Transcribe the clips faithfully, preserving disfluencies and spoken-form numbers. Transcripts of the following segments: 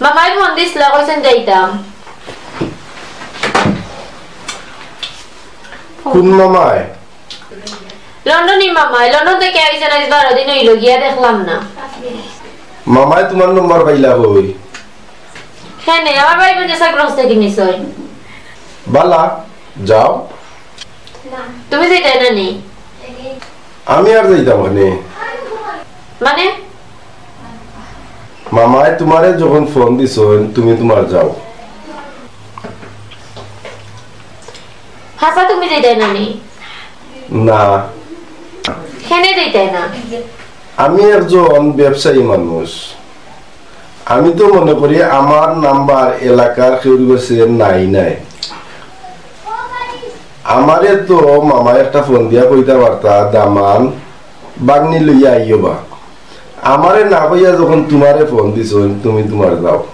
মামায় ফোন দিছলা, কইছইন যাইতাম। কুন মামায়? লন্ডনী মামায়। লন্ডন থাকি আইছইন, আইজ বারো দিন অইলো, গিয়া দেখলাম না। মামায় তুমার নম্বর পাইলা কই? কেনে, আমার ভাইবইন যেছা গ্রহ থাকি নিছইন। বালা, যাও। তুমি যাইতায় না নি? আমি আর যাইতাম কেনে? মানে? মামায় তুমারে যখন ফোন দিছইন, তুমি তুমার যাও। হাছা তুমি যাইতায় না নি? না। কেনে যাইতায় না? আমি একজন ব্যবসায়ী মানুষ। আমি তো মনে করি আমার নাম্বার এলাকার কেউর গেছে নাই নাই। আমারে তো মামায় একটা ফোন দিয়া কইতা পারতা, "দামান, বাগনি লইয়া আইও বা।" আমারে না কইয়া যখন তুমারে ফোন দিছইন, তুমি তুমার যাও।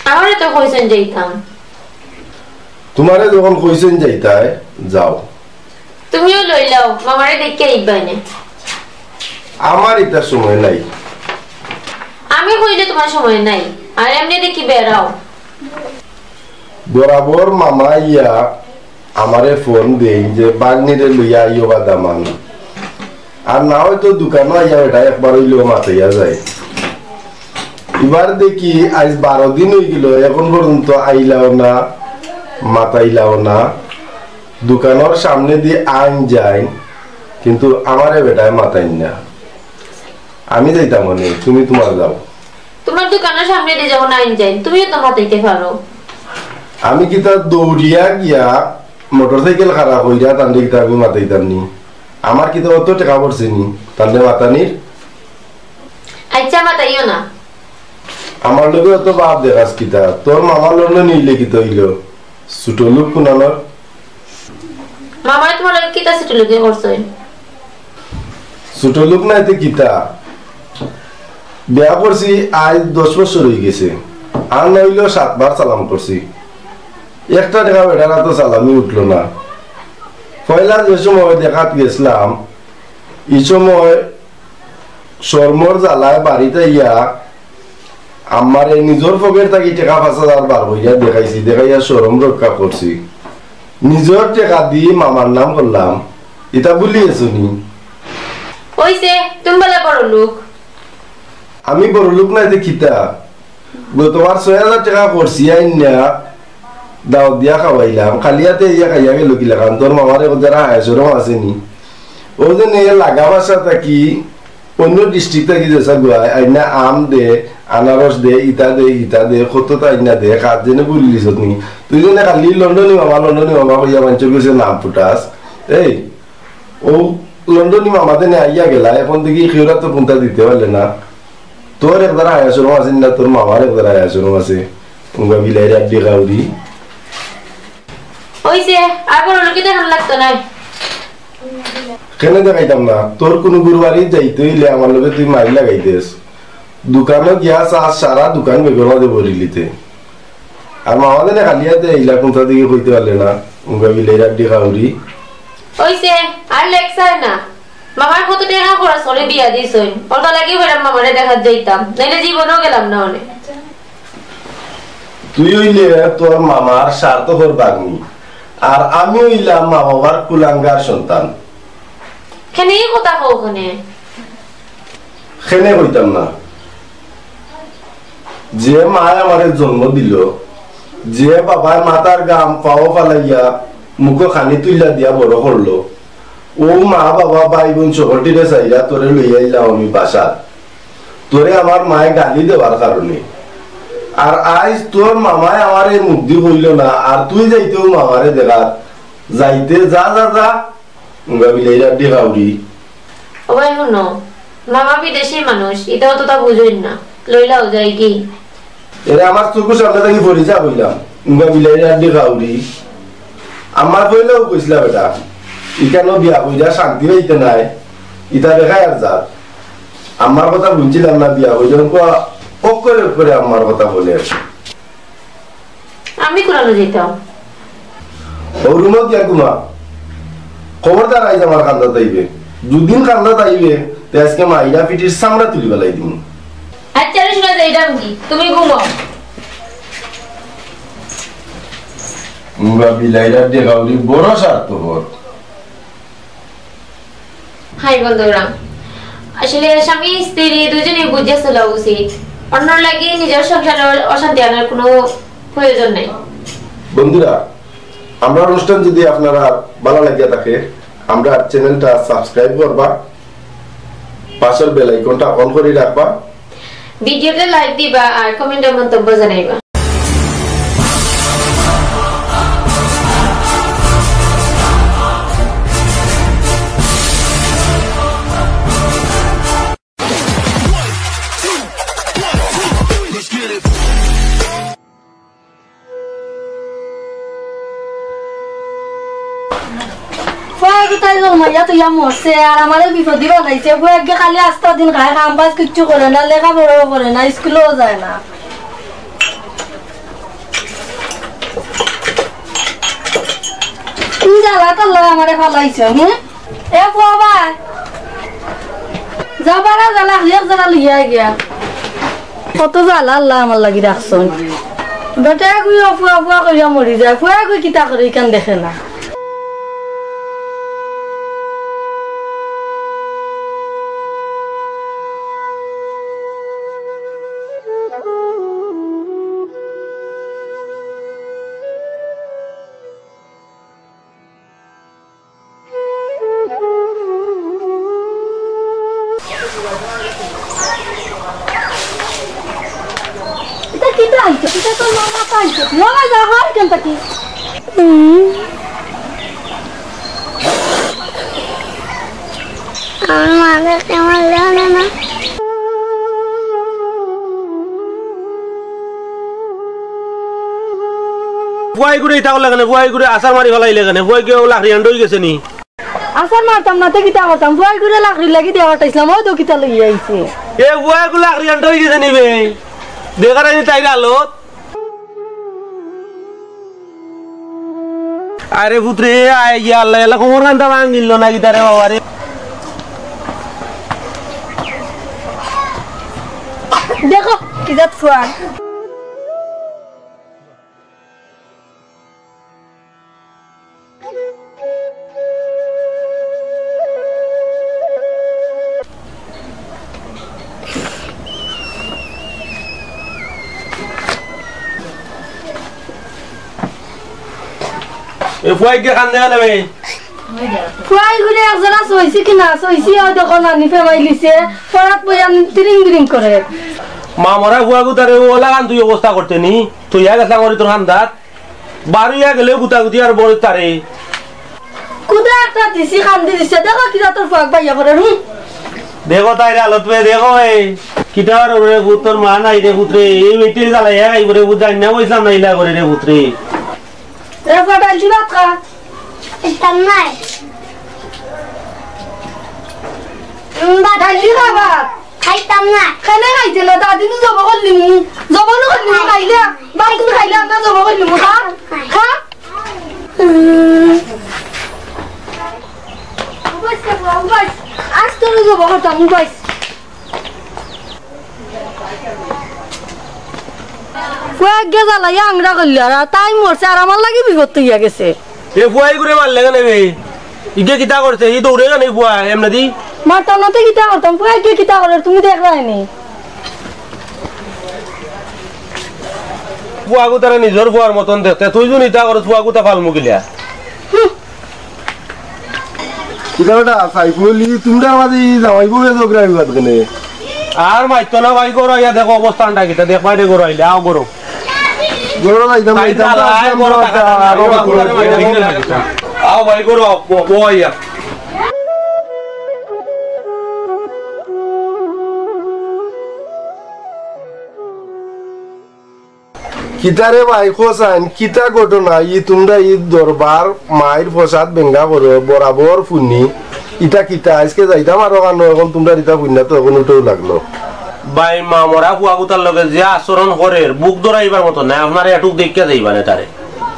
আমারে তো কইছইন যাইতাম। তুমারে যখন কইছইন যাইতায়, যাও। তুমিও লইলাও, মামারে দেখিয়া আইবায় নে। আমার ইতা সময় নাই। আমি কইলে তুমার সময় নাই, আর এমনে দেখি বেড়াও। বরাবর মামা ইয়া আমারে ফোন দেইন যে, "বাগনিরে লইয়া আইও বা দামান।" আর না অয় তো দোকানো আইয়া বেটা একবার অইলেও মাতাইয়া যায়। ইবার দেখি আইজ বারো দিন অইগেলো, এখন পর্যন্ত আইলাও না, মাতাইলাও না। দোকানর সামনেদি আইন যাইন, কিন্তু আমারে বেটায় মাতাইন না। আমি যাইতাম অনে, তুমি তুমার যাও। তুমার দোকানর সামনেদি যখন আইন যাইন, তুমিও তো মাতাইতে পারো। আমি কিতা দৌড়িয়া গিয়া মোটরসাইকেল খাড়া কইরা তানরে কিতা আমি মাতাইতাম নি? আমার কিতা অত টেকা পড়ছে নি তানরে মাতানির? আইচ্ছা, মাতাইও না। আমার লগে অত ভাব দেখাস কিতা? তোর মামা লন্ডনী অইলে কিতা অইলো? ছোট লোক কুনানর। মামায় তুমার লগে কিতা ছোট লোকি করছইন? ছোট লোক নায় তে কিতা? বিয়া করছি আইজ দশ বছর অইগেছে, আর না অইলেও সাতবার সালাম করছি। একটা টেকা বেটার আতো সালামি উঠলো না। পয়লা যে সময় দেখাত গেছলাম, ই সময় শরমর জ্বালায় বাড়িত আইয়া আম্মারে নিজর পকেট থাকি টেকা পাঁচ হাজার বার করিয়া দেখাইছি, দেখাইয়া শরম রক্ষা করছি। নিজর টেকা দি মামার নাম করলাম, ইতা ভুলি গেছো নি? অইছে, তুমি বালা বড় লোক। আমি বড় লোক নায় তে কিতা? গতবার ছয় হাজার টেকা করছি আইন্না দাওত দিয়া খাওয়াইলাম, খালি আতে ইয়া খাইয়া গেলো কিলাখান? তোর মামারে কত যারা হায় শরম আছে নি? ও যে নে লাগা বাসা থাকি অন্য district থাকি যেছা গুয়ায় আইন্না আম দে, আনারস দে, ইতা দে, ইতা দে, কততা আইন্না দে, কাজ যেনে ভুলি গেছত নি? তুই যেনে খালি লন্ডনী মামা, লন্ডনী মামা কইয়া মানষর গেছে নাম ফুটাস। এই, ও লন্ডনী মামা দেনে আইয়া গেলা, এখন দেখি কেউরা তো কুন্তা দিতে পারলে না। তোর একদারা হায়া শরম আছে না, তোর মামার একদারা হায়া শরম আছে। উঙ্গা বিলাইর আড্ডি কাউরি। অইছে, আর বড় লোকি দেখান লাগতো নায়। কেনে দেখাইতাম না? তোর কুনু গুরুবাড়ি যাইতে অইলে আমার লগে তুই মাইর লাগাই দেস। দোকানো গিয়া চাস, সারা দোকান বেগর মাঝে ভরিলিতে। আর মামা দেনে খালি আতে ইলা কুন্তা দিকে কইতে পারলে না। উঙ্গা বিলাইর আড্ডি কাউরি। অইছে, আর lecture না। মামার কত টেকা খরচ করি বিয়া দিছইন, অতা লাগি কইরাম মামারে দেখাত যাইতাম, নাইলে জীবনেও গেলাম না অনে। তুই অইলে তোর মামার স্বার্থপর ভাগ্নি, আর আমি অইলাম মা বাবার কুলাঙ্গার সন্তান। কেনে ই কথা কও কেনে? কেনে কইতাম না? যে মায় আমারে জন্ম দিল, যে বাবায় মাথার ঘাম পাও ফালাইয়া মুখো খানি তুইলা দিয়া বড় করলো, ও মা বাবা ভাই বোন সকলটিরে চাইরা তোরে লইয়া আইলাম আমি বাসাত। তোরে আমার মায় গালি দেওয়ার কারণে। আর আইজ তোর মামায় আমারে মুখদি কইল না, আর তুই যাইতেও মামারে দেখাত যাইতে যা, যা, যা। উঙ্গা বিলাইর আড্ডি কাউরি। ও ভাই হুনো, মামা বিদেশি মানুষ, ইতা অততা বুঝইন না। লইলাও যাই কি? এরে আমার চকুর সামনে থাকি ফরি যা কইলাম। উঙ্গা বিলাইর আড্ডি কাউরি। আমার পয়লাও কইছিলা বেটা, ইখানো বিয়া কইরা শান্তি পাইতে নায়, ইতা দেখায় আর যার। আমার কথা বুঝছিলাম না বিয়া কইরা, উনকু অক্ষরে অক্ষরে আমার কথা বলে। আমি কুনানো যাইতাম? ও রুমো গিয়া ঘুমা। খবরদার আইজ আমার কান্দাত আইবে। দুদিন কান্দাত আইবে, তে আইজকে মাইরা পিঠির চামড়া তুলি ফালাই দিমু। আইচ্ছা, শুনে যাইতাম কি? তুমি ঘুমাও। মুরা বিলাইরা দেখাউরি বড় স্বার্থপর। হাই বন্ধুরা, আসলে স্বামী স্ত্রী দুজনেই বুঝিয়া চলা উচিত। অন্যর লাগি নিজের সংসারে অশান্তি আনার কোনো প্রয়োজন নাই। বন্ধুরা, আমরা অনুষ্ঠান যদি আপনারা ভালা লাগিয়া থাকে, আমরা চ্যানেলটা সাবস্ক্রাইব করবা, পাশের বেল আইকনটা অন করি রাখবা। ভিডিওতে লাইক দিবা আর কমেন্টে মন্তব্য জানাইবা। ফুয়া কোথায় জন্মাইয়া তুইয়া মরছে, আর আমারে বিপদি বানাইছে। ফুয়া আগে খালি আস্তা দিন খায়, কাম কাজ কিচ্ছু করে না, লেখাপড়াও করে না, স্কুলেও যায় না। তুই জ্বালা তার লগে আমারে ফালাইছ, হুম? এ ফুয়া ভাই, যাবারা জ্বালা, হইয়াক জ্বালা লইয়া গিয়া। কত জ্বালা আল্লাহ আমার লাগি রাখছইন। বেটা কই ফুয়া ফুয়া কইয়া মরি যায়, ফুয়া কই কিতা করে ইখান দেখে না। ইটা কিতা আনছো? ইটা তো মামা আনছো। মামা যা হয় কেন তাকি? আমার মা দেখে আমার লেগে না। ফুয়াইগুরে ইতা করলে কেনে? ফুয়াইগুরে আছাড় মারি ফালাইলে কেনে? ফুয়াইগু লাকড়ি আন্ড অই গেছে নি? আছাড় মারতাম না, তে কিতা করতাম? ফুয়াইগুরে লাকড়ির লাগি দিয়া পাঠাইছিলাম, অউ তো কিতা লইয়া আইছে। এ ফুয়াইগু লাকড়ি আন্ড অই গেছে নি বে? দেখার আইনি তাইর হালত। আরে পুত্রে, আয় গিয়া আল্লাহ, আল্লাহ, কোমর কান্তা ভাঙিল না কিতা রে বাবা রে? দেখো, কি জাত ফুয়া। এ ফুয়াইগু কান্দে কেনে বে? ফুয়াইগুরে একজরা সইছি কি না সইছি, অউ দেখো নানি ফেমাইলিছে, ফরাত বইয়া তিরিং বিরিং করে। মা মরা ফুয়াগুতারে অউ লাখান তুই অবস্থা করতে নি, তুই ইয়া গেছলা করি তোর কান্দাত। বারইয়া গেলে গুতাগুতি আর বড় তারে। কুদা একটা দিছি, কান্দি দিছে। দেখো কিতা তোর ফুয়াগ বাইয়া করে, হুম। দেখো তাইর হালত বে, দেখো এ। কিতা আর রে পুত, তোর মা নাই রে পুত্রে। এই বেটির জ্বালাইয়া খাইব রে পুত, জানি না বইছলাম না ইলা করে রে পুত্রে। রে ফুয়া, ডাইল দি ভাত খা। ইতাম নাই। উম, ভাত ডাইল দি খা ভাত। খাইতাম না। কেনে খাইতে না? দাদি তো জব করলিমু। জব নু করলিমু খাইলে। ভাত তুমি খাইলে আমরা জব করলিমু। খা। খা। উবাইস রে বাবা, উবাইস। আজ তোরে জব করতাম, উবাইস। ফুয়াইগে জ্বালাইয়া আংরা করলি আর তাই মরছে আর আমার লাগি বিপদ অইয়া গেছে। এ ফুয়াইগুরে মারলে কেনে বে? ইগে কিতা করছে? ই দৌড়ে কেনে ফুয়া? এমনে দি? মারতাম না তে কিতা করতাম? ফুয়াইগে কিতা করে তুমি দেখরায় নি? ফুয়াগুতারে নিজর ফুয়ার মতন দেখতে, তুই যুদি ইতা করস ফুয়াগুতা ফালমু কিলা? হুম। কিতা বেটা, সাইফুল, ই তুমরার মাঝে ই জামাই বউয়ে ঝগড়া বিবাদ কেনে? আর মাইতো না ভাই, ঘরো আইয়া দেখো অবস্থাটা কিতা, দেখবায় রে ঘরো আইলে, আও ঘরো। ঘরো যাইতাম, তাই যাইতাম, জ্বালায়, আইতাম ঘরো তো থাকা আইতাম, না, আরো ঘরো ঘরো আইতাম, আইতাম। আও ভাই, ঘরো, ব-, বও আইয়া। কিতা রে ভাই, কও চাইন, কিতা ঘটনা? ই তুমরা ই দরবার, মাইর প্রসাদ বেঙ্গা করো, বরাবর ফুনি। ইতা কিতা? আইজকে যাইতাম আরো কানো, অখন তুমরার ইতা ফুন্না তো অখন উঠেও লাগলো। ভাই, মা মরা ফুয়াগুতার লগে যে আচরণ করের, বুক ধরাইবার মতো নায়। আপনারা এটুক দেখিয়া যাইবা নে তারে।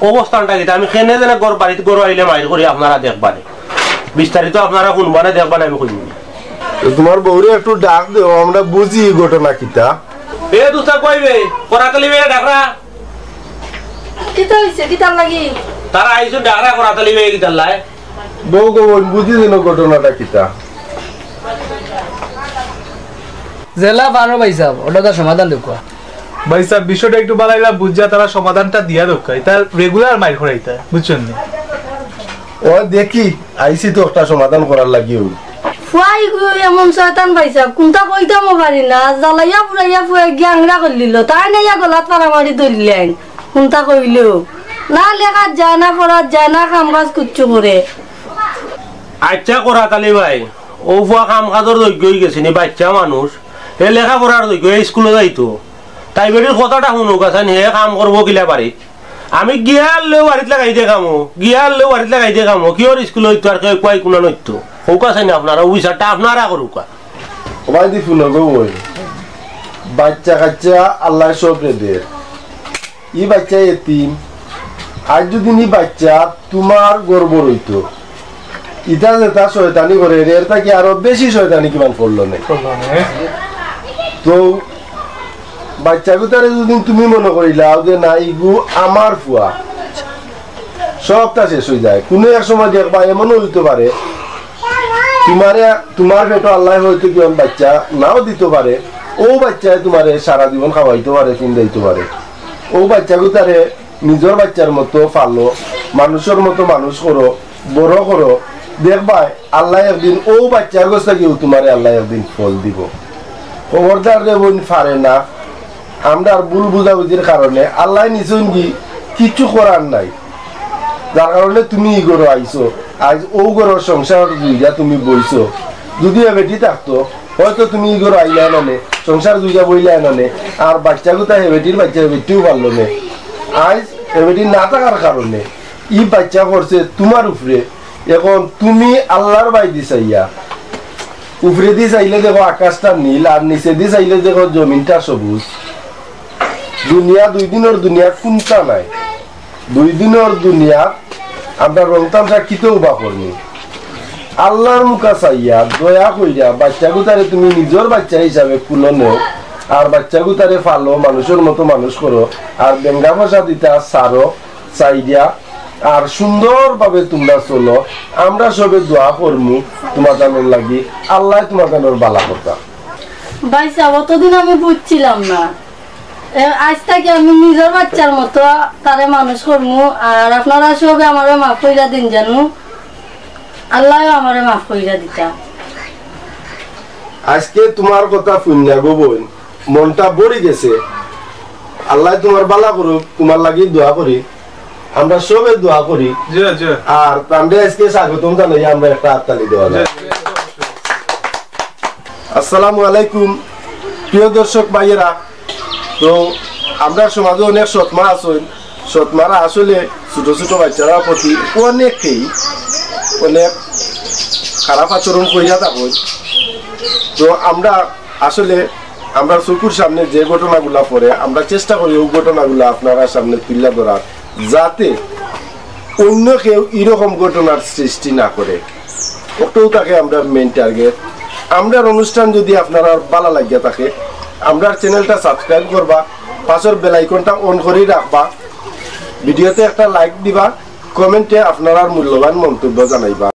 অবস্থাটা কিতা? আমি কেনে যেনে ঘর বাড়িত ঘরো আইলে মাইর করি, আপনারা দেখবা নে। বিস্তারিত আপনারা হুনবা নে, দেখবা নে, আমি কইমু। তো তুমার বউরে একটু ডাক দেও, আমরা বুঝি ঘটনা কিতা। এ দুস্তা কই বে? করাতালি বে ডাকরা। কিতা অইছে? কিতার লাগি? তারা আইছইন ডাকরা করাতালি বে কিতার লাই? বউ গো বইন, বুঝি দিন ঘটনাটা কিতা? যেলা পারো ভাইসাব, অটা তার সমাধান দেউক্কা। ভাইসাব, বিষয়টা একটু বালাইলা বুঝা তারা সমাধানটা দিয়া দেউক্কা। ইতা regular মাইর করাইতা, বুঝছইন নি? ও দেখি, আইছি তো একটা সমাধান করার লাগি। ফুয়া ইগু এমন শয়তান ভাইসাব, কুনতা কইতামও পারি না, জ্বালাইয়া পুড়াইয়া ফুয়া গিয়া আংরা করিলিলো, তাইন আইয়া গলাত ফাড়া মারি ধরিলাইন। কুনতা কইলেও না, লেখাত যায় না, পড়াত যায় না, কাম কাজ কুচ্ছু করে। আইচ্ছা করাতালি ভাই, অউ ফুয়া কাম কাজর যোগ্য অইগেছে নি, বাইচ্চা মানুষ, হে লেখাপড়ার যোগ্য, হে ইস্কুলো যাইতো। তাই বেটির কথাটা হুনউক্কা চাইন, হে কাম করবো কিলা বাড়িত। আমি গিয়ারলেও বাড়িত লাগাই দে কামো, গিয়ারলেও বাড়িত লাগাই দে কামো, কিওর ইস্কুলো অইতো আর কেউ কুয়াই কুনা নইতো। কউক্কা চাইন আপনারা, অউ বিচারটা আপনারা করউক্কা। ও ভাই দি ফুনো গো ওই, বাইচ্চা কাইচ্চা আল্লায় সবরে দের। ই বাইচ্চা এতিম। আইজ যুদি নি বাইচ্চা তুমার গর্ভর অইতো, ইতা যেতা শয়তানি করে, এর থাকি আরো বেশি শয়তানি কিমান করলো নে। তো বাইচ্চাগুতারে যুদি তুমি মনো করিলাও যে না, ইগু আমার ফুয়া, সবটা শেষ অইযায়। কুনু এক সময় দেখবা এমনও অইতো পারে, তুমারে, তুমার পেটো আল্লায় হয়তো কিয়ন বাইচ্চা নাও দিতো পারে, অউ বাইচ্চায় তুমারে সারা জীবন খাওয়াইতো পারে, ফিন্দাইতো পারে। অউ বাইচ্চাগুতারে নিজর বাইচ্চার মতো ফালো, মানুষর মতো মানুষ করো, বড় করো। দেখবায় আল্লায় একদিন অউ বাইচ্চার গেছ থাকিও তুমারে আল্লায় একদিন ফল দিবো। খবরদার রে বইন, পারে না। আমরার ভুল বুঝাবুঝির কারণে আল্লায় নিছইন কি, কিচ্ছু করার নাই। যার কারণে তুমি ই ঘরো আইছো, আইজ অউ ঘরর সংসার জুইয়া তুমি বইছো। যুদি এ বেটি থাকতো, হয়তো তুমি ই ঘরো আইলায় না নে, সংসার জুইয়া বইলায় না নে, আর বাইচ্চাগুতা হে বেটির বাইচ্চা হে বেটিও পারলো নে। আইজ হে বেটি না থাকার কারণে ই বাইচ্চা পড়ছে তুমার উপরে। এখন তুমি আল্লার বায়দি চাইয়া, উপরেদি চাইলে দেখো আকাশটা নীল, আর নিচেদি চাইলে দেখো জমিনটা সবুজ। দুনিয়া দুই দিনর দুনিয়া কুন্তা নাই। দুই দিনর দুনিয়া আমরা রং তামশা কিতেও বা করমু। আল্লার মুখা চাইয়া দয়া কইরা বাইচ্চাগুতারে তুমি নিজর বাইচ্চা হিসাবে কুলো নেও, আর বাইচ্চাগুতারে ফালো, মানুষর মতো মানুষ করো, আর বেঙ্গা ফসা দিতা সারো, চাইরা, আর সুন্দরভাবে তুমরা চলো। আমরা সবে দোয়া করমু তুমাতানর লাগি, আল্লায় তুমাতানর বালা করতা। ভাইসাব, অতদিন আমি বুঝছিলাম না। এ, আইজ থাকি আমি নিজর বাইচ্চার মতো তারে মানুষ করমু, আর আপনারা সবে আমারে মাফ কইরা দিন জানু, আল্লায়ও আমারে মাফ কইরা দিতা। আইজকে তুমার কথা হুনিয়া গো বইন, মনটা ভরি গেছে। আল্লায় তুমার বালা করুক, তুমার লাগি দোয়া করি, আমরা সবে দোয়া করি। জি, জি। আর তানরে আইজকে স্বাগতম জানাই, আমরা একটা হাততালি দেওয়া যায়। জি। আসসালামু আলাইকুম, প্রিয় দর্শক ভাইয়েরা। তো আমরার সমাজো অনেক সৎমা আছইন, সৎমারা আসলে ছোট ছোট বাইচ্চারার প্রতি অনেকেই অনেক খারাপ আচরণ কইরা থাকইন। তো আমরা আসলে আমরার চকুর সামনে যে ঘটনাগুলা পড়ে, আমরা চেষ্টা করি অউ ঘটনাগুলা আপনারার সামনে তুলিয়া ধরার, যাতে অইন্য কেউ ইরকম ঘটনার সৃষ্টি না করে। অটাউ থাকে আমরার main target। আমরার অনুষ্ঠান যুদি আপনারার বালা লাগিয়া থাকে, আমরার channelটা subscribe করবা, পাশর bell iconটা on করি রাখবা, videoতে একটা like দিবা, commentএ আপনারার মূল্যবান মন্তব্য জানাইবা।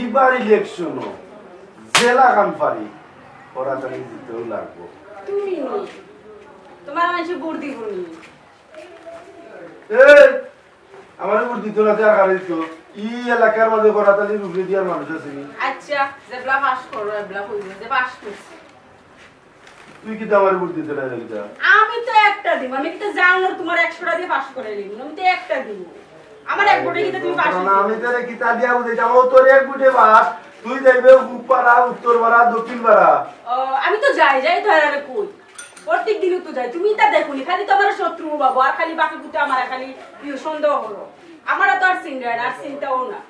ইবার ইলেকশনও জেলা খান পারি, ওরা তাহলে জিততেও লাগবো। তুমি নি, তোমার মানুষে ভোট দিব নি। এই, আমার ভোট দিত না, তে আর কারে দিত? ই এলাকার মাঝে করাতালির উপরে দিয়ার মানুষ আছে নি? আচ্ছা। যা, যেবলা পাস করো, এবলা কইবে যে পাস করছি। তুই কিতা আমারে ভোট দিতে নাই কিতা? আমি তো একটা দিমু, আমি কিতা জানো তোমার একশোটা দিয়া পাস করাই দিমু, আমি তো একটা দিমু। আমার এক ভোটে কিতা তুমি পাস না, হইছো? আমি তোরে কিতা দিয়া বুঝাইতাম, ও তোর এক ভোটে পাস, তুই যাইবে পূব পাড়া, উত্তর পাড়া, দক্ষিণ পাড়া। ও, আমি তো যাই, যাই তো আর আরে কই। প্রত্যেক দিনও তো যাই, তুমি তা দেখো নি, খালি তো আমার শত্রু বাবু, আর খালি বাকি গুতে আমার খালি ইয়ে সন্দেহ হলো। আমার তো আর চিন্তা আর চিন্তাও না।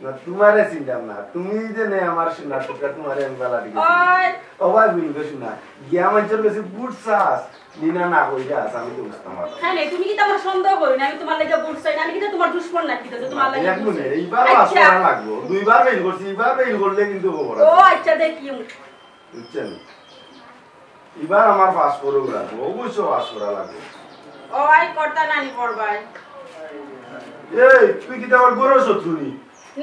না, তোমারে চিনতাম না। তুমি যে নে আমার সোনার টুকরা, তোমারে আমি বালা দিকে চিনি। ওই। ও ভাই, ভুল করছি না। গিয়া মানষর কাছে বুঝছাস, নিনা না কইরা আস, আমি তো বুঝতাম পারলাম। হ্যাঁ, নে, তুমি কিতা আমার সন্দেহ করো না, আমি তোমার লাগি বুঝ চাই না, আমি কিতা তোমার দুশমন নাকি কিতা যে তোমার লাগি এক বুঝ মিনিট, চাই? এইবার পাস আচ্ছা। করা লাগবো। দুইবার ফেল করছি, এইবার ফেল করলে কিন্তু খবর ও আছে। আচ্ছা, দেখি। বুঝছেন? এবার আমার পাস করা লাগবো, অবশ্য পাস করা লাগবো। ও আই কর্তা নানি পড়বাই। এই, তুই কিতা আমার ঘরর শত্রু নি?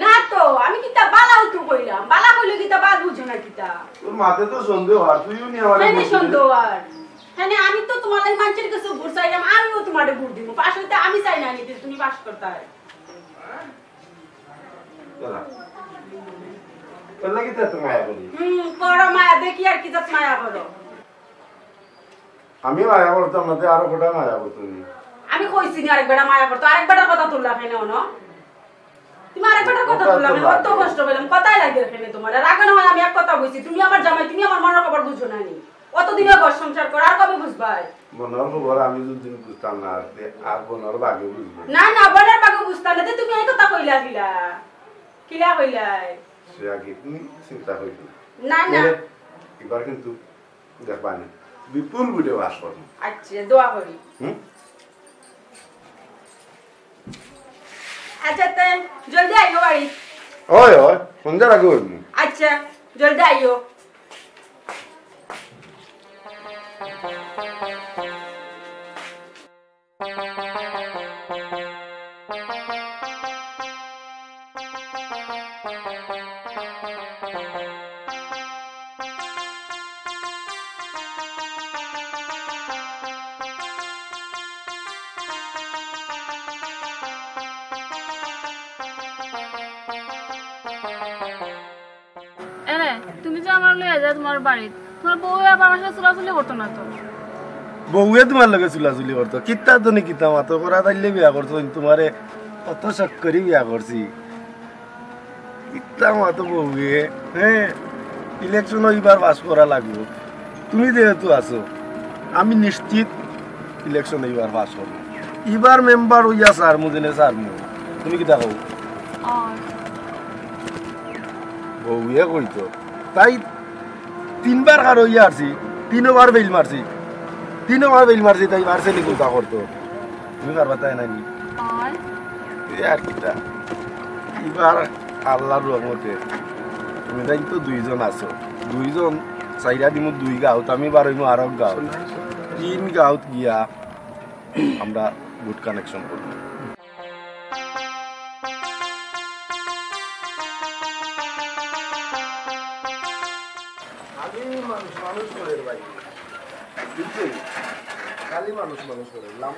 না তো, আমি কিতা বালাও তো কইলাম, বালা কইলে কিতা বাদ বুঝো না কিতা? তোর মাতে তো সন্দেহ আর তুইও নি আমার হ্যাঁ, নি সন্দেহ আর। হ্যাঁ, নি আমি তো তোমার লাগি মানষর কাছে ভোট চাইলাম, আমিও তোমারে ভোট দিমু। পাস হইতে আমি চাই না নিতে, তুমি পাস করতায়। দাঁড়া। তোর লাগি তো এত মায়া করি। হুম, করো মায়া, দেখি আর কি জাত মায়া করো। আমি মায়া করতাম না, তুই আরো কটা মায়া করতো নি। আমি কইছি নি আরেক বেটা মায়া করতো, আরেক বেটার কথা তুললা কেনে অনো? তুমি আরেক বেটার কথা কথা তুললা কেনে? তুললা অত কেনে? কষ্ট পেলাম, কথাই লাগে কেনে তোমার? আর আগে না হয় আমি এক কথা কইছি, তুমি আমার জামাই, তুমি আমার মনর খবর বুঝো না নি। অতদিনে ঘর সংসার কর, আর কবে বুঝবায়? মনর খবর আমি যদি বুঝতাম না, তে আর মনর বাগে বুঝবো। না, না, মনর বাগে বুঝতাম না, তে তুমি এই কথা কইলা কিলা? কিলা কইলাই? সে আগে তুমি চিন্তা করিস না। না, না। এবার কিন্তু দেখবা নি, বিপুল ভোটে পাস করবো। আচ্ছা, দোয়া করি। হুম? আচ্ছা, তে জলদি আইও বাড়ি। ওই, ওই, সন্ধ্যার আগে অইবো। আচ্ছা, জলদি আইও। এরে, তুমি যে আমার লইয়া যায় তোমার বাড়িত, তোমার বউয়ে আবার আমার সাথে চুলাচুলি করতো না তো? বউয়ে তোমার লগে চুলাচুলি করতো? কিতা তুমি কিতা মাতো? করা তাইলে বিয়া করছো, তোমারে কত শখ করি বিয়া করছি। কিতা মাতো বউয়ে, হ্যাঁ? ইলেকশন ইবার পাস করা লাগবো। তুমি যেহেতু আছো, আমি নিশ্চিত ইলেকশন ইবার পাস করবো। ইবার মেম্বার অইয়া সারমু যেনে সারমু। তুমি কিতা কও? অয়। বউয়ে কইতো। তাই তিনবার কার অইয়া আরছি, তিনবার ফেইল মারছি। তিনবার ফেইল মারছি, তাই পারছে নি কুন্তা করতো? তুমি পারবা তাই নানি? অয়। এ আর কিতা? ইবার আল্লাহর রহমতে তুমি তাই তো দুইজন আছো। দুইজন চাইরা দিমু দুই গাঁওত, আমি বারইমু আরক গাঁও। তিন গাঁওত গিয়া আমরা গুড কানেকশন করবো। খালি মানুষ মানুষ করে ভাই, বুঝলি? খালি মানুষ মানুষ করে লাভ।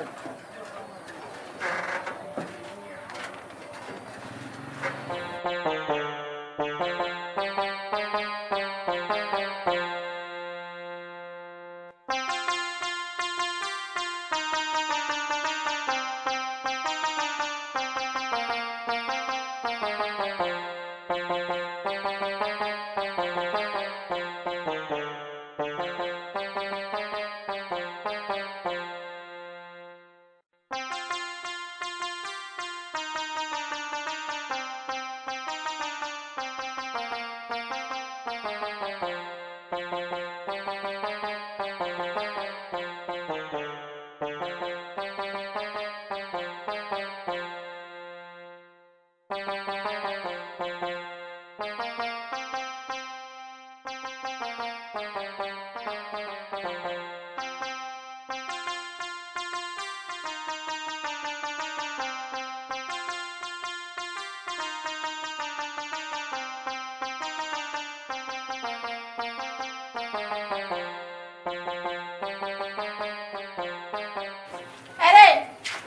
এরে,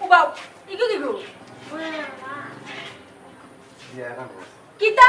উবাও, ইগু কিগু? বিয়া খান করছি। কিতা?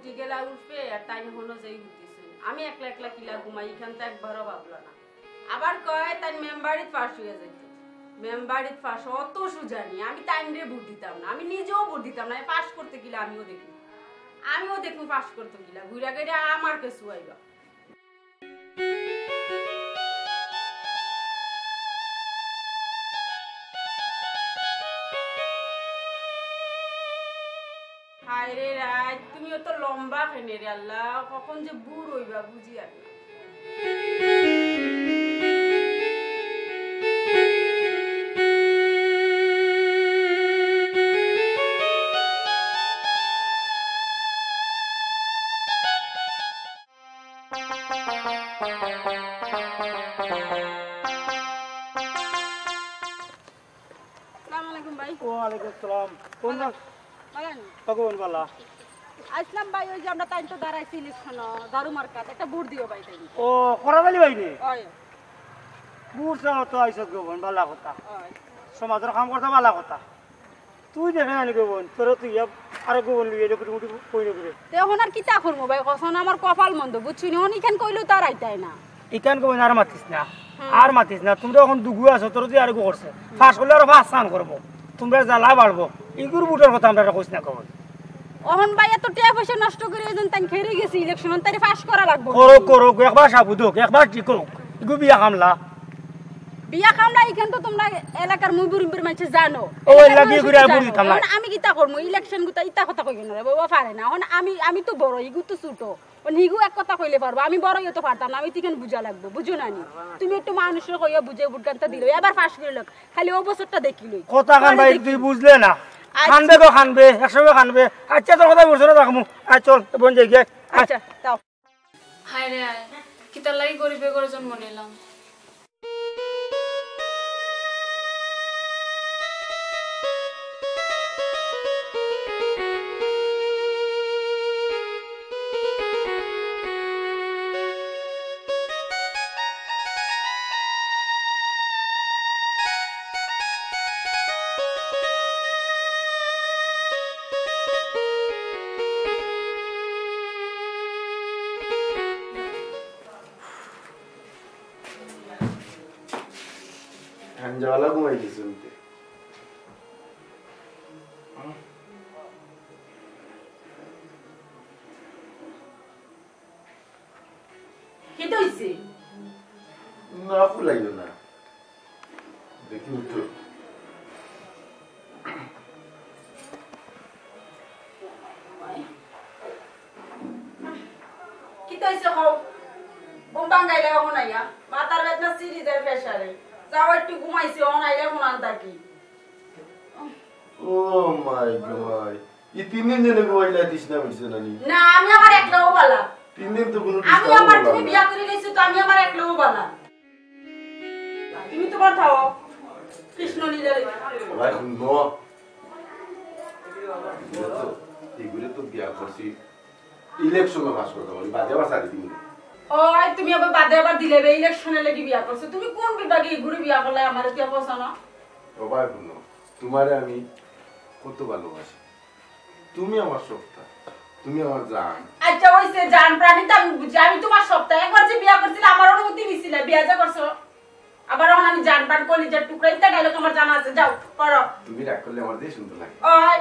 উঠি গেলা উঠবে, আর তাই হনো যাই উঠতেছে। আমি একলা একলা কিলা ঘুমাই, ইখান তো একবারও ভাবলো না। আবার কয় তাই মেম্বারিত পাশ হইয়া যাইতে। মেম্বারিত পাশ অত সুজানি, আমি তাইনরে ভোট দিতাম না, আমি নিজেও ভোট দিতাম না। পাশ করতে কিলা আমিও দেখি, আমিও দেখুন পাশ করতে কিলা। ঘুরা গেড়ে আমার কাছে আইবা। হায় রে রাইত, তুমি অত লম্বা কেনে রে আল্লাহ, কখন যে বুড় হইবা বুঝি আর না। আসসালামু আলাইকুম ভাই। ওয়ালাইকুম আসসালাম। কোন বালা? বালা নি? ওগো কোন বালা? আইসলাম ভাই, ওই যে আমরা তাইন তো দাঁড়াইছি ইলেকশন, দারু মার্কাত, একটা ভোট দিও ভাই তাই। ও, করাবালি ভাই নি? ওই। ভোট চাও তো আইসত গো বোন, বালা কথা। ওই। সমাজর কাম করতে বালা কথা। তুই দেখে আনি গো বোন, তোরা তুই ইয়া আরো গো বোন লইয়া দেখো তুমি কই না ঘুরে। তে এখন আর কিতা করবো ভাই, কসন আমার কপাল মন্দ, বুঝছি নি? অন ইখান কইলেও তার আইতাই না। ইখান গো বোন আর মাতিস না, হুম। আর মাতিস না। তোমরা এখন দুগু আছো, তোরা তুই আরো গো করছে। পাশ করলে আরো পাঁচ সান করবো। তোমরা জ্বালা বাড়বো। ইগুর বুটর কথা আমরা কইস না গো বোন। অহন ভাই এত টিয়া পয়সা নষ্ট করে ওই দিন তাই খেরে গেছি ইলেকশন, তাই পাশ করা লাগবো। করো, করো, একবার সাবুদ হোক, একবার ঠিক হোক। ইগু বিয়া কামলা। বিয়া কামলা ইখান তো তোমরা এলাকার মুই বুড়ি বুড়ি মানছে জানো। ও, এলাকার এলাকায় মানুষ ঘুরে তো আর বুড়ি জানো। থামলা। এখন আমি কিতা করবো? ইলেকশন গুতা ইতা কথা কইবে না রে বাবা, পারে না। এখন আমি, আমি তো বড়, ইগু তো ছোট। এখন হিগু এক কথা কইলে পারবো, আমি বড় ইয়ে তো পারতাম না, আমি তো ইখান বুঝা লাগবো, বুঝো না নি? তুমি একটু মানুষের কইয়া বুঝে ভোট গানটা দিল, এবার পাশ করে লোক, খালি ও বছরটা দেখিল। কথা খান পরে ভাই দেখি। তুই বুঝলে না। আচ্ছা। খানবে গো খানবে, একসময় খানবে। আচ্ছা, তোর কথা বুঝছো না, রাখমু। আয় চল, বোন যাই গিয়া। আয়। আচ্ছা, তাও। হায় রে হায়, কিতার লাগি গরিবের ঘরে জন্ম নিলাম। ঠান্ডাওয়ালা ঘুমাই গেছে উঠে। কিতা অইছে? না, ফুলাইও না। দেখি উঠো। কিতা অইছে কও? ঘুম ভাঙ্গাইলে অখন আইয়া। মাথার বেদনা সিরি যায় প্রেশারে। যাও একটু ঘুমাইছি, অখন আইলে অখন আনতা কি? ও মাই গো মাই। এই তিন দিন যেন ঘুমাইলা, তৃষ্ণা মিটছে না নি? না, আমি আমার একলাও বালা। তিন দিন তো কোনো আমি disturb আমার করলাম তুমি না। বিয়া করে লইছো তো আমি আমার একলাও বালা। তুমি তোমার থাও। কৃষ্ণ লীলা। ভাই, হুনো। এগুলো তো, এগুলো তো বিয়া করছি। ইলেকশন পাস করতে পারি, বাদে আবার ছাড়ি দিন। ও, এই তুমি আবার বাদে আবার দিলে বে, ইলেকশনের লাগি বিয়া করছো। তুমি কোন বিভাগে এগুরে বিয়া করলে আমার বিয়া করছো না? ও ভাই, হুনো, তোমারে আমি কত ভালোবাসি। তুমি আমার সবটা, তুমি আমার জান। আচ্ছা, ওই যে জান প্রাণী তো আমি বুঝি, আমি তোমার সবটা। একবার যে বিয়া করছিলে, আমার অনুমতি নিছিলে, বিয়া যে করছো। আবার এখন আমি জান প্রাণ কলিজার টুকরা, ইত্যা ডায়লগ আমার জানা আছে। যাও, করো। তুমি রাগ করলে আমার দিয়ে সুন্দর লাগে। ওই।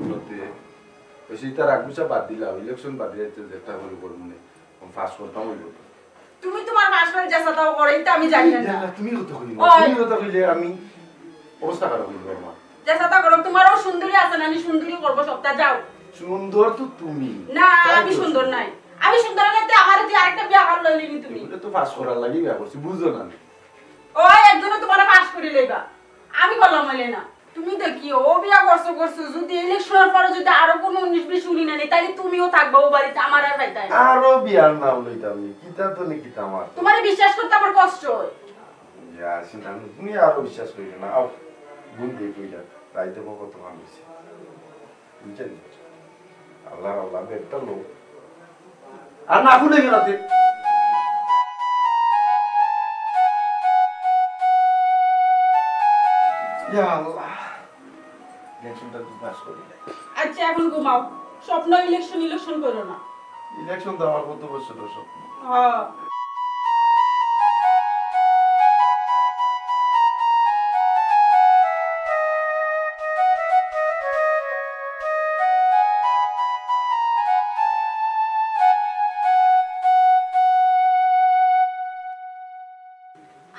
বলতে, ওই সেই তার আগুসা বাদ দিলাম, ইলেকশন বাদ দিলে তো যেটা হলো বড় মনে, আমি পাস করতাম ওই বলতো। তুমি তোমার পাস করে যেসাতাও করো, এটা আমি জানি না। না, তুমি কত কইলে, ওই। তুমি কত কইলে আমি অবস্থা খারাপ হইল আমার। যেসাতা করো, তোমারও সুন্দরী আছে না, আমি সুন্দরী করবো সবটা, যাও। সুন্দর তো তুমি। না, তাই আমি তো সুন্দর সুন্দর। নাই। আমি সুন্দর হইলে তো আমার তুই আরেকটা বিয়া ভালো লইলি তুমি। এগুলো তো পাস করার লাগি বিয়া করছি, বুঝো না। ও একজনে তোমার পাস করে লইবা, আমি বললাম হইলে না। তুমি দেখি ও বিয়া করছো করছো, যদি ইলেকশনের পরে যদি আরো কোনো উনিশ বিশ শুনি না নি, তাহলে তুমিও থাকবা ও বাড়িতে, আমার আর পাইতাই না। আরো বিয়ার নাম লইতাম নি, কিতা তো নি কিতা আমার। তোমারে বিশ্বাস করতে আমার কষ্ট হয়। ইয়া, চিন্তা নেই, তুমি আরো বিশ্বাস করি না। আও, ঘুম দিয়ে কই যা, রাইতে কত কাম হইছে। বুঝছেন? আল্লাহ, আল্লাহ, একটা লোক। আর না খুলে গেলাতে। ইয়া আল্লাহ। দেখ, ইলেকশনটা তো পাস করি নাই। আচ্ছা, এখন ঘুমাও। স্বপ্ন ইলেকশন, ইলেকশন করো না। ইলেকশন তো আমার কত বছরের স্বপ্ন। হ্যাঁ।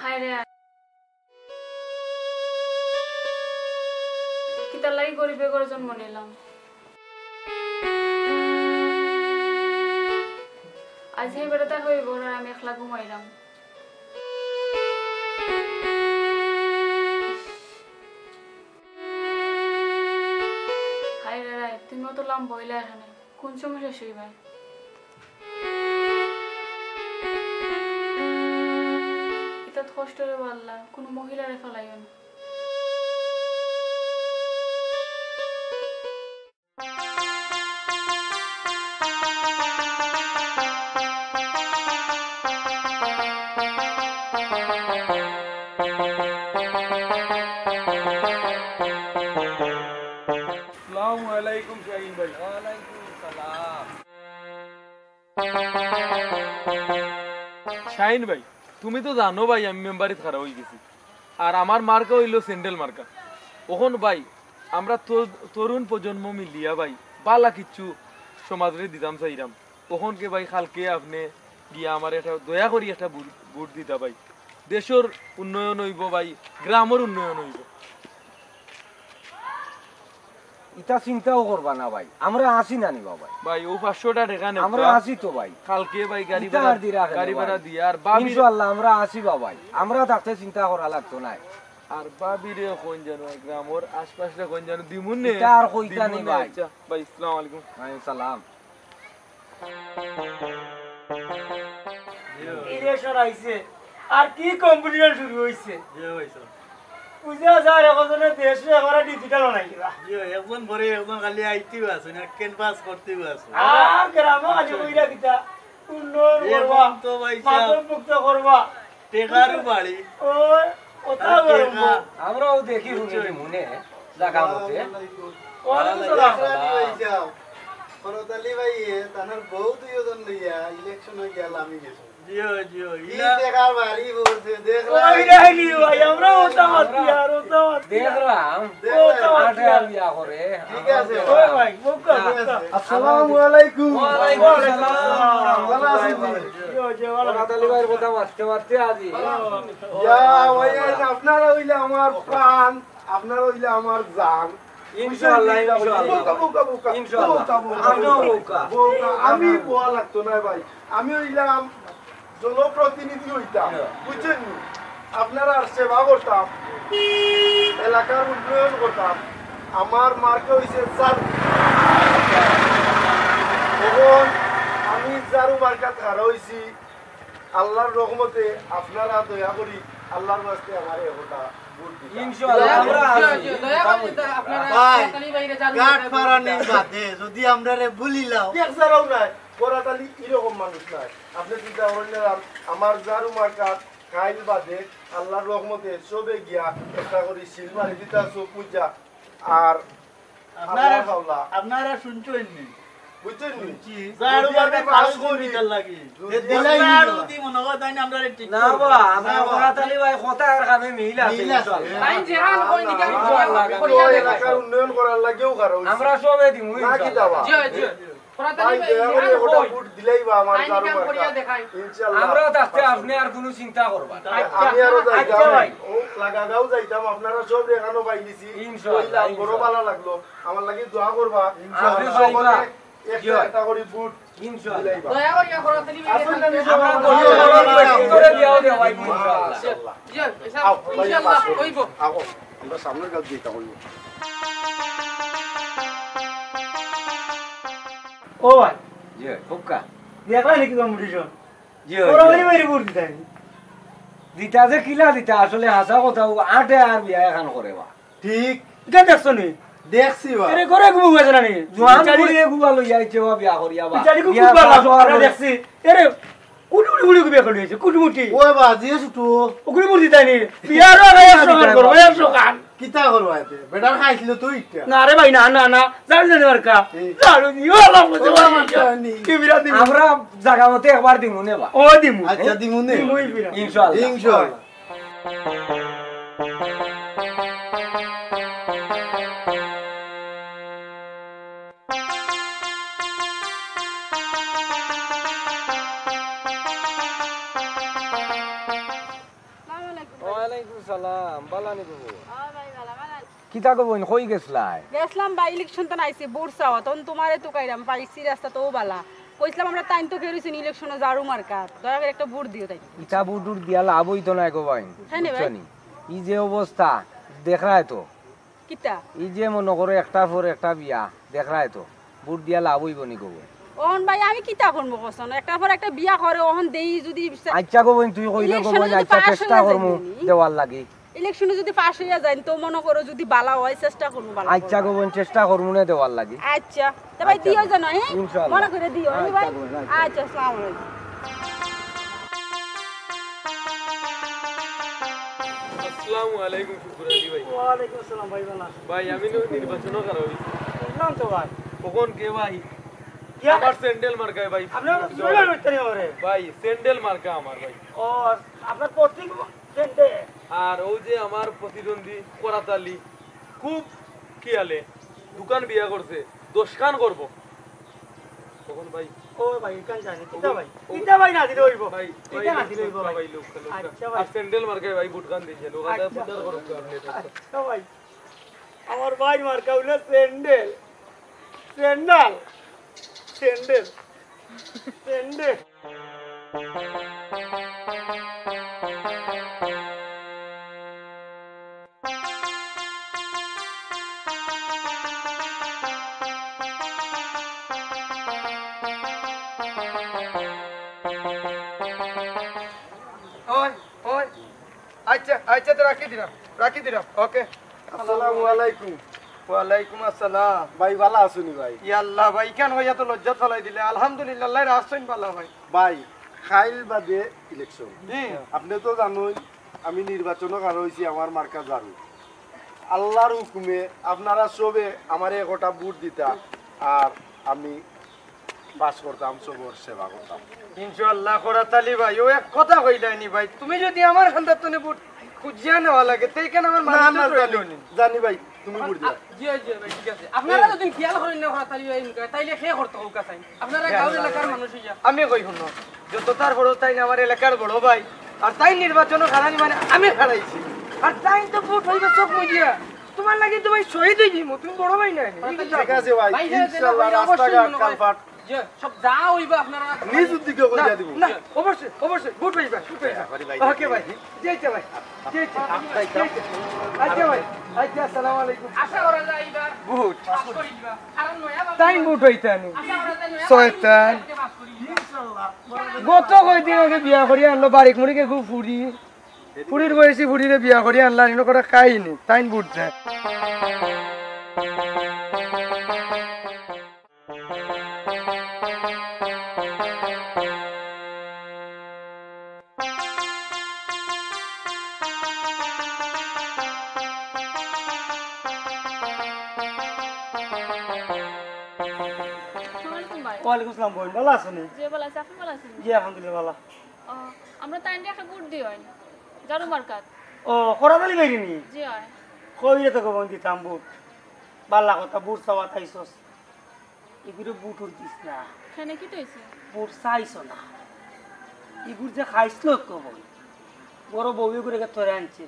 হায় রে, কিতার লাগি গরিবের ঘরে জন্ম নিলাম? আজ হে বেটাটা হইব আর আমি একলা ঘুমাইলাম। হায় রে, তুমি অত লম্বা হইলা এখানে। কোন সময় শেষ হইবা? ইতাত কষ্ট রে আল্লাহ, কোনো মহিলারে ফালাইও না। আসসালামু আলাইকুম শাহিন ভাই। ওয়ালাইকুম সালাম। শাহিন ভাই, তুমি তো জানো ভাই, আমি মেম্বারিত খাড়া অই গেছি, আর আমার মার্কা অইলো স্যান্ডেল মার্কা। অখন ভাই, আমরা তো-, তরুণ প্রজন্ম মিলিয়া ভাই, বালা কিচ্ছু সমাজরে দিতাম চাইরাম। অখনকে ভাই, কালকে আপনে গিয়া আমার একটা দয়া করি একটা ভোট, ভোট দিতা ভাই। দেশর উন্নয়ন অইবো ভাই, গ্রামর উন্নয়ন অইবো। ইতা চিন্তাও করবা না ভাই, আমরা আছি না নি বা ভাই? ভাই, ও পাঁচশোটা টেকা নেও। আমরা আছি তো ভাই। কালকে ভাই গাড়ি ইতা ভাড়া, আর দি রাখে না গাড়ি ভাই। ভাড়া দিয়া আর ভাবির ইনশাআল্লাহ আমরা আছি বা ভাই, আমরা থাকতে চিন্তা করা লাগতো না। আর ভাবিরে কইন জানো, গ্রামর আশপাশে কইন জানো, দিমুনে। ইতা আর কইতা নি দিমুনে। ভাই। আচ্ছা ভাই, আসসালামু আলাইকুম। ওয়ালাইকুম সালাম। ইলেকশন আইছে, আর কি কম্পিটিশন শুরু হইছে। জি ভাই সাহেব। বুঝা যায়, এখন জনে দেশে এবারে ডিজিটাল বানাই দিবা। জি ভাই, একজন পরে একজন খালি আইতেও আছে না, ক্যানভাস করতেও আছে। আর গ্রামে খালি কইরা কিতা, উন্নয়ন করবা, এখন তো ভাই সাহেব মাদক মুক্ত করবা। টেকারও বাড়ি। ওই, ওটাও আর আরম্ভ। টেকা। আমরাও দেখি হুনি মনে, জাগা মতে। ওয়ালাইকুম সালাম। দেখরা নি ভাই যাও। করতালি ভাই, এ, তানার বউ দুইজন লইয়া ইলেকশনে গিয়া লামি গেছে। জিও, জিও, কি ইলা- দেখার বাড়ি বলছে, দেখরা ওই নি। রাইলি ভাই, আমরা ওটা মাতি আর ওটা মাতি। দেখরাম, দেখরা। ওটা মাতি আটে আর। আর বিয়া করে। ঠিক আছে। ওই ভাই, মুখ ঠিক আছে। আসসালামু আলাইকুম। ওয়ালাইকুম আসসালাম। ভালা আছইন নি? জি, জি, ভালা। রাত আলী ভাইর কথা মাততে মাততে আজি। ইয়া, ওই, ওই, আপনারা অইলা আমার প্রাণ, আপনারা অইলা আমার জান। ইনশাআল্লাহ, ইনশাআল্লাহ। বোকা, বোকা, বোকা। ইনশাআল্লাহ। বোকা, বোকা, আপনিও বোকা। বোকা। আমি বোকা লাগতো না ভাই। আমি অইলাম জনপ্রতিনিধি অইতাম, হ্যাঁ। বুঝছেন নি? আপনারার সেবা করতাম, এলাকার উন্নয়ন করতাম। আমার মার্কা অইছে ঝাড়ু। এখন আমি ঝাড়ু মার্কাত খাড়া অইছি। আল্লাহর রহমতে আপনারা দয়া করি আল্লাহর ওয়াস্তে আমারে একটা ভোট দিতা। ইনশাআল্লাহ, আমরা আছি। দয়া করি আপনারা ভাই, তাড়াতাড়ি বাইরে যান। গাট ফারানি বাদে যদি আমরারে ভুলিলাও। এক জারাও নাই, করাতালি এরকম মানুষ নাই। আপনে চিন্তা করেন না, আমার ঝাড়ু মার্কাত কাইল বাদে আল্লাহর রহমতে সবে গিয়া একটা করি সিল মারি দিতা চোখ মুজা। আর আপনারা, আল্লাহ আল্লাহ। আপনারা শুনছেন নি? বুঝছেন নি? শুনছি। যার যদি উপরে আমি কাজ কাজ করি, করি, তার লাগি। যদি এ দিলাই আপনার নি। যদি মনে হয় তাই না, আমরা ঠিক না করবো। বা, আমরা না বা। করাতালি ভাই, কথা আর কামে মিল আছে, মিল আছে। ইনশাআল্লাহ। তাই যেহান কই নিকা ইনশাআল্লাহ। করিয়া তো দেখাই। এলাকার উন্নয়ন করার লাগিও কারণ আমরা সবে দিমু, না কি ইনশাআল্লাহ। দাবা? জি, জি। করাতালি ভাই, ভাই, দয়া করে যেহান একটা কই। ভোট দিলাই বা আমার তাই ঝাড়ু নিকা মার্কা। করিয়া দেখাই। ইনশাআল্লাহ। আমরা থাকতে আপনি আর কোনো চিন্তা করবা না। আচ্ছা। আমি আরো যাইতাম। আচ্ছা ভাই। ও, লাগাগাঁও যাইতাম, আপনারা সব এখানো পাইলিছি। ইনশাআল্লাহ, কইলাম, বড় ইনশাআল্লাহ। ভালা লাগলো। আমার লাগি দোয়া করবা। ইনশাআল্লাহ। আপনি সকলে ভাই, একটা, জি ভাই। একটা করি ভোট ইনশাআল্লাহ। দিলাইবা। দয়া করিয়া করাতালি ভাই আসুন না, থাকতে। নিজে আমরা বাবা। দোয়া করবো, বেশি করে দিয়াও দেওয়া, ইনশাআল্লাহ। জি, ইনশাআল্লাহ। আও, ভাই, জি, ইনশাআল্লাহ, আসুন। হইব। আও, আমরা সামনের গাছ দিয়ে এটা হইব। ও ভাই। জি, খুব কা। দেখলা নাকি কম্পিটিশন? জি, ওরা জি। ওই বাড়ি ভোট দিতাই। দিতা যে কিলা দিতা, আসলে হাছা কথা, ও আটে আর বিয়া এখান করে বা। ঠিক। ইটা দেখছো নি? দেখছি বা। আরে, ঘরে ঘুমু গেছে না নি? জোয়ান বিচারি বুড়ি এগুয়া লইয়া আইছে বা বিয়া করিয়া বা। বিচারি কো বিয়া কুকুর বালা করার সব আমরা পরে। দেখছি। আরে, কুটুমুটি বুড়ি বিয়া করে লইছে, কুটুমুটি। ওই বা, জিয়ে ছুটু। ওগুলি বুঝি তাই নি? বিয়ারও আগে একশো খান করো, একশো খান। কিতা করবা এতে? বেটার খাইছিল তুই ইটা। না রে ভাই, না, না, না। জানি, জানি মার্কা। এই। জানি, ও আল্লাহ, বুঝতে ও পারছি। মার্কা নি। কি বিরাট দিমু। আমরা জাগা মতো একবার দিমু নে বা। ও দিমু। আচ্ছা, দিমু নে। দিমুই বিরাট। ইনশাআল্লাহ। ইনশাআল্লাহ। আসসালামু আলাইকুম ভাই। ওয়ালাইকুম সালাম, বালা নি বাবু? ও ভাই, বালা, বালা। কিতা গো বইন, কই গেছলায়? গেছলাম ভাই, ইলেকশন তো নাইছে, ভোট চাওয়া, তখন তোমারে তো কাইরাম পাইছি, রাস্তা তো বালা। কইছিলাম আমরা তাইন তো কেউ রইছেন ইলেকশনে ঝাড়ু মার্কা, দয়া করে একটা ভোট দিও তাই। ইটা ভোট উট দিয়া লাভ অইতো নায় গো বইন, হ্যাঁ নি ভাই? বুঝছো নি? ই যে অবস্থা, দেখরায় তো। কিতা? ই যে মনো করো একটার পর একটা বিয়া, দেখরায় তো, ভোট দিয়া লাভ অইবো নি গো বইন? অখন ভাই আমি কিতা করমু কওছাইন? একটার পর একটা বিয়া করে, অখন দেই যদি আচ্ছা গো বইন, তুই কইলে গো ইলেকশনে বইন, যদি আচ্ছা পাশ চেষ্টা অইয়া করমু যায় নি? দেওয়ার লাগি। ইলেকশনে যদি পাশ অইয়া যায়, তো মনো করো যদি বালা অয়, চেষ্টা করমু বালা আচ্ছা করার। গো বইন, চেষ্টা করমু নে দেওয়ার লাগি। আচ্ছা, তো ভাই আচ্ছা দিও গো। যেন, হ্যাঁ? ইনশাআল্লাহ। মনো করে দিও, হ্যাঁ আচ্ছা ভাই? গো বইন, আচ্ছা। আচ্ছা, আসসালামু আলাইকুম। আসসালামু আলাইকুম শুকুর আলী ভাই। ওয়ালাইকুম আসসালাম ভাই, বালা। ভাই, আমি নু নির্বাচনও খাড়া অইছি। বুঝলাম তো ভাই। কখন কে ভাই? ইয়া। আমার স্যান্ডেল মার্কায় ভাই। আপনার জয়। জয় করতে হবে রে। ভাই, স্যান্ডেল মার্কা আমার ভাই। ও, আপনার প্রতীক স্যান্ডেল। আর ও যে আমার প্রতিদ্বন্দ্বী করাত আলী, খুব খিয়ালে, দুখান বিয়া করছে, দশখান করবো। তখন ভাই ও ভাই, ইখান জানি। কিতা ভাই? ও, কিতা ভাই না দিলে অইবো? ভাই, ভাই, ইটা না দিলে অইবো ভাই। ভাই, লোক, লোক। আচ্ছা ভাই। আর স্যান্ডেল মার্কায় ভাই ভোটখান দিয়েছে, লোক আদা আচ্ছা। প্রচার করুক আপনি। আচ্ছা ভাই। আমার ভাই মার্কা অইলো স্যান্ডেল। স্যান্ডেল। স্যান্ডেল। স্যান্ডেল। ওই, ওই। আচ্ছা, আচ্ছা, তো রাখি দিলাম, রাখি দিলাম, ওকে। আসসালামু আলাইকুম। ওয়ালাইকুম আসসালাম। ভাই, বালা আছইন নি ভাই? ইয়াল্লা ভাই, ইখান অইয়া তো লজ্জাত ফালাই দিলে। আলহামদুলিল্লাহ, আল্লায় রাখছইন বালা ভাই। ভাই, কাইল বাদে ইলেকশন। হুম। আপনে তো জানইন, আমি নির্বাচনও খাড়া অইছি, আমার মার্কা ঝাড়ু। আল্লার হুকুমে আপনারা সবে আমারে একটা ভোট দিতা, আর আমি পাস করতাম, সবর সেবা করতাম। ইনশাআল্লাহ, করাত আলী ভাই, ও এক কথা কইলায় নি ভাই, তুমি যদি আমার কান্দাত থনে ভোট খুজিয়া নেওয়া লাগে, তে ইখান আমার না, মানুষ না, তো রইলো জানি, নি। জানি ভাই, তুমি ভোট দিবা। জি, জি ভাই, ঠিক আছে। আপনারা যদি খেয়াল করইন না, করাত আলী ভাই, তাইলে কে করতো কউক্কা চাইন? আপনারা গাঁও এলাকার মানুষ অইয়া। আমি কই হুনো, যত তার বড় তাইন আমার এলাকার বড় ভাই, আর তাইন নির্বাচনও খাড়া নি মানে আমি খাড়াইছি, আর তাইন তো ভোট অইবো চোখ মুজিয়া। তোমার লাগি তো ভাই শহীদ অই যিমু, তুমি বড় ভাই না নি? ঠিক আছে ভাই, ভাই, ইনশাআল্লাহ ভাই, অবশ্যই রাস্তাঘাট মনে হয়। কালভার্ট যে সব যা অইবো আপনারা নিজর দিকে কইয়া দিমু। না, অবশ্যই, অবশ্যই, ভোট পাইবা, ভোট পাইবা। ওকে ভাই, যাইতে ভাই, যাইতে, যাইতে। আচ্ছা ভাই, আচ্ছা, আসসালামু আলাইকুম। আশা করা যায় এবার ভোট পাস করি দিবা। কারণ নয়া বাবা তাইন ভোট অইতা নি। আশা করা যায় নয়া শয়তান। বাবা পাস করি দিবা। ইনশাআল্লাহ। গত কয়দিন আগে বিয়া করি আনলো, বারিক মুড়িকে খুব ফুড়ি। ফুড়ির বয়সী ফুড়িরে বিয়া করি আনলা, ইনো করে খাইনি, তাইন ভোট দেয়। আসসালামু আলাইকুম ভাই। ওয়ালাইকুম আসসালাম বইন, বালা আছো নি? জি, বালা আছি, আপনি বালা আছেন? জি, আলহামদুলিল্লাহ, বালা। ও, আমরা তাইনরে একটা ভোট দিওয়াইন। ঝাড়ু মার্কাত। ও, করাত আলী ভাইরে নি? জি অয়। কইরে তো গো বইন দিতাম ভোট। বালা কথা, ভোট চাওয়াত আইছস। ইগুরে ভোট উট দিস না। কেনে কিতা অইছে? ভোট চাইছ না। ইগুর যে খাইছলত গো বইন। বড় বউয়ে ইগুরে তোরে আনছে।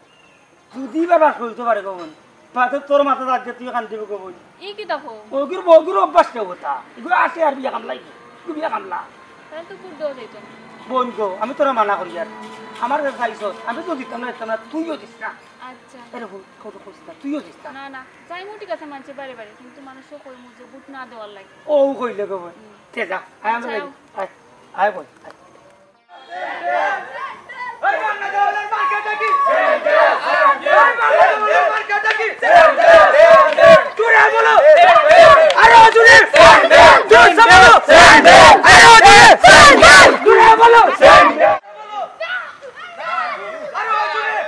যদি বা বাস করতে পারে গো বইন। বাদে তোর মাথাত আগে তুই কান্দিবে গো বইন। ই কিতা কও? ওগুর, ওগুর অভ্যাস রে ওটা। ইগুর আসে আর বিয়া কামলা ইগু। ইগু বিয়া কামলা। তাইলে তো ভোট দেওয়া যাইতো না। বইন গো, আমি তোরে মানা করি আর। আমার কাছে চাইছস, আমি তো দিতাম না, দিতাম না, তুইও দিস না। আচ্ছা। আরে বইন, কত কষ্ট, তুইও দিস না। না, না, যাইমু ঠিক আছে, মানষে বাড়ি বাড়ি, কিন্তু মানষরে কইমু যে ভোট না দেওয়ার লাগি। ও কইলে গো বইন। হুম। তে যা, আয় আমরা যাও। যাই। আয়, আয় বইন, আয়। জোরে বলো। আরো জোরে। জোরে বলো। জোরে বলো। আরো জোরে।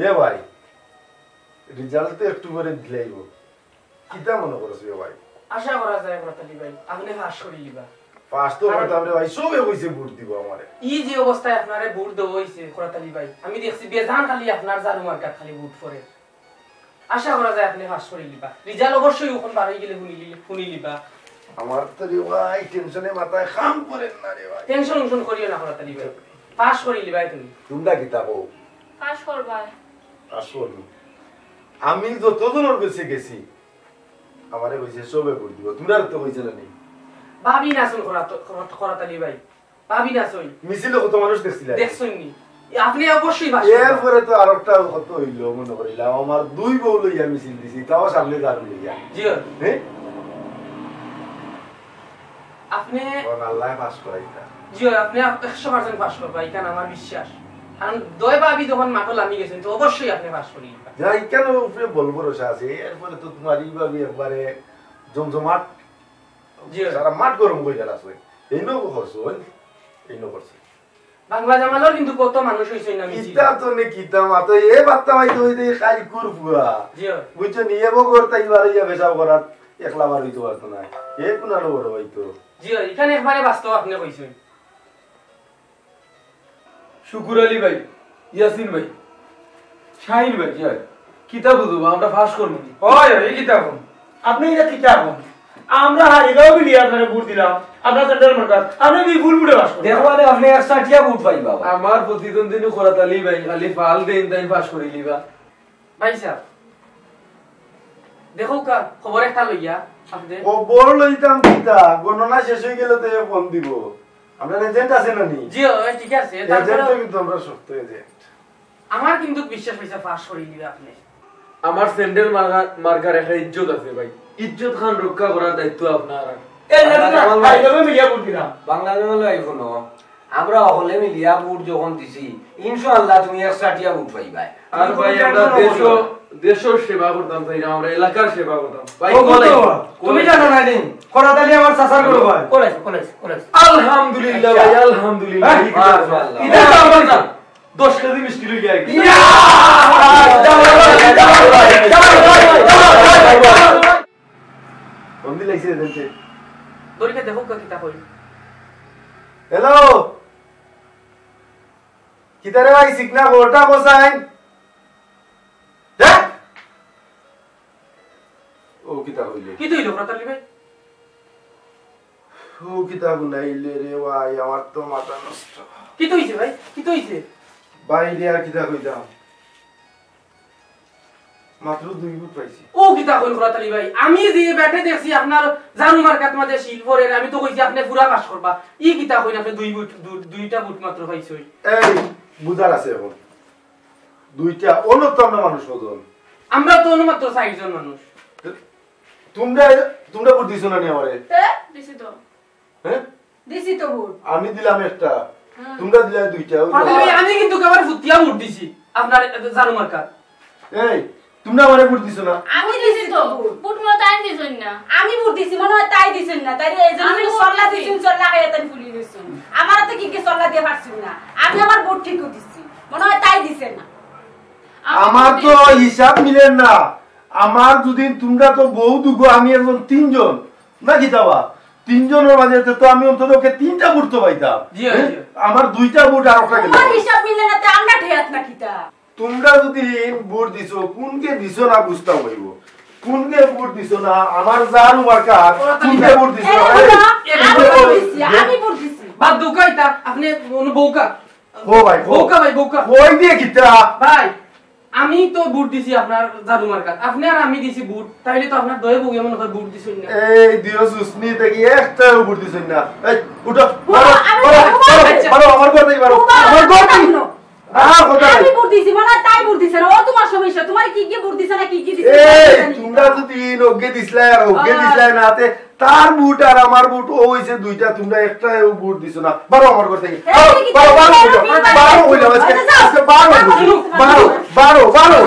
এ ভাই, রেজাল্ট তো একটু পরে দিলাইবো। কিতা মনে করছ রে ভাই? আশা করা যায়, খরাত আলী ভাই, আপনে পাস করিলিবা। পাস তো করতাম রে ভাই, সবে কইছে ভোট দিব আমারে। ই যে অবস্থায় আপনারে ভোট দেওয়া অইছে, খরাত আলী ভাই, আমি দেখছি বেজান খালি আপনার ঝাড়ু মার্কাত খালি ভোট পড়ে। আশা করা যায় আপনে পাস করিলিবা। রেজাল্ট অবশ্যই অখন বার অই গেলে হুনিলি-, হুনিলিবা। আমার তো রে ভাই টেনশনে মাথায় কাম করে না রে ভাই। টেনশন উনশন করিও না খরাত আলী ভাই, পাস করিলিবায় তুমি। তোমরা কিতা কও? পাস করবায়। পাস করবো। আমি যতজনর গেছে গেছি, আমারে কইছে সবে ভোট দিব। তোমরা তো কইছে না নি? ভাবি না শুন খরাত-, খরাত-, খরাত আলী ভাই। ভাবি না সই। মিছিলে কত মানুষ দেখছিলা? দেখছইন নি? আপনে অবশ্যই পাস করবা। এরপরে তো আরেকটা কত অইল মনে করিলাম, আমার দুই বউ লইয়া মিছিল দিছি, তাও সামনে দাঁড় লইয়া। জি অয়। হ্যাঁ? আপনে কোন আল্লাহ পাস করাইতা? জি অয়, আপনে একশো পার্সেন্ট পাস করবা, ইখান আমার বিশ্বাস। কারণ দুই ভাবি যখন মাঠো লামি গেছইন, তো অবশ্যই আপনে পাস করিবা। যা, ইখান উপরে বল ভরসা আছে, এরপরে তো তোমার এই ভাবি একবারে জমজমাট জি অয়। সারা মাঠ গরম করি গেল আছে। এই নব করছো, এই নব করছো। বাংলা জামালর কিন্তু কত মানুষ অইছে না মিছিল। কিতা তো নে কিতা মাতো, এ বাত্তা ভাই তো হইতে খাই কুরফুয়া। জি অয়। বুঝছো নি, এ বগর তাই বারে ইয়া বেশাও করার একলা বার হইতে পারতো না। এ কোন আরো বড় হইতো। জি অয়, ইখান একবারে বাস্তব আপনে কইছইন। শুকুর আলী ভাই, ইয়াসিন ভাই, শাহিন ভাই, জি ভাই। কিতা বুঝবো, আমরা পাস করবো নি। ওই, ওই, কিতা কম? আপনে ইটা কিতা কম? আমরা হারিগাঁও মিলিয়া আপনারে ভোট দিলাম, আপনার সেন্টার মার্কাত, আপনে বিপুল ভোটে পাস করলেন। দেখো মানে আপনে একশো টিয়া ভোট পাইবা। আমার প্রতিদ্বন্দ্বী নি খরাত আলী ভাই, খালি ফাল দেইন, তাইন পাস করিলিবা। ভাই সাহেব, দেখো কা, খবর একটা লইয়া, আপনি। খবর লইতাম কিতা, গণনা শেষ হয়ে গেলে তো এ ফোন দিব। আপনার এজেন্ট আছে না নি? জি, ওই ঠিক আছে, তারপরে এজেন্ট তো কিন্তু আমরা শক্ত এজেন্ট। আমার কিন্তু বিশ্বাস হইছে পাস করিলিবা আপনি। আমার স্যান্ডেল মার্কা-, মার্কার একটা ইজ্জত আছে ভাই। ইজ্জত খান রক্ষা করার দায়িত্ব আপনার। এই না, না, না, বাংলা ভাই, তবে মিলিয়া ভোট দিলাম। বাংলা জঙ্গল ভাই, হুনো, আমরা হকলে মিলিয়া ভোট যখন দিছি, ইনশাআল্লাহ তুমি একশো টিয়া ভোট পাইবায়। আর তুমি ভাই, কোনো আমরা টেনশন দেশ, করো না। দেশর সেবা করতাম চাই না, আমরা এলাকার সেবা করতাম। ভাই, ও, কলাই, তো, তুমি কলাই। জানো না নি? খরাত আলী আমার চাচার ঘরো ভাই। কলাই, কলাই, কলাই। আলহামদুলিল্লাহ ভাই, আলহামদুলিল্লাহ। হ্যাঁ? এই কথা। মাশাআল্লাহ। এটা আমার না। দশ কেজি মিষ্টি লই আই। ইয়া! কোন দিন লাগছে এজেন্টে? দড়িকে দেখো কা কিতা কই। হ্যালো। কিতা রে ভাই, সিগনা গোটা বসাইন। দেখ। ও কিতা কইলে? কিতা হইল, খরাত আলী ভাই? ও কিতা গুনাইলে রে ভাই, আমার তো মাথা নষ্ট। কিতা হইছে ভাই? কিতা হইছে? ভাই রে, আর কিতা কইতাম? মাত্র দুই ভোট পাইছি। ও কিতা কইন খরাত আলী ভাই? আমি যে ব্যাটে দেখছি আপনার জানু মার্কাত মাঝে শিল পড়ের, আমি তো কইছি আপনি পুরা পাস করবা। ই কিতা কইন আপনি দুই ভোট, দু-, দুইটা ভোট মাত্র পাইছই। এই, বুঝার আছে এখন। দুইটা, অন্য তো আমরা মানুষ কতজন? আমরা তো অন্য মাত্র চারজন মানুষ। তোমরা, তোমরা ভোট দিছো না নি আমারে? তে? দিছি তো। হ্যাঁ? দিছি তো ভোট। আমি দিলাম একটা, হুম। তোমরা দিলে দুইটা, ওই তো। আমি কিন্তু একেবারে ফুতিয়া ভোট দিছি আপনার জানু মার্কাত। এই, তোমরা আমারে ভোট দিছো না? আমি দিছি তো ভোট। ভোট মনে হয় তাই দিছইন না। আমি ভোট দিছি, মনে হয় তাই দিছইন না। তাই এই জন্য আমি তো ভোট সল্লা দিছি। দিছইন, সল্লা খাইয়া তাই ফুলি গেছইন। আমার হাতে কি কি সল্লা দিয়ে পারছইন না। আমি আমার ভোট ঠিকও দিছি। মনে হয় তাই দিছে না। আমি আমার ভোট তো দিছি। হিসাব মিলের না। আমার যদি তোমরা তো বউ দুগো, আমি একজন তিনজন। না কিতা বা? তিনজনর মাঝে তো আমি অন্তত ওকে তিনটা ভোট তো পাইতাম। জি, হ্যাঁ? জি। আমার দুইটা ভোট আর একটা গেল। তোমার হিসাব মিলে না, তে আমরা ঠেয়াত না কিতা? তোমরা যদি ভোট দিছো, কোনকে দিছো না বুঝতাম হইব। কোনকে ভোট দিছো না, আমার জান মার্কা, কোনকে ভোট দিছো না? এই, এই, এই, আমি ভোট দিছি, আমি ভোট দিছি। বাদ দুকাইতা, আপনি অনু বউকা। ও ভাই, ও। বউকা ভাই, বউকা। কই দিয়ে কিতা? ভাই, আমি তো ভোট দিছি আপনার জানু মার্কাত। আপনি আর আমি দিছি ভোট, তাইলে তো আপনার দয়ে বউয়ে মনে হয় ভোট দিছইন না। এই দিও সুসনি দেখি একটাও ভোট দিছইন না। এই, উঠো, বারো, আমি বারো, বারো, বারো, আমার ঘর থেকে বারো, আমার ঘর থেকে। বারো, কথা নাই। আমি ভোট দিছি, মনে হয় তাই ভোট দিছে না। ও তোমার সমস্যা, তোমার কি কি ভোট দিছে না, কি কি দিছে, এই, জানি না। তোমরা যদি নগে দিছলায় আর হগে দিছলায় না, তে তার ভোট আর আমার ভোট ও হইছে দুইটা, তোমরা একটাও ভোট দিছো না। বারো আমার ঘর থেকে। এই, বারো, কি বারো, বারো, কি বারো, কি বারো, বারো, আজকে, আজকে বারো, বারো, বারো, বারো।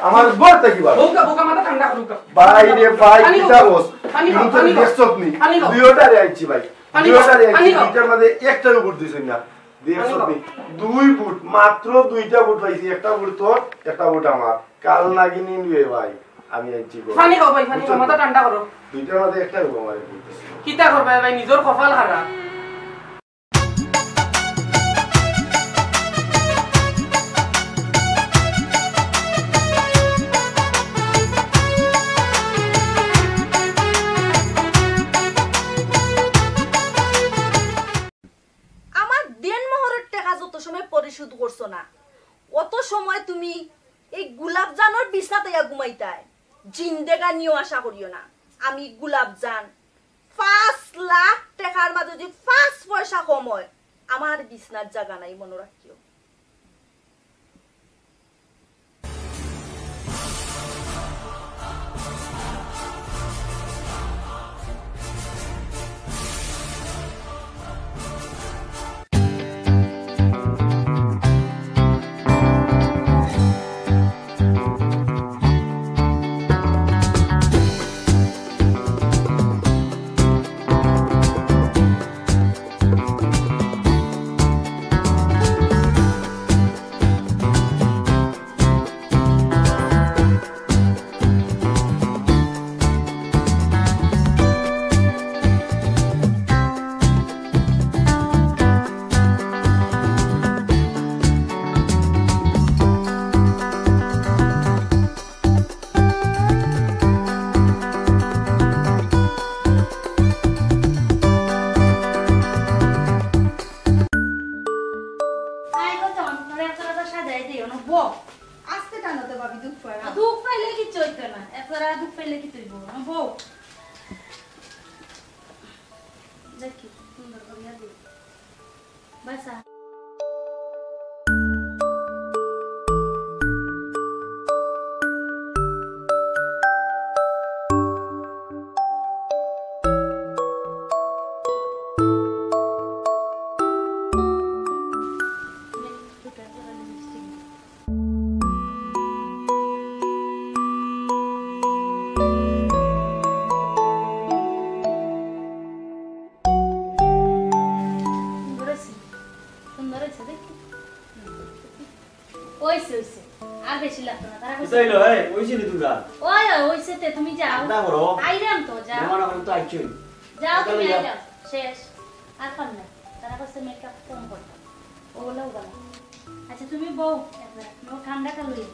আমার ঘর থেকে বারো। বউকা, বউকা, মাথা ঠান্ডা করুকা। ভাই রে ভাই, পানি কিতা খাও, বস? পানি খাও, তুমি তো পানি খাও। দেখছত নি? পানি খাও। দুইটারে আইছি ভাই। পানি খাও, দুইটার এক, পানি খাও। দুইটার মাঝে একটাও ভোট দিছইন না। দেখছো পানি খাও। তুমি? দুই ভোট, মাত্র দুইটা ভোট পাইছি, একটা ভোট তোর, একটা ভোট আমার। কাল নাগিনী নিবে ভাই, আমি আইছি গো। পানি খাও ভাই, পানি খাও, বুঝছো? মাথা ঠান্ডা করো। দুইটার মাঝে একটাও আমার ভোট দিছে। কিতা করবে ভাই, নিজর কপাল খারাপ। আমার দেনমোহরর টেকা যত সময় পরিশোধ করছো না, অত সময় তুমি এই গোলাপজানর বিছনাত আইয়া ঘুমাইতায়। জিন্দেগানিও আশা করিও না। আমি গোলাপজান, পাঁচ লাখ টেকার মাঝে যদি পাঁচ পয়সা কম অয়, আমার বিছনাত জাগা নাই, মনো রাখিও। আয় গো, তখন তোরে এক জাগা সাজাই দিও না, বউ। আস্তে টানো তো ভাবি, দুখ পায় না। দুখ পাইলে কিচ্ছু অইতো না, এক জাগা দুখ পাইলে কিচ্ছু অইবো না, বউ। দেখি, সুন্দর করিয়া দি। বাসা। সুন্দর অইছে, সুন্দর অইছে, দেখি। অইছে, অইছে। আর বেশি লাগতো না। তারা কইছে কিতা অইলো, এই? অইছে নি তুমরা? ওই, ওই, অইছে তে, তুমি যাও। না করো। আইরাম তো, যাও। মেহমান অখন তো আইছইন। যাও, তুমি আইরাম। শেষ। আর পারলাম না। তারা কইছে মেকআপ কম করতাম। ওগুলাও গেল। আচ্ছা, তুমি বউ, একবার ঠান্ডা কাল লইয়া।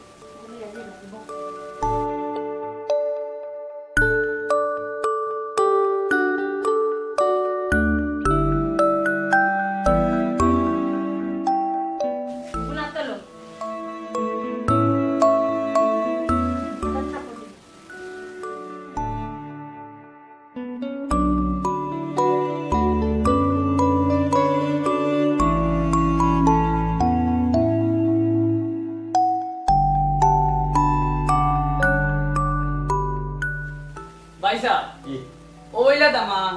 ভাইসাব, কি? অউ অইলা দামান,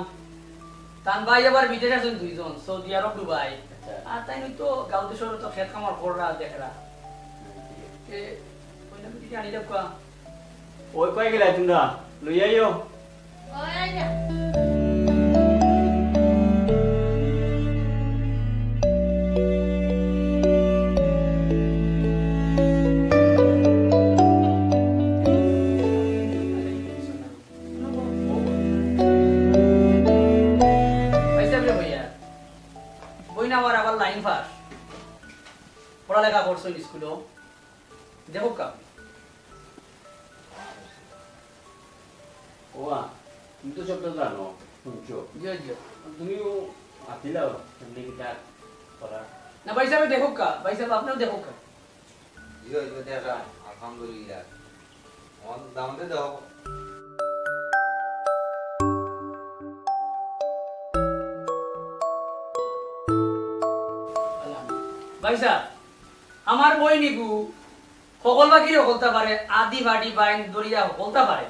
তান ভাই আবার বিদেশ আছইন দুইজন, সৌদি আরব, দুবাই। আচ্ছা। আর তাইন অউ তো গাঁও দেশর তো খেত খামার কররা দেখরা। এ, কইলাম কি আনি দেবকা? ওই কই গেলা তুমরা? লই আইও। ওই আইরা। ভাইসাব রে ভাইয়া, বইন আমার আবার লাইন পাস, পড়ালেখা করছইন স্কুলো, দেখউক্কা। ওয়া, তুমি তো সবটা জানো, শুনছো। জি, জি। তুমিও আতিলাও, এমনি কিতা করা। না, ভাইসাবে দেখউক্কা, ভাইসাব আপনেও দেখউক্কা। জি, জি, দেখা, আলহামদুলিল্লাহ। আমার দামান্দে দেখো। ভাইসাব, আমার বইন ইগু হকল বাকিরে হকলতা পারে, আদি বাড়ি বাইন দরিয়া হকলতা পারে।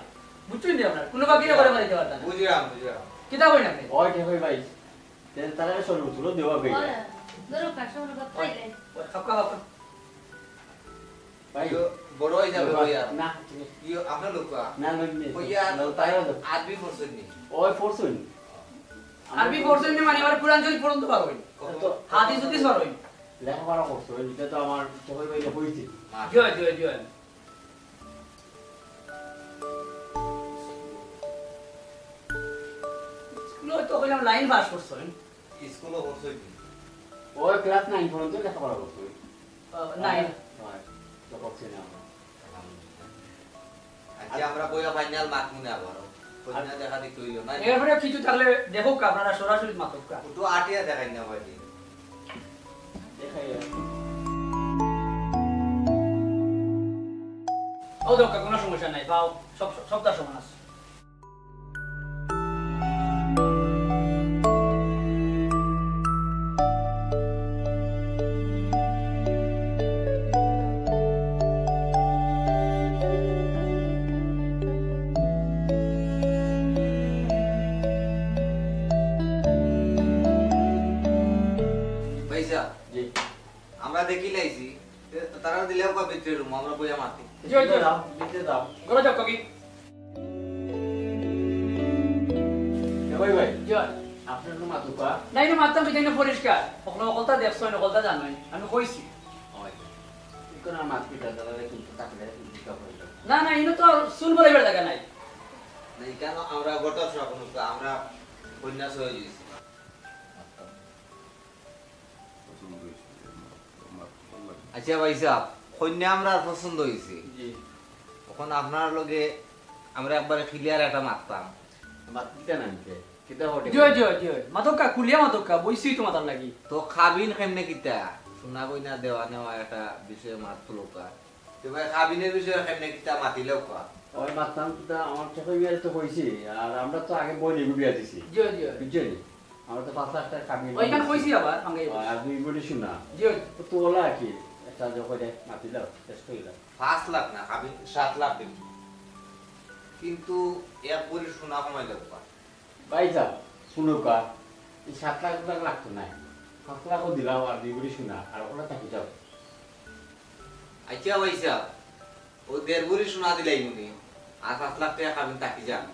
বুঝছইন নি আপনারা? কুনু বাকিরে করে মারিতে পারতা না। বুঝলাম, বুঝলাম। কিতা কইন আপনে? ওই, ঠিক কই ভাই। তে তারা সরবত গুলো দেওয়া গই। ওই, ধরো, কার সরবত খাইলে। ওই, খাও, খাও, খাও। ভাই। ইয়ো, বড় অই যাবে, বাবা, ভাইয়া। না, ঠিক আছে। ইয়ো, আপনার লোক, আ? না, লোক নেই। ভাইয়া, লোক তাই তাই হলো। আদমি পড়ছইন নি? ওই, পড়ছইন। আরবি পড়ছইন নি মানে আবার কোরআন শরীফ পর্যন্ত পারইন। কত? হাদিস উদিস পারইন। লেখাপড়া করছো, এটা তো আমার চোখের বাইরে হয়েছে। জি অয়, জি অয়, জি অয়। স্কুলে তো কইলাম লাইন পাস করছইন। স্কুলও করছইন নি? ওই ক্লাস নাইন পর্যন্ত লেখাপড়া করছইন। আহ, নাইন। হয়, তো করছি না আমরা। আচ্ছা, আমরা বইয়া ফাইনাল মাত মনে আবার। কইনা দেখা দেখি হইল না। এরপরে কিছু থাকলে দেখো কা, আপনারা সরাসরি মাতক কা। একটু আটিয়া দেখাই না ভাই। দেখাই আর। ও দক্কা, কোনো সমস্যা নাই, পাও, সব, সব, সবটা সমান আছে। ভাইসাব, জি। আমরা দেখি লাইছি, তে তারা দিলেও কয় ভিতরে রুম, আমরা বইয়া মাতি। জি, জি। দাও, দিতে দাও। ঘরে যাও, কাকি। এ ভাই, ভাই। জি। আপনার রুম আতুকা? নাই, না, মাততাম, এটা না পরিষ্কার। ওখানে অকলতা দেখছো, না অকলতা জানোই। আমি কইছি। ওই। এখন আর মাতপিটা দাদা কিন্তু তাহলে জিজ্ঞাসা করে দাও। না, না, ইনো তো চুল বলাইবার জায়গা নাই। না, এখানে আমরা গোটা সব আমরা কন্যা সহ দিয়েছি। পছন্দ হয়েছে, আমার, আমার ভালো লাগে। আচ্ছা ভাইসাব, কইনা আমরার পছন্দ হইছে। জি। অখন আপনার লগে আমরা একবারে clear একটা মাততাম। মাত দিতে না নিতে, কিতা ঘটে? জি, জি, জি। মাতক্কা, খুলিয়া মাতক্কা, বইছি তো মাতার লাগি। তো কাবিন কেমনে কিতা? সোনা গয়না দেওয়া নেওয়া একটা বিষয়ে মাত তুলুক্কা। তো ভাই, কাবিনের বিষয়ে কেমনে কিতা মাতিলেও কওয়া। ওই মাততাম কিতা, আমার ছোট মেয়ের তো কইছি, আর আমরা তো আগে বই লিখে বিয়া দিছি। জি, জি। বুঝছো নি? আমরা তো পাঁচ লাখ টাকা কাবিন ওইখানে কইছি আবার, সঙ্গে আর দুই কোটি সোনা। জি, জি। তো, তো ওলা কি? একটা যে করে মাতিলাও, শেষ করিলাম। পাঁচ লাখ না, কাবিন সাত লাখ দিন। কিন্তু এক ভরি সোনা কমাই দেবো। ভাইসাব, শুনুক্কা, এই সাত লাখ টাকা লাগতো না। পাঁচ লাখও দিলাম আর দুই কোটি সোনা, আর ওরা থাকি যাও। আচ্ছা ভাইসাব, ও দেড় ভরি সোনা দিলাই মনে, আর পাঁচ লাখ টাকা কাবিন থাকি যান।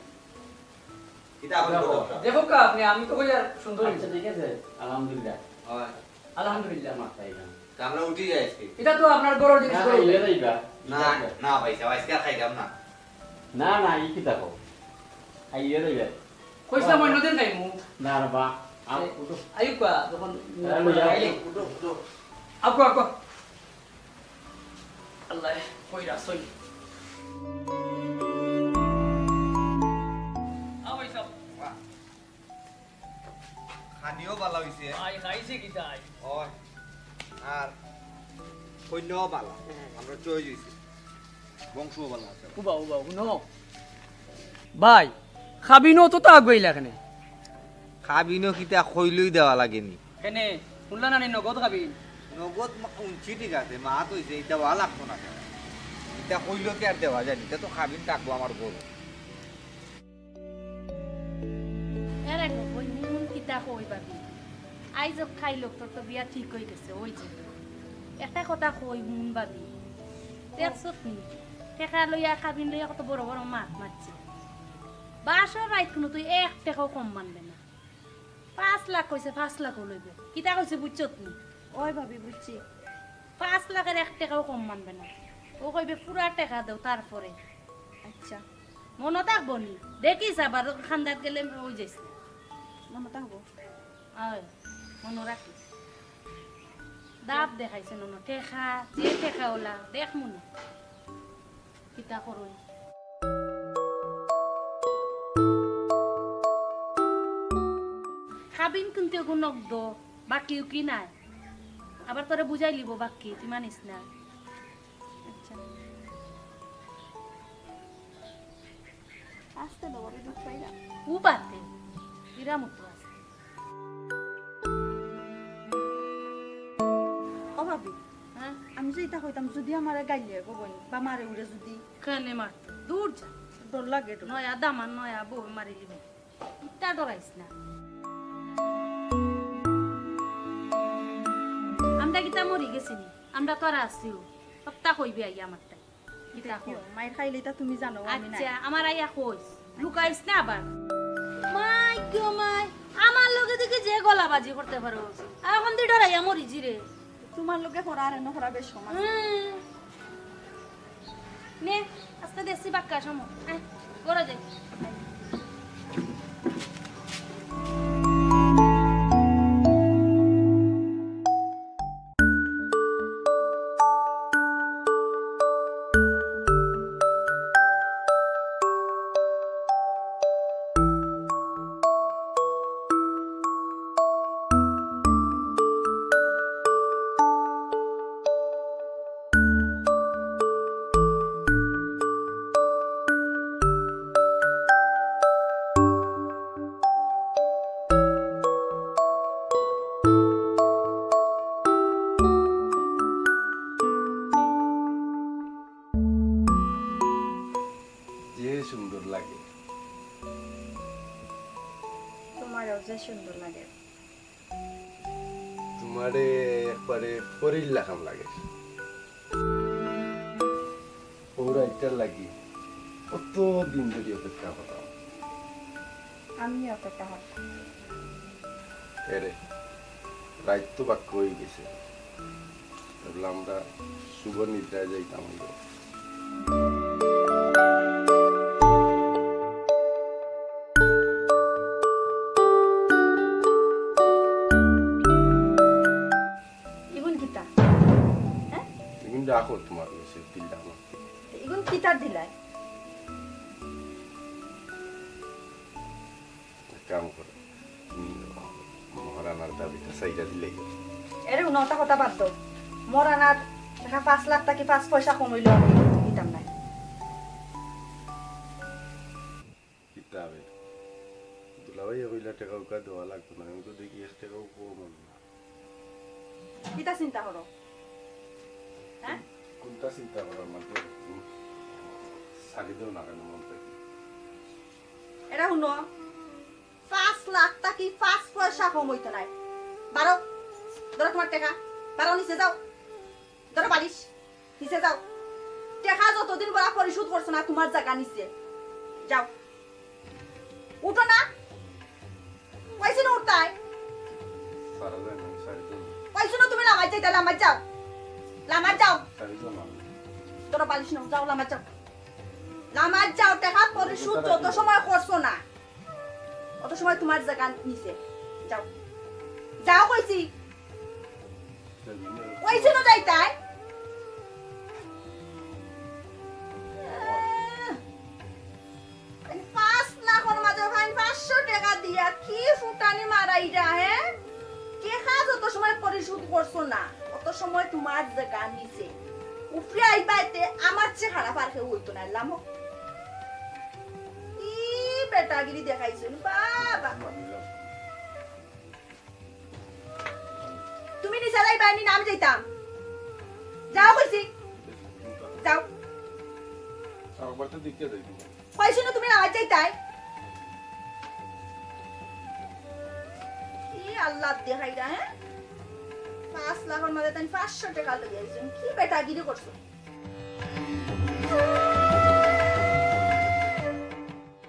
কিতা এখন দেখো। কথা? দেখো কা আপনি, আমি তো কই আর সুন্দর আচ্ছা, হইছে। ঠিক আছে, আলহামদুলিল্লাহ। হয়। আলহামদুলিল্লাহ। মাথায় না। তা আমরা উঠি যাই আজকে। এটা তো আপনার বড় জিনিস না, বড়। খাইলে যাইবা। না, না ভাইসাব, আজকে আর খাইলাম না। না, না, ই কিতা কও? খাইলে যাইবা। কইছিলাম অন্য দিন খাইমু। না রে বা, আও, এ, উঠো। আইউক্কা, যখন হ্যাঁ, লই যাও। আইলে। উঠো, উঠো। আউক্কা, আউক্কা। আল্লাহ, কই রাসই। আও ভাইসাব। বাহ। খানিও বালা হইছে। আই খাইছে কিতা আই? ওই, আর কইনাও বালা। আমরা চয়েস হইছে। বংশও বালা আছে। উবা, উবা, হুনো। ভাই, কাবিনও তো তা আগুয়াইলা কেনে? কাবিনও কিতা কইলেই দেওয়া লাগেনি? কেনে? শুনলা না নি নগদ কাবিন? নগদ মা-, উঞ্চি ঠিক আছে, মাত হইছে, এটা দেওয়া লাগতো না কেন? এটা কইলেও কি আর দেওয়া যায়? এটা তো কাবিন থাকবো আমার গরু। এরে গো, বইন, হুন কিতা কই ভাবি? আইজ খাই লোক তোর তো বিয়া ঠিক হই গেছে, ওই যে। একটা কথা কই, হুন ভাবি। দেখছত নি? টেকা লইয়া, কাবিন লইয়া কত বড় বড় মাত মারছে। বাসর রাইত কুনু তুই এক টেকাও কম মানবে না। পাঁচ লাখ কইছে, পাঁচ লাখও লইবে। কিতা কইছে বুঝছত নি? ওই ভাবি, বুঝছি। পাঁচ লাখের এক টেকাও কম মানবে না। ও কইবে, "পুরা টেকা দেও, তারপরে।" আচ্ছা। মনো থাকবো নি? দেখিস আবার খান্দাত গেলে ওই যাইস না। মনো থাকবো। আয়, মনো রাখিস। দাব দেখাইছে নন, টেকা, যে টেকা ওলা, দেখ মনে। কিতা করুন? কাবিন কিন্তু এগু নগদ, বাকি উকি নাই। আবার তোরে বুঝাই লিব বাকি, তুই মানিস না। আচ্ছা। আসতে দেবো, আমি দুধ পাই না। ও বাতে, এরা মতো আছে। ও ভাবি, হ্যাঁ? আমি যে এটা কইতাম, যদি আমারে গাইলে গো বইন, বা মারে উড়ে যদি। কেনে মারতো? দূর যা। ডর লাগে তো। নয়া দামান, নয়া বউ মারিলিবে। ইতা ডরাইস না। আমরা কিতা মরি গেছি নি? আমরা তো আর আছিও। হপ্তা কইবে আইয়া আমার তাই। কিতা কিতা কই? কিয়? মাইর খাইলে ইতা তুমি জানো, আমি নাই। আচ্ছা, আমার আইয়া কইস। লুকাইস না আবার। মাই গো মাই। আমার লগে দেখি যে গলাবাজি করতে পারো, আর অখন দি ডরাইয়া মরি যিরে। তোমার লগে করা আর এনো করা বেশ সমান। হুম। নে, আজকে দেশি বাক্কা সময়। আয়, ঘরে যাই। যে সুন্দর লাগে। তোমারও যে সুন্দর লাগে। তোমারে একবারে পরীর লাখান লাগে। ও রাইতটার লাগি কত দিন ধরি অপেক্ষা করলাম। আমি অপেক্ষা করলাম। এরে, রাইত তো বাক্কা অই গেছে। তাহলে আমরা শুভ নিদ্রায় যাইতাম অইব। ইগুন কিতা? হ্যাঁ? ইগুন রাখো তোমার কাছে, দিলাম। ইগুন কিতার দিলাই? এক কাম করো, উম, মহারানার দাবিটা চাইরা দিলেই। এরে, হুনো, অতা কথা বাদ দেও। মহারানার টেকা পাঁচ লাখ থাকি পাঁচ পয়সা কম অইলেও আমি দিতাম নায়। কিতা বে? দুলাভাইয়ে কইলা টেকা উকা দেওয়া লাগতো না, আমি তো দেখি এক টেকাও কম অইল না। কিতা চিন্তা করো? হ্যাঁ? কোনটা চিন্তা করার মাঝে, উম, ছাড়ি দেও না কেন মন থেকে? এরে হুনো, পাঁচ লাখ থাকি পাঁচ পয়সা কম অইতো নায়। বারো, ধরো তোমার টেকা, বারো নিচে যাও। ধরো বালিশ, নিচে যাও। টেকা যতদিন বলা পরিশোধ করছো না, তোমার জাগা নিচে। যাও। উঠো না। কইছি না উঠতায়? পারা যায় না, ছাড়ি দেও না। কইছি না তুমি লামাত যাইতায়, লামাত যাও। লামাত যাও। ছাড়ি দেও না। ধরো বালিশ নাও, যাও লামাত যাও। লামাত যাও, টেকা পরিশোধ যত সময় করছো না, অত সময় তোমার জাগা নিচে। যাও। যাও কইছি। কইছি না যাইতায়? আহ, এই পাঁচ লাখর মাঝে ভাই পাঁচশো টেকা দিয়া কি ফুটানি মারাইরা, হ্যাঁ? টেকা যত সময় পরিশোধ করছো না, অত সময় তোমার জাগা নিচে। উপরে আইবায় তে আমার চেয়ে খারাপ আর কেউ অইতো নায়, লামো। কি বেটাগিরি দেখাইছো, বাবা। তুমি নিচে যাইবায় নি না আমি যাইতাম? যাও কইছি। যাও। আমার বাড়িতে দিকে যাই তুমি। কইছি না তুমি না যাইতায়? কি আল্লাহ দেখাইরা, হ্যাঁ? পাঁচ লাখর মাঝে তাই পাঁচশো টেকা লই আইছেন। কি বেটাগিরি করছো?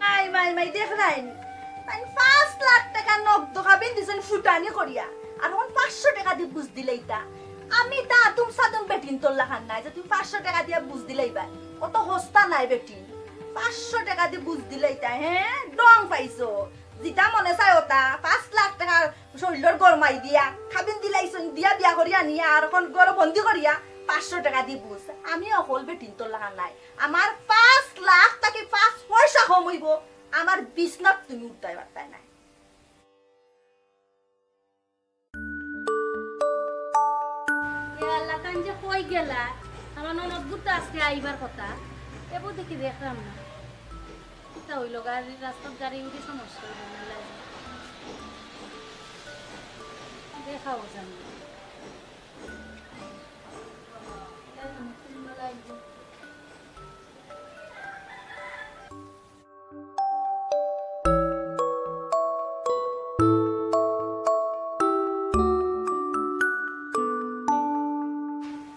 মাই, মাই, মাই, দেখরায়নি? তাইন পাঁচ লাখ টেকা নগদ খাবিন দিছইন ফুটানি করিয়া। আর অখন পাঁচশো টেকা দি বুঝ দিলাইতা। আমি তা তুম সাদুম বেটিন্তর লাখান নায় যে তুমি পাঁচশো টেকা দিয়া বুঝ দিলাইবায়। অত হস্তা নায় বেটিন। পাঁচশো টেকা দি বুঝ দিলাইতা, হ্যাঁ? ডং পাইছো। যেটা মনে চায় অটা। পাঁচ লাখ টেকা শরীলর গরমাই দিয়া, খাবিন দিলাইছইন দিয়া বিয়া করিয়া নিয়া, আর অখন ঘরো বন্দি করিয়া পাঁচশো টেকা দি বুঝ। আমি অকল বেটিন্তর লাখান নায়। আমার পাঁচ লাখ থাকি পাঁচ পয়সা কম অইবো, আমার বিছনাত তুমি উঠতায় পারতায় নায়। এ আল্লাহ, তাইন যে কই গেলা? আমার ননদ বুড়ি তো আজকে আইবার কথা, এবো দেখি দেখরাম না। কিতা অইলো, গাড়ি, রাস্তাত গাড়ি উড়ি সমস্যা অইলো না, লাগে। দেখাও জানি।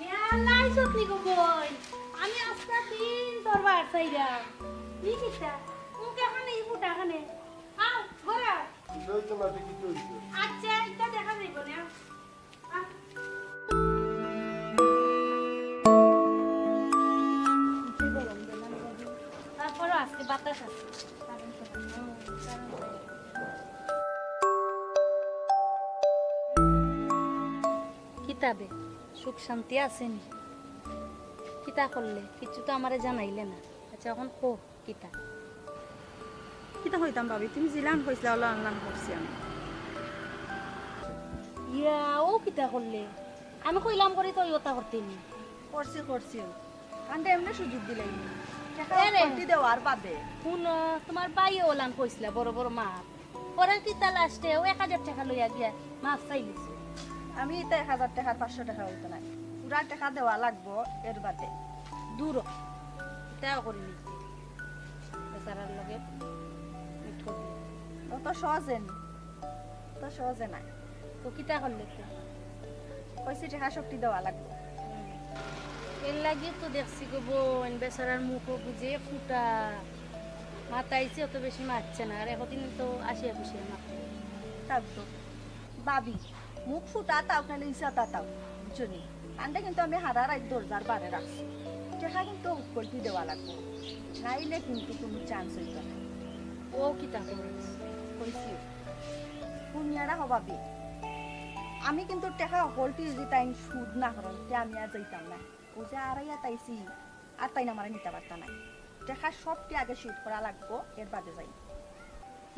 এ আল্লাহ, আইছত নি গো বইন? আমি আজকে দিন তোর বার চাইরাম। ই কিতা? মুখ এখানে, ই ফুটা এখানে। আও, ঘরে আও। ওই তো মাঠে কিছু হইছে। আচ্ছা, এটা দেখা যাইব না। আহ। তারপরও আজকে বাতাস আছে। কিতা বে, সুখ শান্তি আছে নি? কিতা করলে? কিচ্ছু তো আমারে জানাইলে না। আচ্ছা, এখন কো। কিতা? কিতা কইতাম ভাবি, তুমি যেলান কইছলা, অলান লান করছি আমি। ইয়া, ও কিতা করলে? আমি কইলাম করি তো ওই ওটা করতে নি। করছি, করছি। কান্দে এমনে সুযোগ দিলাই নি। টাকা এ রে। কমতি দেওয়ার বাদে। হুনো, তোমার ভাইয়ে ওলান কইছলা, বড় বড় মাপ। পরে কিতা লাস্টে ও এক হাজার টাকা লইয়া গিয়া মাপ চাইলিছে। আমি ইতা এক হাজার টাকার পাঁচশো টাকা হইতো না। পুরা টাকা দেওয়া লাগবো এর বাদে। দূর হ। ইতাও করি নিতে। বেচারার লগে উঠো দিয়ে। অত সহজে নি। অত সহজে না। তো কিতা করলে তো? কইছি টাকা সবটি দেওয়া লাগবো। হুম। এর লাগি তো দেখছি গো বইন, বেচারার মুখও বুঝে ফুটা। মাতাইছে, অত বেশি মাতছে না। আর এতদিন তো আসিয়া খুশি মাতছে। তাও তো। ভাবি, মুখ ফুটা তাও, নাহলে ইসা তা তাও। বুঝছো নি? কান্দে কিন্তু আমি হারা রাত দরজার বারে রাখছি। টাকা কিন্তু উৎকলটি দেওয়া লাগবো। নাইলে কিন্তু কোনো চান্স হইতো না। ও কিতা করস? কইছি। হুনিয়ারা হবাবি। আমি কিন্তু টাকা হকলটি যদি তাইন সুদ না করন, তে আমি আর যাইতাম না। ও যে আড়াইয়া তাইছি, আর তাইন আমারে নিতে পারতা নাই। টাকা সবটি আগে শোধ করা লাগবো, এর বাদে যাই।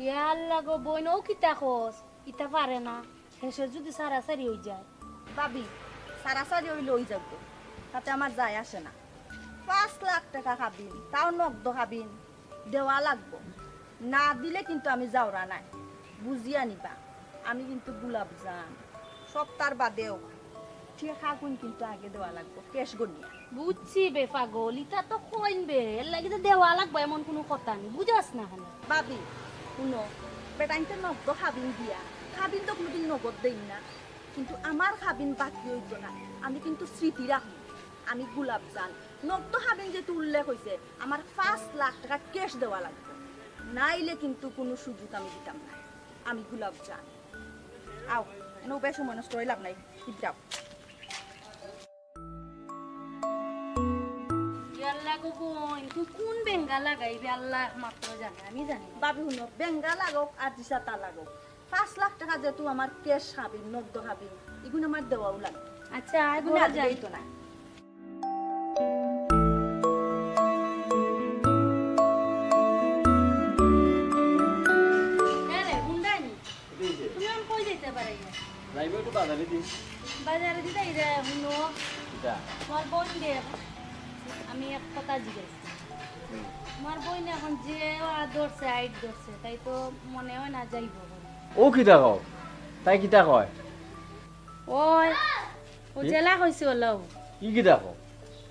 ইয়া আল্লাহ গো বইন, ও কিতা কস? ইতা পারে না। হেষে যদি সারাসারি হই যায়। ভাবি, সারাসারি হইলে হই যাবো, তাতে আমার যায় আসে না। পাঁচ লাখ টাকা কাবিন, তাও নগদ কাবিন, দেওয়া লাগবো। না দিলে কিন্তু আমি যাওরা নাই, বুঝিয়া নিবা। আমি কিন্তু গোলাপ জান, সপ্তাহর বাদেও টেকাগুন কিন্তু আগে দেওয়া লাগবো, ক্যাশ গনিয়া। বুঝছি বে পাগল, ইতা তো কইন বে, এর লাগি তো দেওয়া লাগবো, এমন কোনো কথা নি, বুঝাস না কেনে? ভাবি, হুনো, বেটাইন্তে নগদ কাবিন দিয়া, কাবিন তো কোনোদিন নগদ দেইন না, কিন্তু আমার কাবিন বাকি হইতো না, আমি কিন্তু স্মৃতি রাখবো। আমি গোলাপ জান, নগদ কাবিন যেহেতু উল্লেখ হইছে, আমার পাঁচ লাখ টাকা ক্যাশ দেওয়া লাগবো, নাইলে কিন্তু কোনো সুযোগ আমি দিতাম না, আমি গোলাপ জান। আও, নৌবায় সময় নষ্ট করে লাভ নাই, যাও। ইয়াল্লা গো বইন, তুই কোন বেঙ্গা লাগাইবে আল্লাহ একমাত্র জানে, আমি জানি না। ভাবি হুনো, বেঙ্গা লাগক আর দিশা তা লাগক, পাঁচ লাখ টাকা যেহেতু আমার ক্যাশ কাবিন, নগদ কাবিন, ইগুন আমার দেওয়াও লাগে। আচ্ছা, আয় ইগুন ঘরে আর যাই। দিলেই তো নাই। হ্যাঁ রে, হুন্ডাই নি? এই যে। তুমি এখন কই যাইতে পারে? যাইবো একটু বাজারে দি। বাজারে দি যাই রে, হুনো। কিতা? তোমার বোন দে, আমি এক কথা জিজ্ঞেস। হুম। তোমার বোন এখন যে ধরছে, আইট ধরছে, তাই তো মনে হয় না যাইবো। ও কিতা কও? তাই কিতা কয়? ওই, ও কি? জেলা কইছে ওলাও। ই কিতা কও?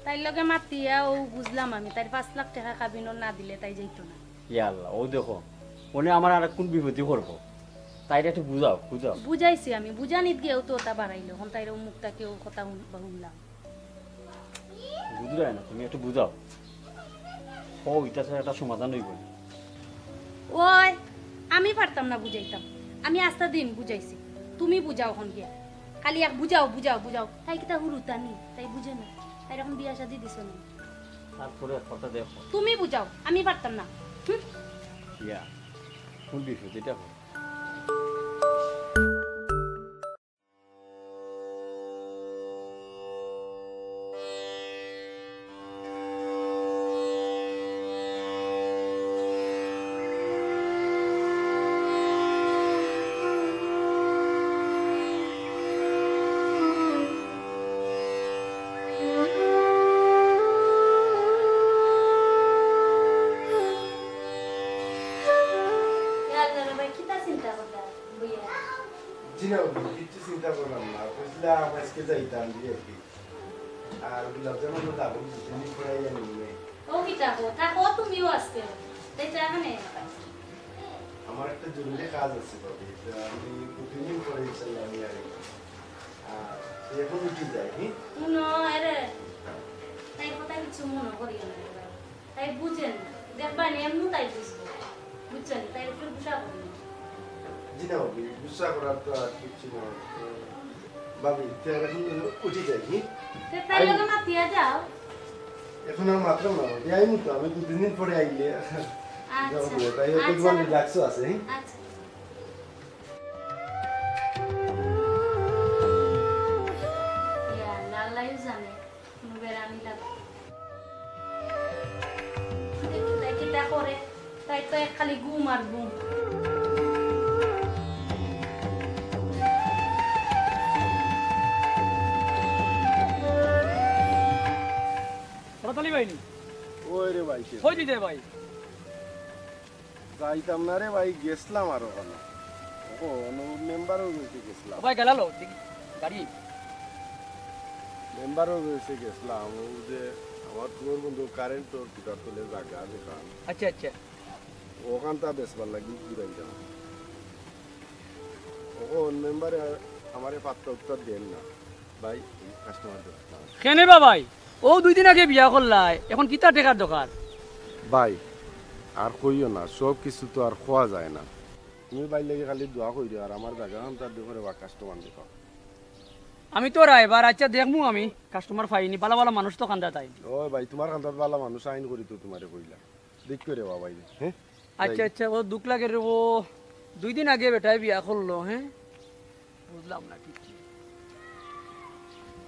তাইর লগে মাতিয়া ও বুঝলাম আমি, তাইর পাঁচ লাখ টাকা কাবিনও না দিলে তাই যাইতো না। ইয়া আল্লাহ, ও দেখো, ওনে আমার আর কোন বিপদই করবো। তাইরে একটু বুঝাও, বুঝাও। বুঝাইছি আমি, বুঝানিত গিয়াও তো ওটা বাড়াইলো। এখন তাইর ও মুখটা কেউ কথা হুন-, বা হুনলাম। বুঝরায় না, তুমি একটু বুঝাও। হো, ইটা ছাড়া একটা সমাধান হইব না। ওই, আমি পারতাম না বুঝাইতাম। আমি আস্তা দিন বুঝাইছি। তুমি বুঝাও এখন গিয়া। খালি এক বুঝাও, বুঝাও, বুঝাও। তাই কিতা হুরুতানি? তাই বুঝে না। তাই এখন বিয়া শাদি দিছো না। তারপরে এক কথা দেখো। তুমি বুঝাও, আমি পারতাম না। হুম? ইয়া, কোন বিষয় এটা? ইয়া আল্লাহ রে ভাই, কিতা চিন্তা করলা? বইয়া। জি না, কিচ্ছু চিন্তা করলাম না। কইছিলাম আজকে যাইতাম বিয়ে কি। আর গোলাপ জামুন তো দাবো, দুদিন পরে আইয়া নিয়ে। ও কিতা কো? থাকো তুমিও আজকে। তাই চা খানে? আমার একটা জরুরি কাজ আছে, ভাবি। তো আমি দুদিন পরে ইনশাল্লাহ আমি আর, আর এখন উঠি যাই, হুম? হুনো, আরে, তাই কথা কিছু মনে করিও না। তাই বুঝেন, দেখবা নি, এমনু তাই বুঝবো। বুঝছেন? তাই একটু গুসা করবেন। জি, না, ভাবি, গুসা করার তো আর কিচ্ছু নাই। ভাবি, তে আর এখন উঠি যাই, হুম? তে তাই লগে মাতিয়া যাও। এখন আর মাতলাম না, ভাবি, আইমু তো, আমি দুই তিন দিন পরে আইলে। আচ্ছা। যাবো বলে, তাই হয়তো আচ্ছা। তোমার রিল্যাক্সও আছে, হুম? আচ্ছা। ইয়া আল্লাহ, আল্লাহই জানে। কোনো বেড়ানি লাগে। দেখি, দেখি, তা করে। তাই তো এক খালি ঘুম আর ঘুম। রতলি ভাই নি? ওই রে ভাই, কে? কই দিতে ভাই? যাইতাম না রে ভাই, গেছলাম আরো কেন। ও, মেম্বারও গেছে গেছলাম। ও ভাই, গেলালো, দেখি, গাড়ি। মেম্বারও গেছে গেছলাম, ও যে আমার পুরোর বন্ধু কারেন্টর খুঁটার তলে জাগা যেখান। আচ্ছা, আচ্ছা। ওখানটা বেচবার লাগি ঘুরাই যাও। ও মেম্বারে আমারে পাত্তা উত্তর দেন না। ভাই, কাস্টমার দরকার। কেনে বা ভাই? ও দুই দিন আগে বিয়া করলায়, এখন কিতা টেকার দরকার? ভাই, আর কইও না, সব কিছু তো আর খোয়া যায় না। তুমি ভাইর লাগি খালি দোয়া করিও, আর আমার জাগা খান তার দেখো রে বা কাস্টমার দেখো। আমি তো রায়বার, আচ্ছা দেখমু আমি, কাস্টমার পাইনি, বালা বালা মানুষ তো কান্দাত আইন। ও ভাই, তোমার কান্দাত বালা মানুষ আইন করি তো তোমারে কইলা। দেখ করে বা ভাই, হ্যাঁ? আচ্ছা, আচ্ছা, ও দুখ লাগে রে, ও দুই দিন আগে বেটায় বিয়া করলো, হ্যাঁ? বুঝলাম না কিচ্ছু।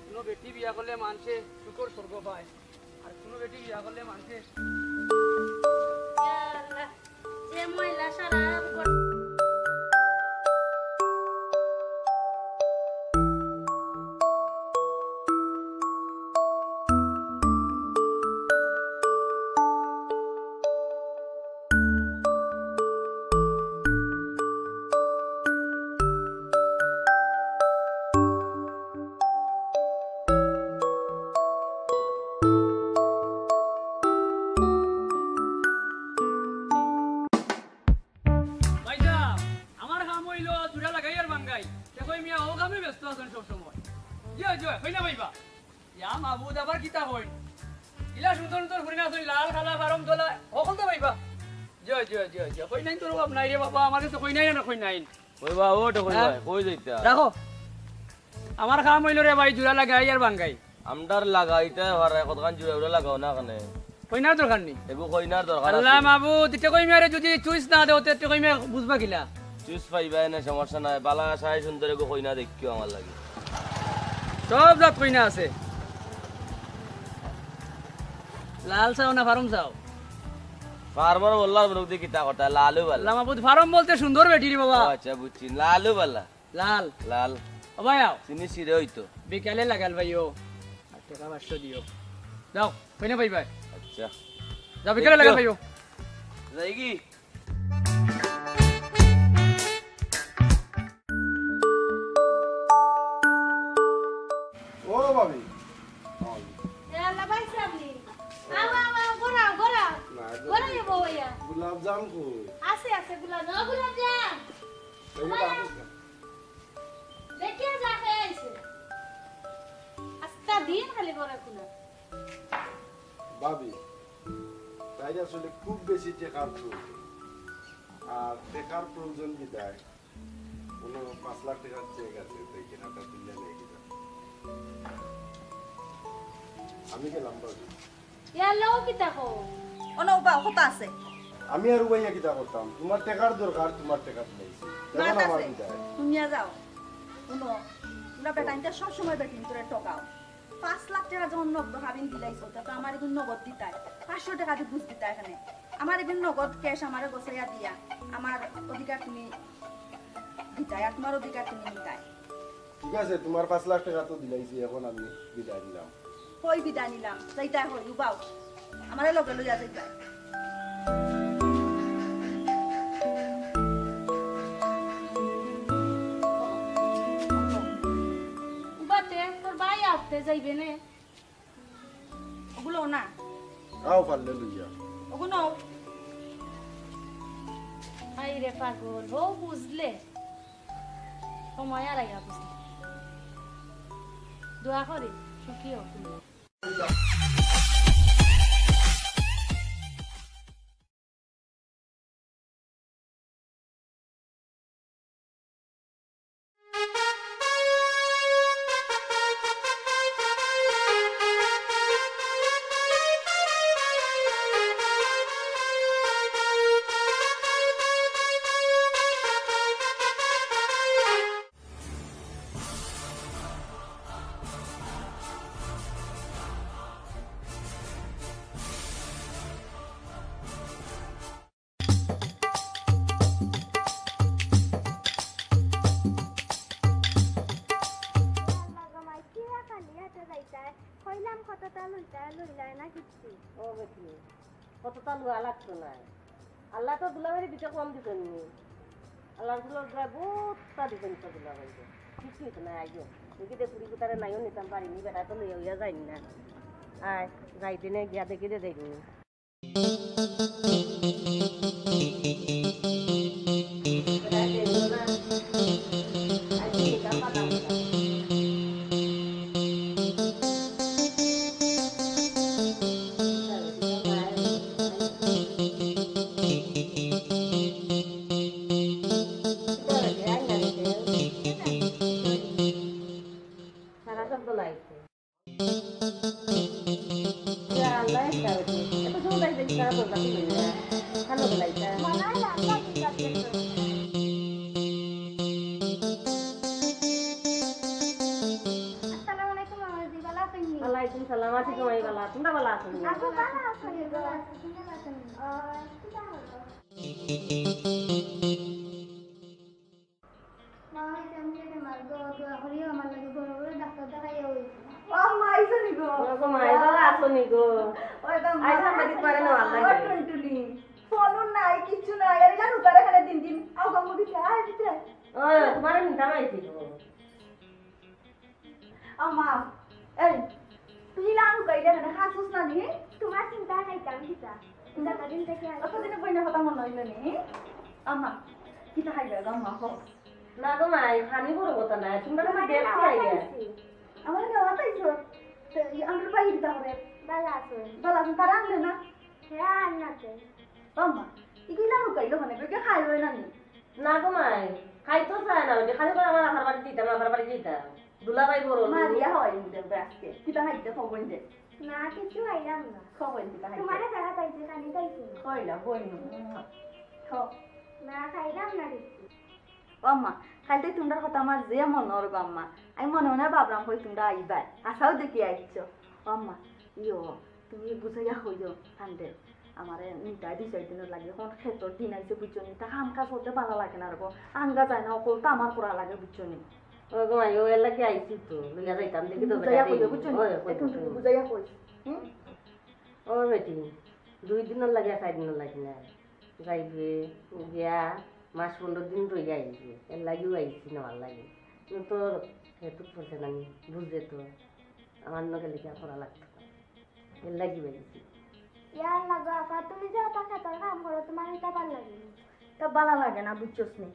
কোনো বেটি বিয়া করলে মানষে শুকর স্বর্গ পায়, আর কোনো বেটি বিয়া করলে মানষে ইয়া আল্লাহ, যে ময়লা সারা ঘর। ভাইসাব, আমার কাম অইলো জুড়া লাগাই আর ভাঙ্গাই। দেখো, এই মিয়া ও কামে ব্যস্ত আছইন সব সময়। জি অয়, জি অয়, কই না ভাইবা? ইয়া মাবুদ, আবার কিতা কইন? ইলা সুন্দর সুন্দর ফুরিন আছইন, লাল, কালা, ফারম, ধলা, হকল তো ভাইবা। জি অয়, জি অয়, জি অয়, জি অয়। কইনাইন তো অভাব নাই রে বাবা, আমার কাছে কইনাইন আর কইনাইন। ওই বা, ও তো কই হ্যাঁ? ভাই, কই যাইতা? রাখো। আমার কাম অইলো রে ভাই, জুড়া লাগাই আর ভাঙ্গাই। আমরার লাগাইতায় পারে, কতখান জুড়া উড়া লাগাও না কেনে? কইনার দরকার নি? এগু কইনার দরকার আল্লাহ আছে। মাবুদ, ইতে কই মিয়ারে যদি চুইস না দেও, তে কই মিয়া বুঝবা কিলা? চুইস পাইবা এনে, সমস্যা নাই। বালা সাই সুন্দর এগু কইনা দেখিও আমার লাগি। সব জাত কইনা আছে। লাল চাও না ফারম চাও? ফারমর বললাম, রোগ দিয়ে কিতা কথা, লালও ভালা। আল্লাহ মাবুদ, ফারম বলতে সুন্দর বেটি রে বাবা। ও আচ্ছা, বুঝছি, লালও ভালা। লাল। লাল। ও ভাই, আও। চিনি সিরে হইতো। বিকালে লাগাল ভাই ও। আর টাকা পাঁচশো দিও। যাও, কইনা ভাই ভাই। আচ্ছা। যাও, বিকালে দেখিও। লাগাল ভাই ও। যাইগি? ও ভাবি। এ আল্লাহ ভাই সামনে। আও, আও, আও, ঘুরাও, ঘুরাও। না, ঘুরাও, ঘুরাও। বউয়া। গোলাপ জাম কই? আছে, আছে, গোলাপ জাম। ও, গোলাপ জাম। এই যে বাবু। দেখিয়া যা খেয়ে আইছে। আস্তা দিন খালি পড়াশোনা। ভাবি, তাইর আসলে খুব বেশি টেকার প্রয়োজন। আর টেকার প্রয়োজন বিধায় কোনো পাঁচ লাখ টেকার চেক আছে, তাই টেকাটা তুলিয়া নিয়া গেছে। আমি গেলাম ভাবি। ইয়ার লগে কিতা কও? অনো উবা কথা আছে। আমি আর উবাইয়া কিতা করতাম? তোমার টেকার দরকার, তোমার টেকা দিলাইছি। এখন মাত আমার আছে। বিদায়। তুমিয়া যাও। হুনো, তোমরা বেটাইন্তে সব সময় বেটিন্তরে ঠগাও। পাঁচ লাখ টেকা যখন নগদ হাবিন দিলাইছো, তে তো আমার এগুন নগদ দিতায়। পাঁচশো টেকা দি বুঝ দিতায় এখানে। আমার এগুন নগদ ক্যাশ আমারে গোছাইয়া দিয়া, আমার অধিকার তুমি দিতায়, আর তোমার অধিকার তুমি নিতায়। ঠিক আছে, তোমার পাঁচ লাখ টেকা তো দিলাইছি, এখন আমি বিদায় নিলাম। কই বিদায় নিলাম? যাইতায় কই, উবাও। আমারে লগে লইয়া যাইতায়। উবাতে, তোর ভাই আটতে যাইবে নে? ওগুলো না। আও পারলে লইয়া। ওগুলো। হায় রে পাগল, ও বুঝলে। সময় আর আইয়া বুঝলে। দোয়া করি, সুখী হোক তুমি। তা লইলাই না কিচ্ছু। ও বেটি, কততা লওয়া লাগতো না। আল্লায় তো দুলাভাইরে দিতে কম দিছইন নি। আল্লার দোয়ায় বহুততা দিছইন তো দুলাভাইরে। কিচ্ছু অইতো না, আইও। দেখি দে, কুড়ি কুতারে নাইও নিতাম পারি নি, বেটা তো লইয়া অইয়া যাইন না। আয়, যাইতে নে, গিয়া দেখি দে, দেখি। সারা শব্দ নাই। ইয়া আল্লাহ, একটা হইছে। এত সময় বাইরে যাইতে তারা বলবা কি হইল? ভালো তো লাইতা। মনে হয় না, আল্লাহ ঠিক আছে। আসসালামু আলাইকুম, মামা জি, ভালো আছেন নি? ওয়ালাইকুম সালাম, আছি তো মাই ভালা। তোমরা ভালা আছো নি? আচ্ছা, ভালো আছি, ভালো আছি। তুমি ভালো আছো নি? ও, কি জানো? মামা, এই যে আমি যে বেমার গো, দোয়া করিও আমার লাগি, বড় বড় ডাক্তার দেখাইয়া অইছে। ও মা, আইছো নি গো? ও গো মা, ভালা আছো নি গো? ওই তো মা, আইছো, আমরা কি পারে না, আল্লাহ ও জানে। টুনটুনি, ফোনও নাই, কিচ্ছু নাই, আর এখানে উতারে এখানে দিন দিন। আও গো, মুখে আয় ভিতরে। ও, তোমার আমি দাঁড়াইছি গো। ও মা, এই, তুই লান কইলে মানে খাসুস না নি? তোমার চিন্তা নাই, কাম কিতা? যতদিন থেকে আছি। অতদিনে বইনের কথা মনে হইল নি? আম্মা, কিতা খাইবে গো আম্মা, কও। না গো মাই, খানি বড় কথা নাই, তোমরা তো আমার দেখতে খাওয়া আইলে। খাইছি। আমার খাওয়া খাইছো? তো এই আমার ভাই কিতা করে? ভালো আছে। ভালো আছে, তারা আনলে না? হ্যাঁ, আনলাতে। ও মা, ইগুলা লুকাইলো মানে, বেগে খাইলো না নি? না গো মাই, খাইতো চায় না, ওই যে খালি করে আমার আফার বাড়ি দিতাম, আফার বাড়ি দিতাম। দুলাভাই বড় মা লোক। দিয়া হয় ইনতে আজকে। কিতা খাইতে খবর দে। না, কিছু খাইলাম না। খবর দিতা খাইতে। তোমারে যারা চাইছে, খালি চাইছে না। কইলা, বই নু। খো। না, খাইলাম না কিছু। ও আম্মা, খাইতে তোমরার কথা আমার যে মনে অর গো আম্মা। আমি মনে মনে ভাবলাম কই তোমরা আইবায়। আশাও দেখি আইছো। ও আম্মা, ইয়ো, তুমি বুঝাইয়া কইও, কান্দে। আমারে নিতায় দুই চাইর দিনর লাগি, অখন খেতর দিন আইছে, বুঝছো নি? তা কাম কাজ করতে ভালা লাগে না রে গো। আঙ্গা যায় না, অকলতা আমার করা লাগে, বুঝছো নি? ও গো মাই, ও এর লাগি আইছি তো, লইয়া যাইতাম, দেখি তো বুঝাইয়া বেটা কইও, দেই। বুঝছো নি? ওই, কই একটু বুঝো। বুঝাইয়া কইস, হুম? ও বেটি, দুই দিনর লাগি, চাইর দিনর লাগি না। যাইবে, গিয়া মাস পনেরো দিন রইয়া আইবে। এর লাগিও আইছি না, ভালা লাগে। কিন্তু তো হেতু করছে না, বুঝে তো। আমার নগে লেখা করা লাগতো না। এর লাগি বাইছি। ইয়া আল্লাহ গো, আপা, তুমি যে অত খেতর কাম করো, তোমার ইটা ভালা লাগে নি? তা ভালা লাগে না, বুঝছস নি?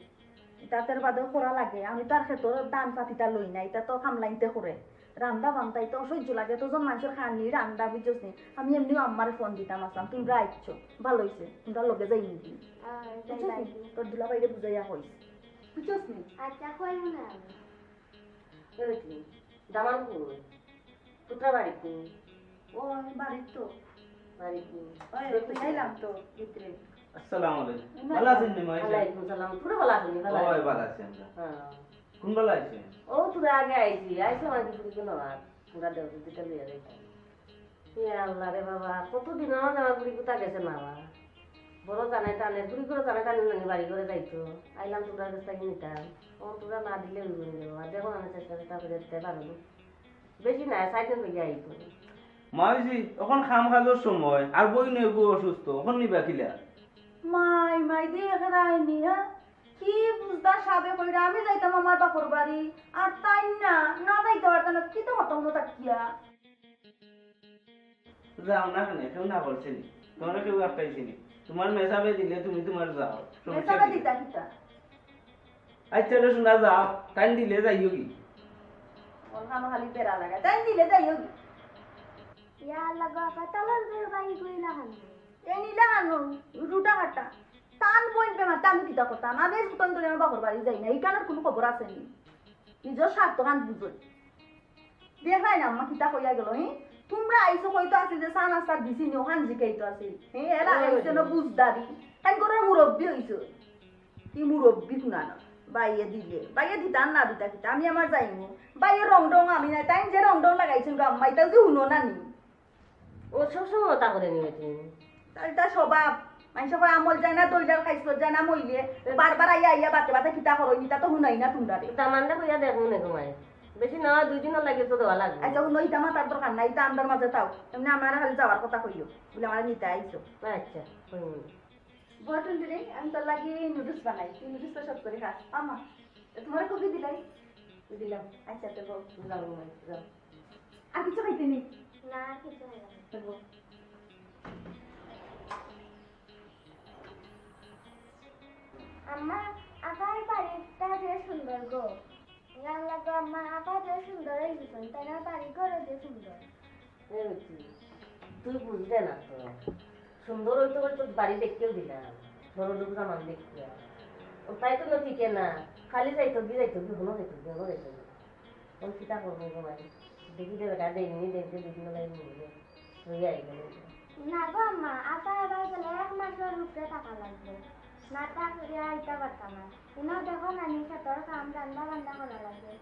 ইতা তের বাদেও করা লাগে। আমি তো আর খেতর ধান পাতিতা লই না, ইতা তো কামলাইন্তে করে। রান্দা বান্তা ইতা অসহ্য লাগে, এতজন মানষর খানি রান্দা, বুঝছস নি? আমি এমনেও আম্মারে ফোন দিতাম আছলাম, তুমরা আইছো, ভালা অইছে, তুমরার লগে যাইমুগি। আহ, যাই বুঝছস নি? যাই। তোর দুলাভাইরে বুঝাইয়া কইস, বুঝছস নি? আচ্ছা, কইমু না আমি। এ বেটি, দামান কই? পুত্রা বাড়িত নি? ও, আমি বাড়িত তো। বাড়িত নি? ওই, দেখি বুঝাইলাম তো, ভিতরে। আসসালামু আলাইকুম। ভালা আছইন নি, মা? ওয়ালাইকুম সালাম। তোরা ভালা আছইন নি? ভালা ওই, আছি। ভালা আছি আমরা। হ্যাঁ। কোন বেলা আইছইন? ও, তোরা আগে আইছি। আইছি আমার কিছু কিছু নেওয়ার। তোরা দেও, দুইটা লইয়া যাইতাম। ইয়া আল্লাহ রে বাবা, কতদিন আমার জামা বুড়ি কোথা গেছে না বা? বড় জানাই টানে, বুড়ি করে জানাই টানে নানি বাড়ি করে যাইতো। আইলাম তোমরা কাছ থেকে নিতাম। ও তোমরা না দিলে হইব নি বাবা। দেখো আমি চেষ্টা চেষ্টা করে দিতে পারো না। বেশি না, সাইকেল হইয়া আইতো। মাইজি, এখন খাম খাজর সময়, আর বই নয় গো অসুস্থ, এখন নিবা কিলা? মাই, মাই দিয়ে এখানে আইনি, হ্যাঁ? কি বুঝতা সাবে কইরা আমি যাইতাম আমার বাপর বাড়ি, আর তাই না, না যাইতে পারতাম না, কি তো করতাম না তাকিয়া। যাও না কেনে, কেউ না বলছে নি? তোমারে কেউ আটকাইছে নি? তোমার মেসাবে দিলে তুমি তোমার যাও, সমস্যা মেসাবে কি? দিতা কিতা? আচ্ছা রে শোনা, যাও, তাইন দিলে যাইও কি? ওর খানো খালি বেড়া লাগা, তাইন দিলে যাইও কি? ইয়া আল্লাহ গো, আপা, তালার ঘর বাড়ি কই না খানো? এই নীলা খানো, রুটা কাটা। তান বইন বেমার, তা আমি কিতা করতাম? আমি আজ দোকান ধরে আমার বাপর বাড়ি যাই না, এই কানোর কোনো খবর আছে নি? নিজের স্বার্থ খান বুঝো। দেখলাই না আম্মা কিতা কইয়া গেল, হি? তোমরা আইছো কইতো আছে যে চা নাস্তা দিছি নি, ওখান জিকাইতো আছে। হে, এরা ওই আইছে না বুঝদারি। তাই করে মুরব্বি হইছো। কি মুরব্বি শুনা না? বাইয়ে দিলে। বাইয়ে দিতা আর না দিতা কিতা? আমি আমার যাইমু। বাইয়ে রং ডং আমি নাই। তাই যে রং ডং লাগাইছেন গো আম্মা, ইতাও যে হুনো না নি। ও সবসময় ওটা করে নিবে তুমি। তাই তার স্বভাব। মানুষ কয় আমল যায় না, দইলার খাইছ যায় না, মইলে। বারবার আইয়া আইয়া বাতে বাতে কিতা করো, ইতা তো হুনাই না তোমরা রে। দামান্দা কইয়া দেখো নে তোমায়। বেশি না, দুই দিনর লাগি তো দেওয়া লাগবো। আচ্ছা, হুনো, ইতা মাতার দরকার নাই, ইতা আমরার মাঝে থাও। এমনে আমারে খালি যাওয়ার কথা কইও, বুলে আমারে নিতা আইছো। আচ্ছা, হুম। বটুল রে, আমি তোর লাগি নুডলস বানাই, তুই নুডলস তো সব করে খাস। আমা, তোমার কফি দিলাই? দিলাম। আচ্ছা, তো বউ। যাও, ঘুমাই, যাও। আর কিছু খাইতে নেই? না, আর কিছু খাই না। তো বউ। আম্মা, আপার বাড়িটা যে সুন্দর গো। ইয়াল্লা গো আম্মা, আপা যে সুন্দর অইগেছইন, তাইন বাড়ি ঘরও যে সুন্দর। এ বেটি, তুই বুঝবে না তো। সুন্দর অইতো অইতো বাড়ি দেখিয়াউ দিলাম, বড় লোক জামাই দেখিয়া। ও তাই তো না টিকে না, খালি যাইতো কি যাইতো কি, হনো যাইতো কি, হনো যাইতো কি। ও কিতা করবো গো মাই? দেখি দে বেটা, দেয়নি, দেখতে দেখি না, দেয়নি, রইয়া আইলো। না গো আম্মা, আপা আবার গেলে এক মাসর উপরে থাকা লাগবো। না তা করিয়া আইতা পারতাম না। ইনো দেখো নানি, খেতর কাম, রান্দা বান্দা করা লাগে।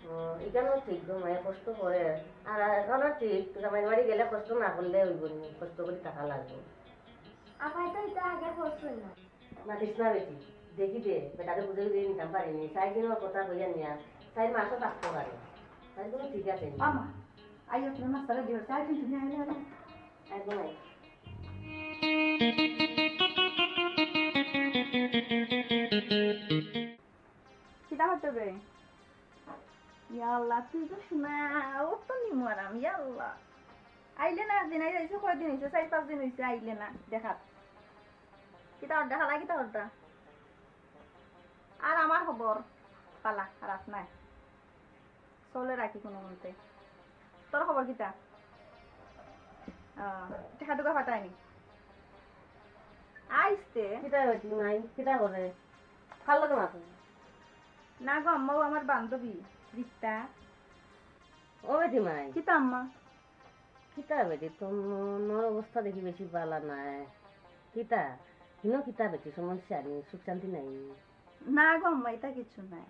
ও, ইখানও ঠিক গো মাই, কষ্ট করে। আর এখানও ঠিক, জামাইর বাড়ি গেলে কষ্ট না করলে অইবো নি, কষ্ট করি থাকা লাগবো। আপায় তো ইটা আগে করছইন না। মাতিস না বেটি, দেখি দে, বেটারে বুঝাই বুঝাই নিতাম পারিনি। চাইর দিনর কথা কইয়া নিয়া, চাইর মাসও থাকতো পারে। চাইর দিনও ঠিক আছে নি। আমা, আইও, তোমার নাস্তা রেডি অইছে, আইও, তুমি আইলে, আইলে। আইবো নাই। কিতা করতে বে? ইয়া আল্লাহ, তুই তো শোনা, ও তো নিমু আরাম, ইয়া আল্লাহ। আইলে না একদিন, আইলে কয়দিন অইছে, চাইর পাঁচ দিন অইছে, আইলে না, দেখাত। কিতা অর দেখা লাগে, কিতা অর দা? আর আমার খবর, পালা, খারাপ নাই। চলে রাখি কোনো মতে। তোর খবর কিতা? আহ, টেকা টুকা ফাটায়নি? আইস্তে। কিতা বেটি মাই, কিতা করে? কার লগে মাতো? না গো আম্মা, ও আমার বান্ধবী, রিক্তা। ও বেটি মাই। কিতা আম্মা? কিতা বেটি, তোর মনর অবস্থা দেখি বেশি বালা নায়। কিতা? হিনো কিতা বেটি, সমস্যা নি, সুখ শান্তি নাই? না গো আম্মা, ইতা কিছু নাই,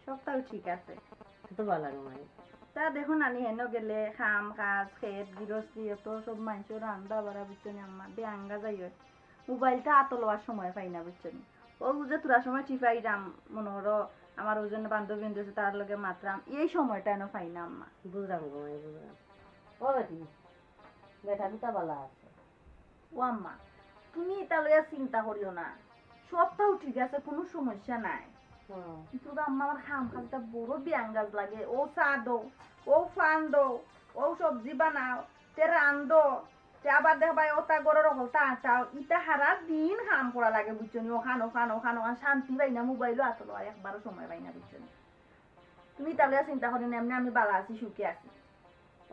সবটাউ ঠিক আছে। তো বালা গো মাই। তা দেখো নানি, হেনো গেলে কাম কাজ, খেত, গিরস্তি, অত সব মানষর রান্দা বাড়া, বুঝছো নি আম্মা, বেয়াঙ্গা যাই অয়। মোবাইলটা আতো লওয়ার সময় পাই না, বুঝছো নি? ও বুঝে তোরা সময় টিপাইরাম, মনে করো আমার ওই জন্য বান্ধবী বান্ধবী আছে, তার লগে মাতরাম, এই সময়টা এনো পাই না আম্মা। বুঝলাম গো মাই, বুঝলাম। ও বেটি, বেটা দুটা বালা আছে। ও আম্মা, তুমি ইতা লইয়া চিন্তা করিও না, সবটাউ ঠিক আছে, কোনো সমস্যা নাই। হুম। কিন্তু গো আম্মা, আমার কাম কাজটা বড় বেয়াঙ্গাজ লাগে। ও চা দো, ও পান দো, ও সবজি বানাও, তে রান্ধো, তে আবার দেখবায় ওটা গরর হকলতা আটাও, ইতা হারা দিন কাম করা লাগে, বুঝছো নি? ওখান, ওখান, ওখান, ওখান, শান্তি পাই না, মোবাইলও আতো লওয়ার একবারও সময় পাই না, বুঝছো নি? তুমি ইতা লইয়া চিন্তা করিও না, এমনে আমি বালা আছি, সুখে আছি।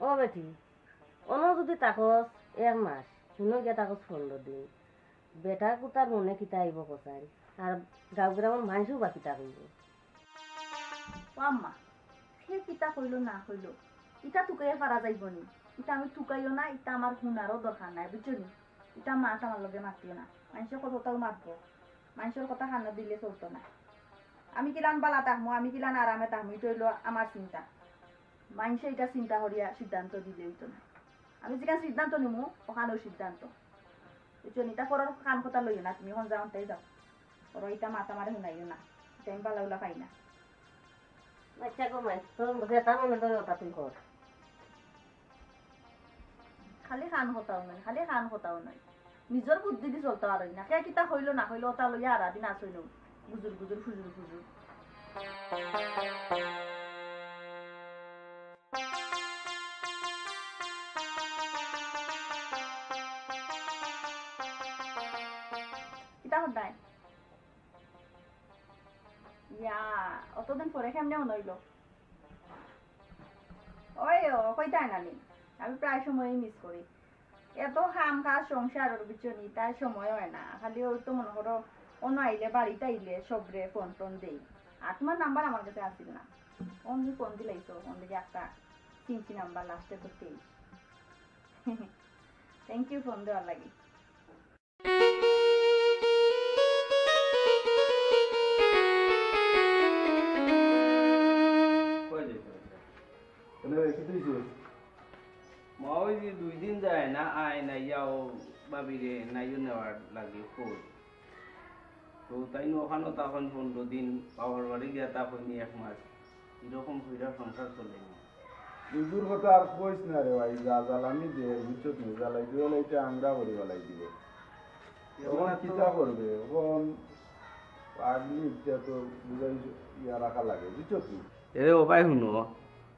ও বেটি, অনো যদি থাকস এক মাস, হিনো গিয়া থাকস পনরো দিন, বেটা কুতার মনে কিতা আইবো কছাইন? আর গাঁও গ্রামর মানষেও বা কিতা কইবো? ও আম্মা, হে কিতা কইলো না কইলো, ইতা তুকাইয়া পারা যাইবো নি? ইতা আমি তুকাইও না, ইতা আমার হুনারও দরকার নাই, বুঝছো নি? ইতা মাত আমার লগে মাতিও না। মানষে কততাউ মাতবো, মানষর কথা কানো দিলে চলতো না। আমি কিলান বালা থাকমু, আমি কিলান আরামে থাকমু, ইটা অইলো আমার চিন্তা। মানষে ইটা চিন্তা করিয়া সিদ্ধান্ত দিলে অইতো না। আমি যেখান সিদ্ধান্ত নিমু, ওখানউ সিদ্ধান্ত। বুঝছো নি? ইতা পরর কান কথা লইও না, তুমি অখন যাও, অনটাই যাও। পরর ইতা মাত আমারে হুনাইও না, ইতা আমি বালা উলা পাই না। আচ্ছা গো মাই, তোর যেটা মনে ধরে ওটা তুই কর। খালি কান কথাও নয়, খালি কান কথাও নয়। নিজর বুদ্ধি দি চলতা পারইন না। কে কিতা কইলো না কইলো, ওটা লইয়া হারা দিন আছইন, গুজুর গুজুর, ফুজুর ফুজুর। কিতা করতায়? ইয়া, অতদিন পরে কেমনে মনে অইলো? ওই ও, কইতায় নানি, আমি প্রায় সময়ই মিস করি। এত কাম কাজ সংসারর, বুঝছো নি, তাই সময় অয় না। খালি ওই তো মনে করো, অনো আইলে, বাড়িত আইলে সবরে ফোন টোন দেই। আর তোমার নাম্বার আমার কাছে আছিল না। অমনি ফোন দিলাইছো, অন দেখি একটা চিনছি নাম্বার, লাস্টে তো তেইশ। থ্যাংক ইউ ফোন দেওয়ার লাগি। কই যাইতে হইছে? কেন রে, কি তুই শুন? মা, ওই যে দুই দিন যায় না, আয় না, ইয়াও ভাবিরে নাইও নেওয়ার লাগি কই। তো তাইন ওখানো তখন পনরো দিন, বাবার বাড়ি গিয়া তখনই এক মাস। এরকম কইরা সংসার চলে না। ইগুর কথা আর কইস না রে ভাই, যা জ্বালানি দে, বুঝছত নি? জ্বালাইতে জ্বালাইতে আংরা করি ফালাই দিবো। অখন কিতা করবে? অখন পাগলি ইটা তো বুঝাই ইয়া রাখা লাগে, বুঝছত নি? এরে ও ভাই হুনো,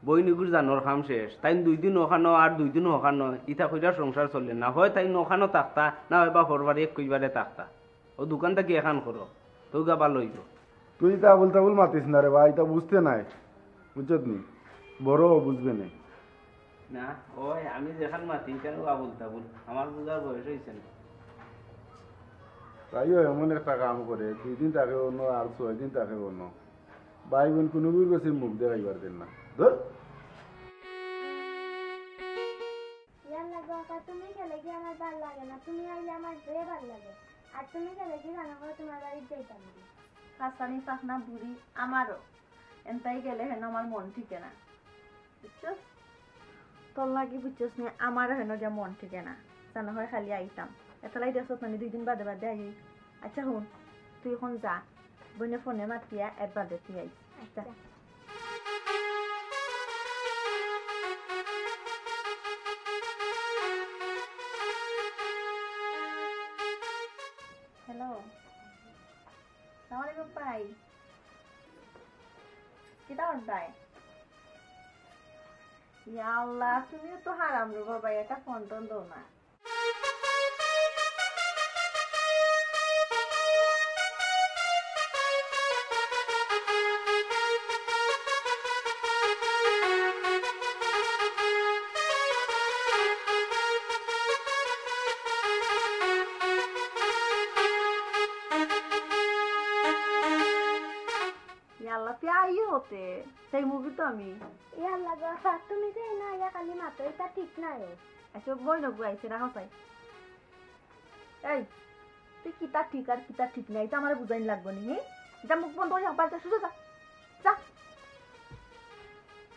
বইন ইগুর জানোর কাম শেষ। তাইন দুই দিন অখানো আর দুই দিন অখানো, ইতা কইরা সংসার চলে না। হয় তাইন অখানো থাকতা, না হয় বাপর বাড়ি এক কইবারে থাকতা। ও দোকান থাকি এখান করো, তো গা ভালো অইবো। তুই ইতা আবুল তাবুল মাতিস না রে ভাই, ইতা বুঝতে নাই, বুঝছত নি? বড় বুঝবে নে। না, ওই আমি যেখান মাতি, কেন আবুল তাবুল? আমার বুঝার বয়স হইছে না। তাইও এমন একটা কাম করে, দুই দিন থাকে অনো আর ছয় দিন থাকে অনো। ভাই বইন কুনুগুর গেছে মুখ দেখাইবার দেন না। ধর। ইয়াল্লা গো আপা, তুমি গেলে কি আমার ভালা লাগে না? তুমি আইলে আমার যে ভালা লাগে। আর তুমি গেলে কি জানো গো, তোমার বাড়িত যাইতাম না। হাসানি পাখনা বুড়ি আমারও। এনতাই গেলে হেন আমার মন টিকে না। বুঝছস? তোর লাগি বুঝছস নি, আমার হেন গিয়া মন টিকে না। জানো হয় খালি আইতাম। এতলাই দেখছত না নি, দুই দিন বাদে বাদে আই। আচ্ছা হুন, তুই অখন যা। বইনে ফোনে মাতিয়া এর বাদে তুই আইস। আচ্ছা। হ্যালো। সালাম আলাইকুম ভাই। কিতা করতায়? ইয়া আল্লাহ, তুমিও তো হারাম রে বাবা, একটা ফোন টোন দেও না। ইয়াল্লা, তে আইও হতে। সেই মুভি তো আমি। ইয়াল্লা গো, তুমি যে না ইয়া খালি মাতো, ইটা ঠিক নাই। আচ্ছা, বই না বুয়াইছে, রাখো চাই। এই, তুই কিতা ঠিক আর কিতা ঠিক নাই, ইটা আমারে বুঝাইন লাগবো নি, হি? যা মুখ বন্ধ করি একবার যা, সোজা যা। যা।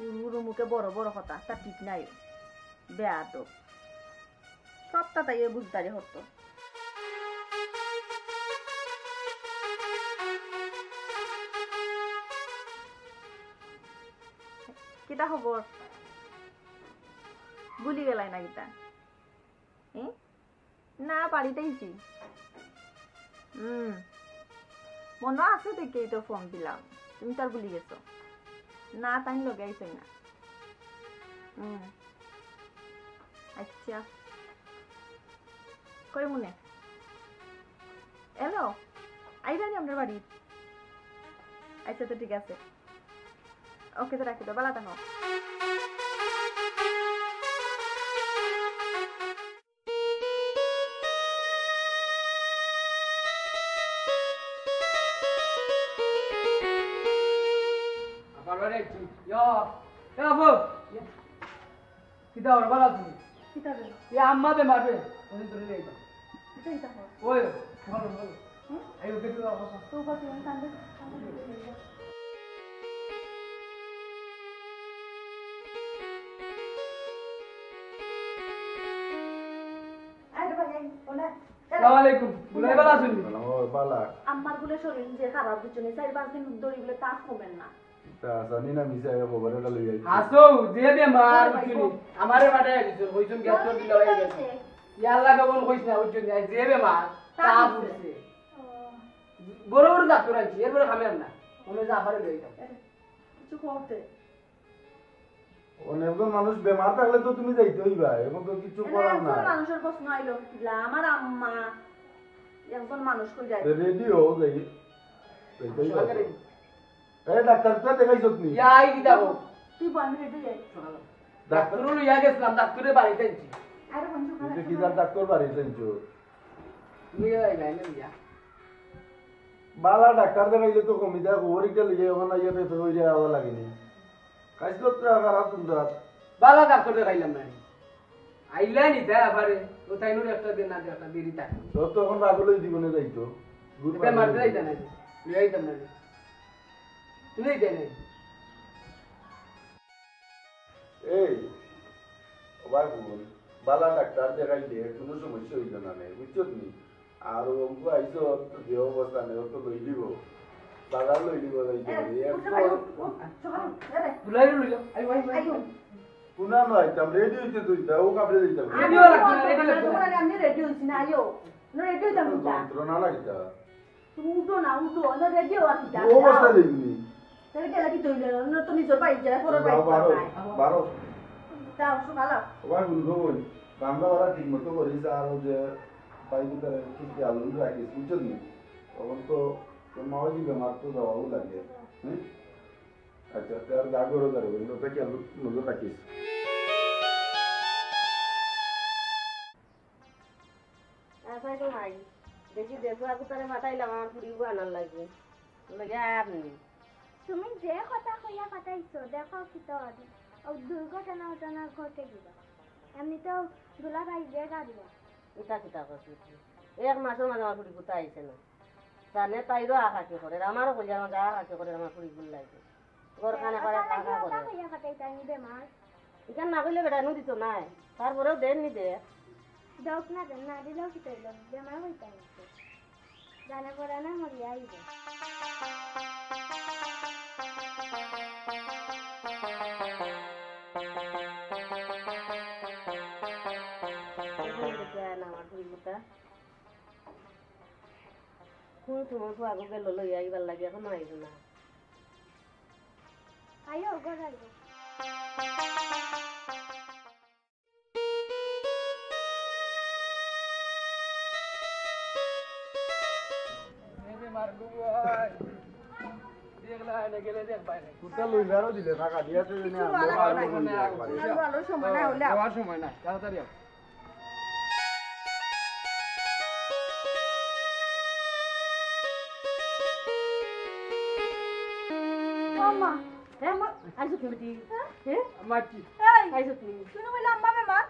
উরু উরু মুখে বড় বড় কথা, তা ঠিক নাই। বেয়াদব। সবটা তাই বুঝদারি হতো। কিতা খবর? ভুলি গেলাই না কিতা? এ? না, বাড়িত আইছি। হুম। মনো আছে দেখেই তো ফোন দিলাম। তুমি তো আর ভুলি গেছো। না, তাইন লগে আইছই না। হুম। আচ্ছা। কই মনে? এলো? আইবা নি আমরার বাড়িত? আচ্ছা, তো ঠিক আছে। ওকে, তো রাখি দাও, বালা থাকো। আবার বাড়ি আইছি। ইয়া, ইয়া, আবু। কিতা ওর বালা তুমি? কিতা রে? এ আম্মা বেমার রে। ওই ধরে নিয়ে যাও। কিতা কিতা কর? ওই, ভালো, ভালো। হুম? এই ওকে তো আবার তো বাকি আমি কান্দে, কান্দে। আরে ভাই, এই, ওনা। আসসালামু আলাইকুম। দুলাভাই বালা আছইন নি? ও, বালা। আম্মার বুলে শরীর যে খারাপ, বুঝছো নি? চাইর পাঁচ দিন ধরি বুলে তাপ কমের না। তা জানি না, মিছা এক খবর এটা লই আইছি। আসো, যে বেমার, বুঝছো নি? আমারে পাঠাই দিছো, কইছইন গ্যাস তোর দিলা হয়ে গেছে। ইয়া আল্লাহ, কেমন কইছ না, বুঝছো নি? যে বেমার, তাপ উঠছে। বড় বড় ডাক্তার আনছি, এরপরে খামে আর না। মনে হয় যে আবার লই যাও। কিছু করতে। অনেকজন মানুষ বেমার থাকলে তো তুমি যাইতে হইবা, এখন তো কিছু এনে করার একজন নাই। মানুষের প্রশ্ন আইলো কিলা, আমার আম্মা একজন মানুষ কই যায়? তে রেডি হও, যাই। যাইতেই হবে। সকালে। এ ডাক্তার, তুই দেখাইছত নি? ইয়া, আই কিতা গো? তুই বল, আমি রেডি যাই। ডাক্তার লইয়া গেছিলাম, ডাক্তারে বাড়িত আনছি। আরে বন্ধু, তুই তো কি যার ডাক্তার বাড়িত আনছো? তুমি যাই না, এনে দিয়া। বালা ডাক্তার দেখাইলে তো কমি যায়, খবর একটা লইয়া এখন আইয়া পেপে হইয়া আওয়া লাগেনি। খাইছলত খারাপ তোমরা। বালা ডাক্তার দেখাইলাম না। আইলা নি তা আবারে, ও তাইনর একটা দে না দে, একটা দেরি থাকে। তোর তো এখন রাগ হলেই জীবনে যাইতো। গুড এটা মর্নিং। মারতে যাইতা না, লই আইতাম না। তুই যাইতে নাই। এই, ও ভাই বল, বালা ডাক্তার দেখাইলে কোনো সমস্যা হইল না নে, বুঝছত নি? আর অঙ্কু আইসো, তো যে অবস্থা নেই, ও তো লই দিব। বাজার লই দিব, লই দিব। এ, এ, উঠো, আয়ো, ও, সকাল, এ রে। দুলাইরে লই যাও। আয়ো, আয়ো, আয়ো। আয়ো। কোনা নয়, আইতাম, রেডি হইতে তুই, তা ও কাপড়ে দিতাম। আমি আমি রেডি হইছি না, আমি রেডি হইছি না, আয়ো। না, রেডি হইতাম না। যন্ত্রণা লাগে তা। তুমি উঠো না, উঠো, না, রেডি হওয়া কি ও অবস্থা দেখনি। তাহলে গেলে কি তৈল? না, তো নিজের বাড়ি যায়, পরের বাড়ি বারো, যায়। বারো। যাও, সকাল। ও ভাই, বন্ধু বল, আমরা ওরা ঠিক মতো করি, আর ও যে ভাই ভিতরে ঠিক খেয়াল রাখিস, বুঝছো নি? তখন তো তোর মা ওই বেমার তো যাওয়াও লাগে, হুম? আচ্ছা, তার গা গরো যাবে, ওটা খেয়াল নজর রাখিস। আচ্ছা গো মাই, দেখি দেখো, আগু তারে পাঠাইলাম আমার ফুড়ি আনার লাগি। লগে আর নি। তুমি যে কথা কইয়া পাঠাইছো, দেখো কি তো ও দুর্ঘটনা ঘটনা ঘটে গেল। এমনি তো দুলা ভাই যে গাড়ি। এটা কিতা করছিস? এক মাসের মাঝে আমার ফুড়ি কোথায় আইছে না? জানে তাইরও আকাকি করে, আমারও কইয়ার মাঝে আকাকি করে, আমার ফুড়ি গুল লাগে। ঘর কানে করে কাকা করে। ইখান না কইলে বেটা নু দিত নাই, তারপরেও দেন নি দে। দোক না দেন, না দিলেও কি তৈল, বেমার হইতে হইতে। জানে পড়া না মরিয়া আইব। আমার ফুড়ি গুতা। কোন সময় ফুয়াগু গেল লইয়া আইবার লাগি, এখনো আইল না। আইও, ঘর আইও। এই যে মারলু ভাই। দেখলা, এনে গেলে দেখবাই না। কুত্তা লইলারও দিলে, টাকা দিয়াছে যে না, কিছু আমরা ভালো লাগবে না, একবারে। আর ভালো সময় না হলে দেওয়ার সময় না, তাড়াতাড়ি আও। ও মা। হ্যাঁ, মা, আইছো তুমি? হ্যাঁ? হ্যাঁ? মা কি? এই, আইছো তুমি? শুনো বলে আম্মা বেমার।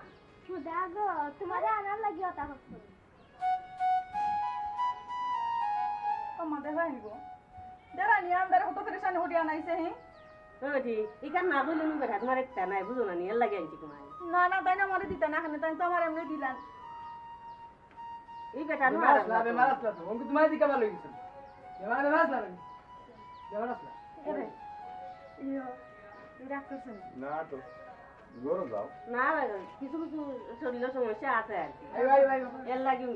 সুদা গো, তোমারে আনার লাগি অতা করছো। ও মা, দেখা আইব। যারা নিয়ে আমরা কত পেরেশানি হরিয়া আনাইছে, হি? ও বেটি, ইখান না কইলে নু বেটা, তোমার একটা নাই, বুঝো না নি, এর লাগি আনছি তোমায়। না, না, তাই না, আমারে দিতা না, এখানে তাই তো আমার এমনি দিলাম। এই বেটা নু বেমার আর আসলা, না তো। বেমার আসলা তো। অঙ্ক তোমার দিকে ভালো হয়ে গেছে। বেমার, বেমার আসলা নাকি? বেমার আসলা। এরে, ইয়ো, তুই রাগ করছিস না? না তো। গরম দাও। না, কিছু কিছু শরীরের সমস্যা আছে আর কি। I, I, I, I. এর লাগি।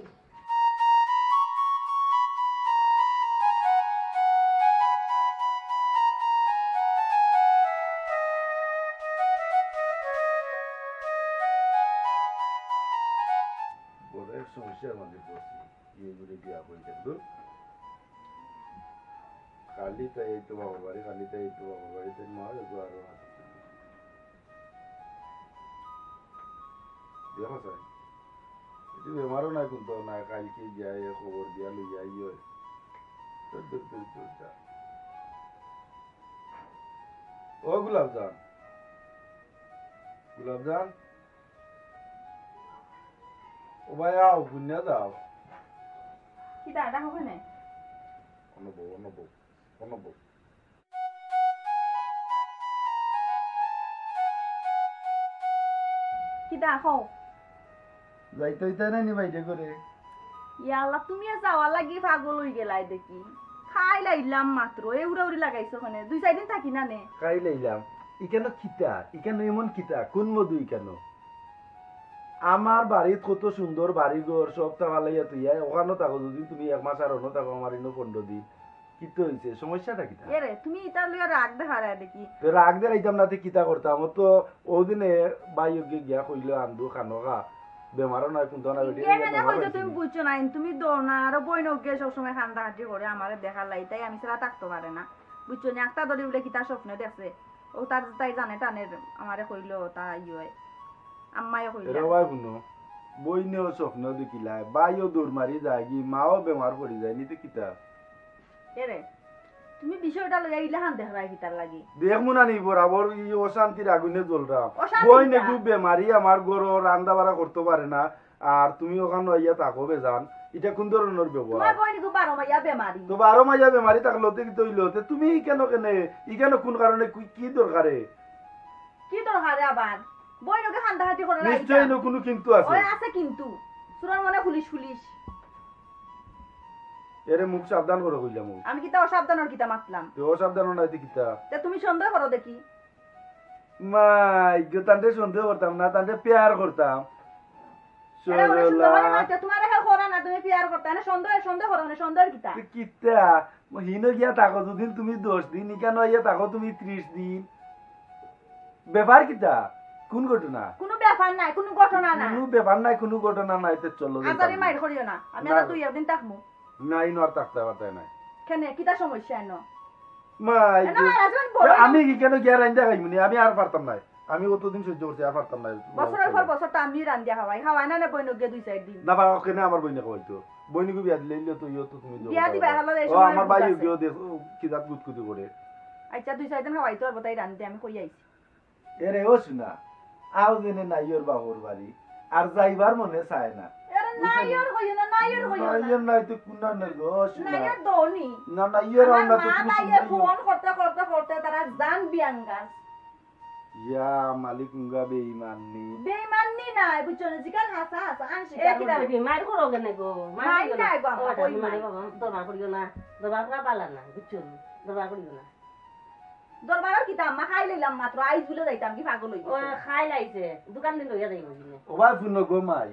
বড় এক সমস্যার মাঝে পড়ছি, বিয়া করে বিয়া হয়ে গেল। খালি তাই এই তো বাবার বাড়ি, খালি তাই এই তো বাবার বাড়ি, তাই মা হয়তো আরো আছে। দেখো স্যার, এটি বেমারও নাই, কোনটাও নাই, কালকে যাই খবর দিয়া লইয়া আইও। দূর, দূর, দূর, দূর, যা। ও গোলাপজান, গোলাপজান, ও ভাই আও, বুঝিয়া যাও। কিতা, ডাকো কেনে? অন্য বউ, অন্য বউ, অন্য বউ। কিতা কও? যাইতে হইতে না নি বাইরে করে। ইয়া আল্লাহ, তুমি আর যাওয়ার লাগি পাগল হই গেলাই দেখি। খাই লাইলাম মাত্র, এ উড়াউড়ি লাগাইছো কেনে? দুই চার দিন থাকি না নে। খাই লাইলাম। ইখানো কিতা? ইখানো এমন কিতা? কোন মধু ইখানো? আমার বাড়িত কত সুন্দর বাড়ি ঘর, সব তা ফালাইয়া তুই আয়, ওখানো থাকো যদি তুমি এক মাস আর অন্য থাকো, আমার ইনো পনেরো দিন। কিতা হইছে? সমস্যাটা কিতা? এরে, তুমি ইতা লইয়া রাগ দেখারে দেখি। তো রাগ দেখাইতাম না, তে কিতা করতাম? ও তো ওদিনে ভাই ওকে গিয়া কইলো, "আন্দু খানো খা, বেমারও নাই, কুন্তা না বেটি, ইগে কেনে বেমার কইছে, হইছে তুমি নি?" বুঝছো না, তুমি দৌ না, আরো বইন ওকে সবসময় কান্দাকাটি করে, আমারে দেখার লাগি, তাই আমি ছাড়া থাকতো পারে না। বুঝছো নি? আক্তা ধরি বলে কিতা স্বপ্নে দেখছে, ও তার তাই জানে টানে আমারে কইলো, তা ইয়ে হয়। আম্মায়ও কইলা। এরা ভাই হুনো, বইনেও স্বপ্ন দেখিলায়, ভাইও দৌড় মারি যায়গি, মাও বেমার পড়ি যায়নি, তে কিতা? এরে, তুমি বিষয়টা লইয়া ইলাখান দেখরায় কিতার লাগি? দেখমু না নি, বরাবর ই অশান্তির আগুনে জ্বলরাম। অশান্তি বইন কিতা? এগু বেমারি, আমার ঘরো রান্দা বাড়া করতো পারে না, আর তুমি ওখানো আইয়া থাকো বেজান, ইটা কোন ধরনর ব্যবহার? তোমার বইন এগু বারো মাইয়া বেমারি। তো বারো মাইয়া বেমারি থাকলো তে কিতা অইলো? তে তুমি ইখানো কেনে, ইখানো কোন কারণে, কি, কি দরকারে? কি দরকারে আবার? বইন ওকে কান্দাকাটি করে নিশ্চয়ই রাইতা। ইনো কুনু কিন্তু আছে। ওই আছে কিন্তু। চুরার মনে পুলিশ, পুলিশ। এরে মুখ সাবধান করো কইলাম। ও আমি কিতা অসাবধানর কিতা মাতলাম? তে অসাবধান নাইতে কিতা? তে তুমি সন্দেহ করো দেখি। মাই গো, তানরে সন্দেহ করতাম না, তানরে পেয়ার করতাম। এরা বলে সন্দেহ করে না, তে তোমার হে করে না, তুমি পেয়ার করতে না, সন্দেহ সন্দেহ করো না, সন্দেহর কিতা? তে কিতা? হিনো গিয়া থাকো দুদিন তুমি দশ দিন, ইকানো আইয়া থাকো তুমি ত্রিশ দিন। ব্যাপার কিতা? কোন ঘটনা? কোনো ব্যাপার নাই, কোনো ঘটনা নাই। কোনো ব্যাপার নাই, কোনো ঘটনা নাই, তে চলো যাই আজারে তাহলে। মাইর করিও না, আমি না। আর দুই একদিন থাকমু। নাই, ইনো আর থাকতে পারতে নাই। কেনে, কিতা সমস্যা এনো? মাই এনো গো। আর আজমান বড় আমি কি কেন গিয়া রাইন্দা খাইমুনি? আমি আর পারতাম নাই। আমি অতদিন সহ্য করছি, আর পারতাম নাই। বছরের পর বছর তো আমি রান্দিয়া খাওয়াই, খাওয়াই না না বইনক গিয়া দুই চাইর দিন। না বা, ওখানে আমার বইনে খাওয়াইতো। বইনকে বিয়া দিলে ইলে তো ইয়ো তো তুমি বিয়া দিবা, হালো এই ও সময় আমার ভাই আছে। গিয়ে দেখ, ও কি জাত গুতগুতি করে। আচ্ছা, দুই চাইর দিন খাওয়াইতো আর বোধহয় রান্ধতে আমি কই আইছি। এরে ও শুনা, আও জেনে নাইওর বাপর বাড়ি, আর যাইবার মনে চায় না। এরে নাইওর কইও না, নাইওর কইও না। নাইওর নাই তো কুনা নাইওর গো, শুনা। নাইওর দনি। না, নাইওর আমার না তো মা তুমি নাইওর শুনাইও। ফোন করতে করতে করতে তারা জান বিয়াঙ্গাস। ইয়া মালিক উঙ্গা বেঈমাননি। বেইমাননি নাই, বুঝছো না? জিকান হাসা হাসা, আন এ শিকার কি দাবি হলো। কি? মার করো কেনে গো? মার মার করিও না। নাই গো, আমার ওটা কই মানে মার? বাবা, দরবার করিও না। দরবার করা বালা না, বুঝছো নি? দরবার করিও না। দরবারর কিতা আম্মা খাই লইলাম মাত্র, আইজ বুলে যাইতাম কি পাগল হই ও গেছে? খাই লাইছে, দোকান দিন লইয়া যাইব কিনে। ও ভাই, শুনো গো মাই,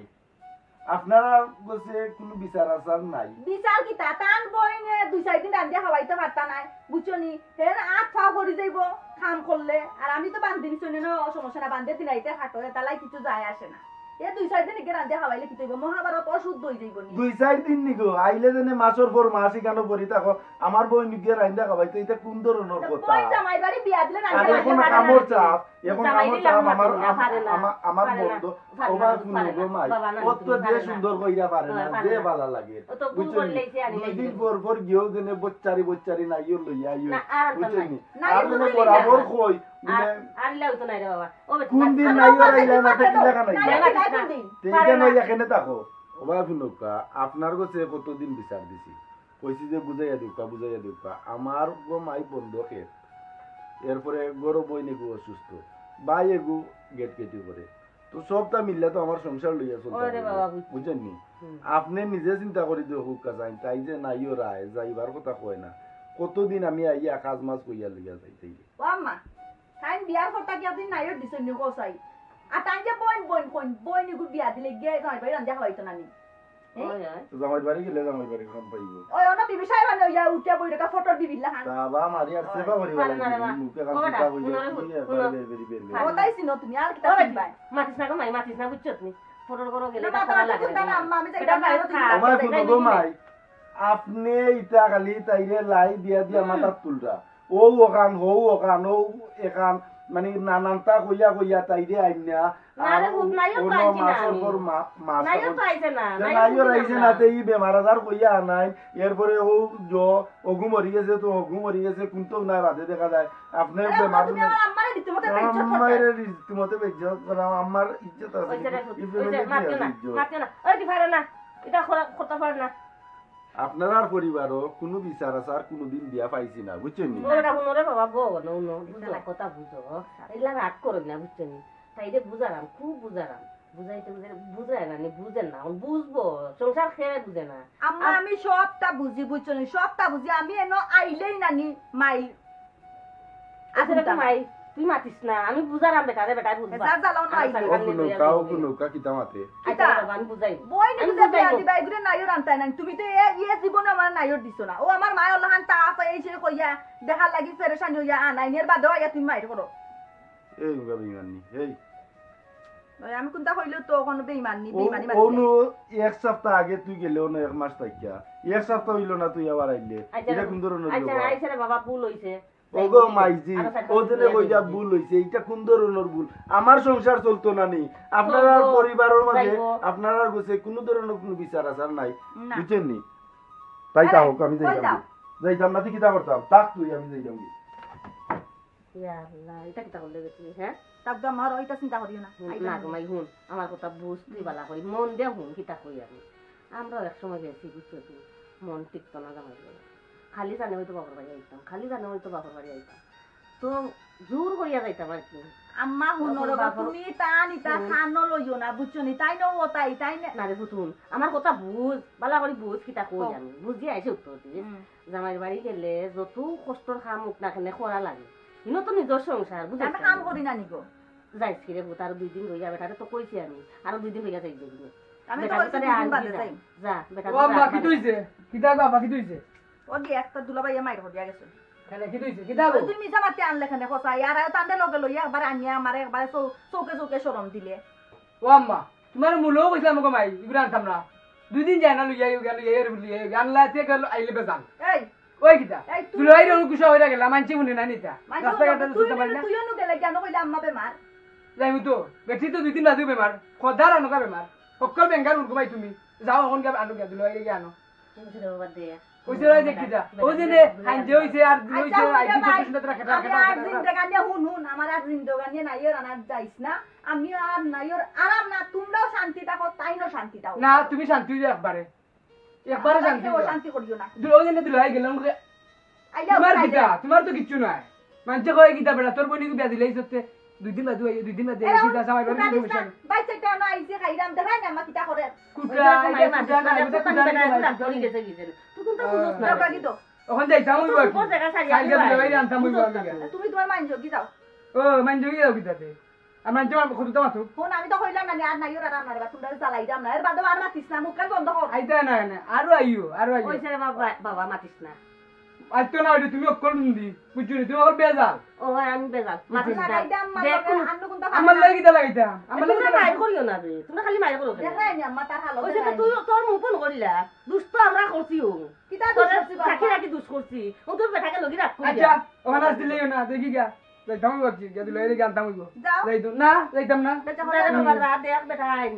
আপনারা গেছে কোনো বিচার আচার নাই। বিচার কিতা? তান বইনে দুই চাইর দিন রান্ধিয়া খাওয়াইতে পারতা নাই, বুঝছো নি? হের আত ফাও করি যাইব কাম করলে, আর আমি তো বান্ধিনি শুনে না, সমস্যা না, বান্ধে দিন আইতে খাটো, এতালাই কিছু যায় আসে না। এ দুই চাইর দিন ইগে রান্ধিয়া খাওয়াইলে কিতা অইব? মহাভারত অশুদ্ধ হই যাইব নি। দুই চাইর দিন নি গো, আইলে যেনে মাসর পর মাস ইকানো পড়ি থাকো, আমার বইন গিয়া রান্দা খাবাইতো, ইটা কোন ধরনর কথা? বইন জামাই বাড়ি বিয়া দিলে রান্দা আর খাবাইতো এখন পারে না। কামর চাপ, এখন জামাই কামর দিলে চাপ আমার আমার, পারে না, আমার, আমার পারে না, বন্ধ। পারে না, ওবা পারে শুনো না, গো মাই, বাবা না, ও তো তুমি যে পারে না। সুন্দর কইরা পারে না, পারে যে না। বালা লাগে। ও তো ভুল বুঝছো নি? করলেই সে আনি দুই দিন দিবে। পর পর গিয়েও যেনে বচ্চারি বচ্চারি নাইও লইয়া আইও। না, আর আনতাম বুঝছো নাই। নি? না, আর এগুলো যেনে দিলে বরাবর না। কই, আর, মানে আনলেও তো নাই রে বাবা। ও বেটা, কোন দিন না, নাইও না, আইলা না, না, দেখি না, দেখা নাই। না, না, না, না। তে পারে এটা না। নয় এখানে থাকো। ওবা শুনুক্কা, আপনার গেছে কতদিন বিচার দিছি। কইছি যে বুঝাইয়া দিউক্কা, বুঝাইয়া দিউক্কা। আমার গো মাই বন্ধ খেত। এরপরে গরো বইন এগু অসুস্থ। ভাই এগু গেট গেটি করে। তো সবটা মিললে তো আমার সংসার লইয়া চলতে ওরে হবে। বাবা, বুঝছি। বুঝছেন নি? হুম। আপনি নিজে চিন্তা করি দেখুক্কা চাইন, তাই যে নাইও রায়, যাইবার কথা কয় না। কতদিন আমি আইয়া কাজ মাছ কইয়া লইয়া যাইতে। ও আম্মা, তাইন বিয়ার কথা কি আপনি নাইও দিছেন নি কসাই? আর তাই যে বইন, বইন, কইন, বইন এগু বিয়া দিলে গিয়ে জামাই বাড়ি রান্ধিয়া খাওয়াইতো না নি? এ? ওই, ওই। জামাই বাড়ি গেলে জামাই বাড়ি খাম পাইব। ওই, ওনা বিবি সাহেব আনে, ওই, উঠে বই রেখা ফটো দিবি লাখান। বাবা, মারি আর ওই, সেবা করি পারে বালা না, লাগে, না, না। মুখে খান ওটা, কিতা কইলে, ওনারে কি হুন, আর হুন। বাড়ি বের বেরি বের বের। হ্যাঁ। ওটাই চিনো তুমি, আর কিতা ওই, চিনবাই? মাতিস না গো মাই, মাতিস না, বুঝছো তুমি? ফটোর করো গেলে না, এটা মাত্র করা লাগে। চিন্তা না, আম্মা, আমি যাইতাম বাইরে, তুমি ও মাই, যাইতাম হুনো গো বাইরে। মাই, আপনি ইটা খালি তাইরে লাই দিয়া দিয়া হুম। মাথার তুলরা। ও ওখান, হো ওখান, ও এখান, মানে নানানটা কইয়া কইয়া তাইরে আইন না। না রে, আর হুত নাই, ও অন্য পাইছি না মাসর আমি। পর মা-, মাস নাইও এখন তো আইছে না, যে নাইও নাইও তো আইছে না। না, তে ই বেমার আজার কইয়া আনাই, এরপরে ও জ-, অগু মরি গেছে তো অগু মরি গেছে, কোনটাও নাই বাদে দেখা যায়। আপনি আরে, বেমার তুমি আমার আম্মারে রীতিমতো বেইজ্জত করতায়। আম্মারে রীতিমতো বেইজ্জত করা, আমার ইজ্জত আছে। ওই যে দেখো, এই যে ইজ্জত মাতিও না, আছে, ইজ্জত। মাতিও না। ওই দি পারে না, এটা করা-, করতে পারে না। আপনারার পরিবারও কোনো বিচার আচার কোনোদিন দিয়া পাইছি না, বুঝছেন নি? ওটা হুনো রে বাবা, বউ, হুনো, হুনো, বুঝো, কথা বুঝো। এগুলা রাগ করো না, বুঝছেন নি? তাইরে বুঝারাম, খুব বুঝারাম। বুঝাইতে বুঝাইতে বুঝায় না নি, বুঝেন না। এখন বুঝবো, সংসার খেয়ে বুঝে না। আম্মা, আর আমি সবটা বুঝি, বুঝছো নি? সবটা বুঝি। আমি এনো আইলেই না নি, মাই আচ্ছা, দেখো মাই, তুই মাতিস না, আমি বুঝারাম বেটারে, বেটায় বুঝবা। যা জ্বালাও না আমার আইলো। সামনে ও হুনো, লইয়া কাও যাইবো। হুনো, কা কিতা মাতে? আচ্ছা, কিতা? বাবা, আমি বুঝাইবো। বই নি আমি বুঝাইবো। দিবা, দিবা, এগুরে নাইও রান্তায় নাই। তুমি তো এ, ইয়ে জীবনে আমার নাইও দিছো না। ও আমার মায় ওলাহান তা আছে, এই সে কইয়া, দেখার লাগি পেরেশানি হইয়া আনাই, এর বাদেও আইয়া তুমি মাইর করো। এই উগা বেইমানি, এই। ওই আমি কোনটা কইলেও তো কোনো বেইমানি, ও, বেইমানি মাতি নাই। অনু এক সপ্তাহ আগে তুই গেলে, অনু এক মাস থাকিয়া। এক সপ্তাহ হইল না তুই আবার আইলে। আচ্ছা, এটা কোন ধরনের আচ্ছা, ব্যবহার? আচ্ছা রে বাবা, ভুল হইছে। ওগো মাইজি, আরো চারটা ও জনে দিন কইয়া যাইবো। ভুল হইছে, এটা কোন ধরনের ভুল? আমার সংসার চলতো না নি? আপনারার চলবো, পরিবারের মাঝে, যাইবো। আপনারার গেছে কোনো ধরনের কোনো বিচার আচার নাই, না। বুঝছেন নি? তাই তা আরে, হোক, আমি কই যাইতাম যাও? কি? যাইতাম না, তুই কিতা করতাম? থাক তুই, আমি যাইতাম কি? ইয়া আল্লাহ, এটা কিতা করলে গেছিলি, হ্যাঁ? তার তো আমার ওইটা চিন্তা করিও না। হুন, আইবা না না। গো মাই, হুন, আমার কথা বুঝ তুই বালা করি, মন দিয়া হুন, কিতা কই আমি। আমরাও এক সময় গেছি, বুঝছো তুই? মন টিকতো না জামাই বলে। খালি জানে হয়তো বাপর বাড়ি আইতাম, খালি জানে হয়তো বাপর বাড়ি আইতাম। তো জোর করিয়া যাইতাম আর কি। আম্মা, হুনো রে বা, বাবা। তুমি তান ইতা হুম। কানো লইও না, বুঝছো নি? তাইন অতাই, তাইন। না রে পুতুন, আমার কথা বুঝ, বালা করি বুঝ, কিতা কই কও। আমি। বুঝিয়া আইসে উত্তর দিস। হুম। জামাইর বাড়ি গেলে যত কষ্টর কাম হোক না কেনে করা লাগে। ইনো তো নিজর সংসার, বুঝছ আমি না? কাম করি না নি গো। যাইস কি রে পুত, আরো দুই দিন রইয়া, বেটারে তো কইছি আমি, আরো দুই দিন রইয়া যাইস দুই দিন। আমি তো বেটা কইছি পুতারে দুই দিন আনবি বাদে যা। যাইম। যা, বেটা ও পুতারে আম্মা, আনবি। কিতা অইছে? কিতা বাবা, কিতা অইছে? ও দি একটা দুলাভাইয়ে মাইর করিয়া গেছে। কেনে, কিতা অইছে? কিতা ওই গো? তুমি মিছা মাতি আনলে কেনে কষাই? আর আয়ো তানরে লগে লইয়া একবার আনিয়া আমারে একবারে চৌ-, চৌকে চৌকে শরম দিলে। ও আম্মা, তুমারে মুলো কইছিলাম গো মাই, ইগুরে আনতাম না। দুই দিন যায় না লইয়া আইও গিয়া, লইয়া আইও গিয়া, লইয়া আইও গিয়া। আনলা তে গেল, আইলে বেজান। এই, ওই কিতা? এই, তুই দুলাভাইরে অনো গুছা অইরা গেলা, মানষে হুনে না নি তা। মানষে রাস্তাঘাটে হুনে না, তুই চলতে পারি না। তুইও নু গেলে গিয়া, নু কইলে আম্মা বেমার। যাইমু তো, বেটি তো দুই দিন বাদে বেমার। খদার আনকা বেমার। হক্কল বেঙ্গার উনকো মাই তুমি। যাও অখন গিয়া আনো গিয়া, দুলাভাইরে গিয়া আনো। তুমি রে বাবা দে। ওই যে ওই যে কিতা? ওই যে নে, হাইঞ্জে অইছে আর আইচ্ছা, অইছে, হুনো আইচ্ছা, রে ভাই, চব্বিশ ঘন্টা খেটা, আমি খেটা, আর খেটা, খেটা। জিন্দেগানিয়ে হুন, হুন, আমার আর জিন্দেগানিয়ে নাইওর আনাত যাইস না। আমি আর নাইওর আরাম না, তুমরাও শান্তি থাকো, তাইনও শান্তি থাকো। না, তুমি শান্তি অইছো একবারে। একবারে শান্তি অইছো। শান্তি করিও না। দু-, ওই জন্য দুলাভাই গেলাম রে। আইয়া তুমার উঠাই কিতা? দে। তুমার তো কিচ্ছু নাই। মানষে কয় কিতা বেটা, তোর বইনে বিয়া দিলে এই সত্যি দুই দিন বাদে আইও, দুই দিন বাদে এরা আইও, কিতা জামাই বাড়ি উঠাইস না। সমস্যা নাই। বাইশ একটা আনো, আইছে খাইলাম, দেখাই না, মা কিতা করে। কুটা, ওই যে আইলে মানষে কুটা, না, আইলে কুটা, কুটা, কুটা, কুটা, কুটা, কুটা, কুটা। তুই কোনটা বুঝছ না? দরকার কি তো? অখন যাইতাম অইবো আর কি। সুন্দর জায়গা ছাড়িয়া কালকে আইও। দুলাভাইরে আনতাম অইবো আমি। তুমি তোমার মাইনজো কি যাও? ও, মাইনজো কি যাও কিতাতে? আর মানষে আমার কতটা মাতুক? হুন, আমি তো কইলাম না, আর নাইওর আর আনার বা, তুমরারে জ্বালাইতাম না। এর বাদে আর মাতিস না, মুখ কান বন্ধ কর। আইতা না, না, আরো আইও, আরো আইও। ওইছে রে বাবা, বাবা, মাতিস না। আইতো না, ওইটা তুমি অক্কল হুন্দি, বুঝছো নি? তুমি অক্কল বেজাল। ও, আমি বেজাল, মাতিস না। লাগাইতাম, আমার দেখ, লগে, তুমি আন্নু কুন্তা আমার পারে না। লগে কিতা লাগাইতাম? আমার লগে তুমরা কিতা মাইর লাগাইতাম? করিও না রে, তুমরা খালি মাইর করো কেনে? দেখাই নি আম্মা তার হালত ওইছে তো দেখাই তুই নি। তোর মুখ ফোন করিলা, দুষ তো আমরা করছি ও। কিতা দুষ তোরে করছি বাবা? রাখি রাখি দুষ করছি, ও তোর বেটাকে লগি রাখ করিয়া। আচ্ছা, ওখানে আসতে লেগে না, দেখি গা। যাইতাম অইবো আর কি, গিয়া দুলাভাইরে গিয়া আনতাম অইবো। যাও। যাইতো-, না, যাইতাম না। বেটা, যা রে বাবা, যা, দেখ বেটা আইন।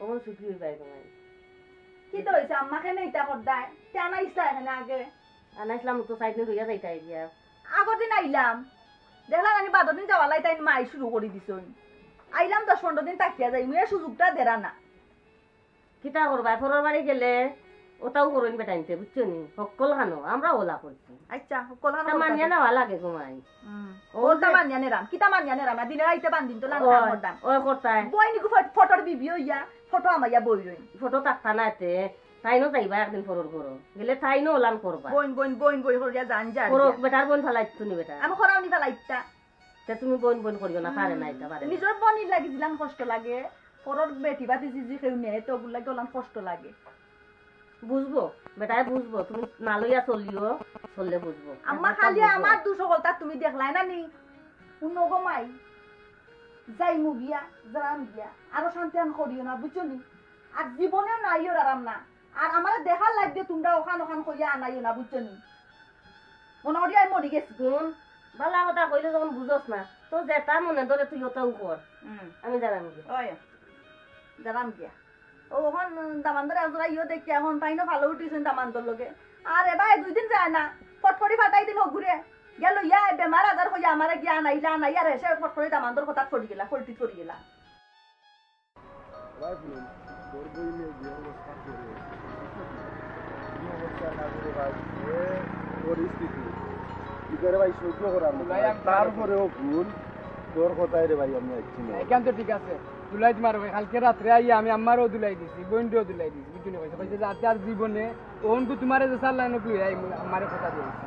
অখন সুখী অইবায় তোমার। কিতা অইছে আম্মা, কেনে ইতা কররায়? তে আনাইছলা কেনে আগে? আনাইছলাম তো চাইর দিন রইয়া যাইতায় গিয়া। আগর দিন আইলাম। দেখলাম আমি বাদর দিন যাওয়ার লাগি তাইন মাই শুরু করি দিছইন। আইলাম দশ পনরো দিন থাকিয়া যাইমু, এ সুযোগটা দেরা না। কিতা করবায়, পরর বাড়ি গেলে অতাউ করইন বেটাইন্তে, বুঝছো নি? হক্কল খানো, আমরাও অলা করছি। আইচ্ছা, হক্কল খানো তা করতা মানিয়া তো। নেওয়া লাগে গো মাই। হুম। ও অতা যে মানিয়া নেরাম, কিতা মানিয়া নেরাম না, দিনে রাইতে বান্দিন তো লান ওই, কাম করতাম। ওই করতায়। বইন ইগু ফট-, ফটর বিবি অইয়া, ফটো হামাইয়া বই রইন। ফটো থাকতা না এতে, তাইনও যাইবা একদিন পরর ঘরো। গেলে তাইনও অলান করবা। বইন, বইন, বইন, বইন করিয়া জান যা করো, দিয়া। বেটার বইন ফালাইতো নি বেটা। আমি করাও নি ফালাইতা। তে তুমি বইন বইন করিও না, পারে না, ইতা পারে না। নিজর বইনর লাগি যেলান কষ্ট লাগে, পরর বেটি বাতি জিজি কেউ নেয়, তো অগুর লাগি অলান কষ্ট লাগে। বুঝবো, বেটায় বুঝবো, তুমি না লইয়া চলিও, চললে বুঝবো। আম্মা, একবার তো খালি বুঝবো। আমার দুষ অকলতা তুমি দেখলায় না নি? হুনো গো মাই, যাইমু গিয়া, যারাম গিয়া, আরো শান্তি আন করিও না, বুঝছো নি? আর জীবনেও নাইওর আরাম না। আর আমারে দেখার লাগি তুমরা অখান অখান কইয়া আনাইও না, বুঝছো নি? মনো করি আমি মরি গেছি। হুন, বালা কথা কইলে যখন বুঝস না, তো যেতা মনে ধরে তুই অতাউ কর। হুম। আমি যারাম গিয়া। ওই, যারাম গিয়া। ও, অখন দামান্দর একজোড়া ইয়ো দেখি, অখন তাইনও ভালা উঠিছইন দামান্দর লগে। আরে ভাই, দুই দিন যায় না, ফটফটি ফাটাই দিন হগুরে। গেল ইয়া বেমার আজার কইয়া আমারে গিয়া আনাইলা, আনাইয়া রে সে ফটফটি দামান্দর কথাত পড়ি গেলা, পল্টিত পড়ি গেলা। ভাই, হুনুন, তোর বইনে যে অবস্থা করে, কি অবস্থা না করে ভাই, এ পরিস্থিতি, কি করে ভাই সহ্য করার মতো ভাই, ভাই? আমি তারপরেও ভুল, তোর কথায় রে ভাই, আমি একটু না। এখান তো ঠিক আছে, দুলাই তোমার ভাই, কালকে রাত্রে আইয়া আমি আম্মারেও দুলাই দিছি, বইনরেও দুলাই দিছি, বুঝছো নি? কইছে, কইছে যে, "আর তার জীবনে অনকু তোমারে যে চার লাইনে কই, আই আমারে কথা দিয়েছি।"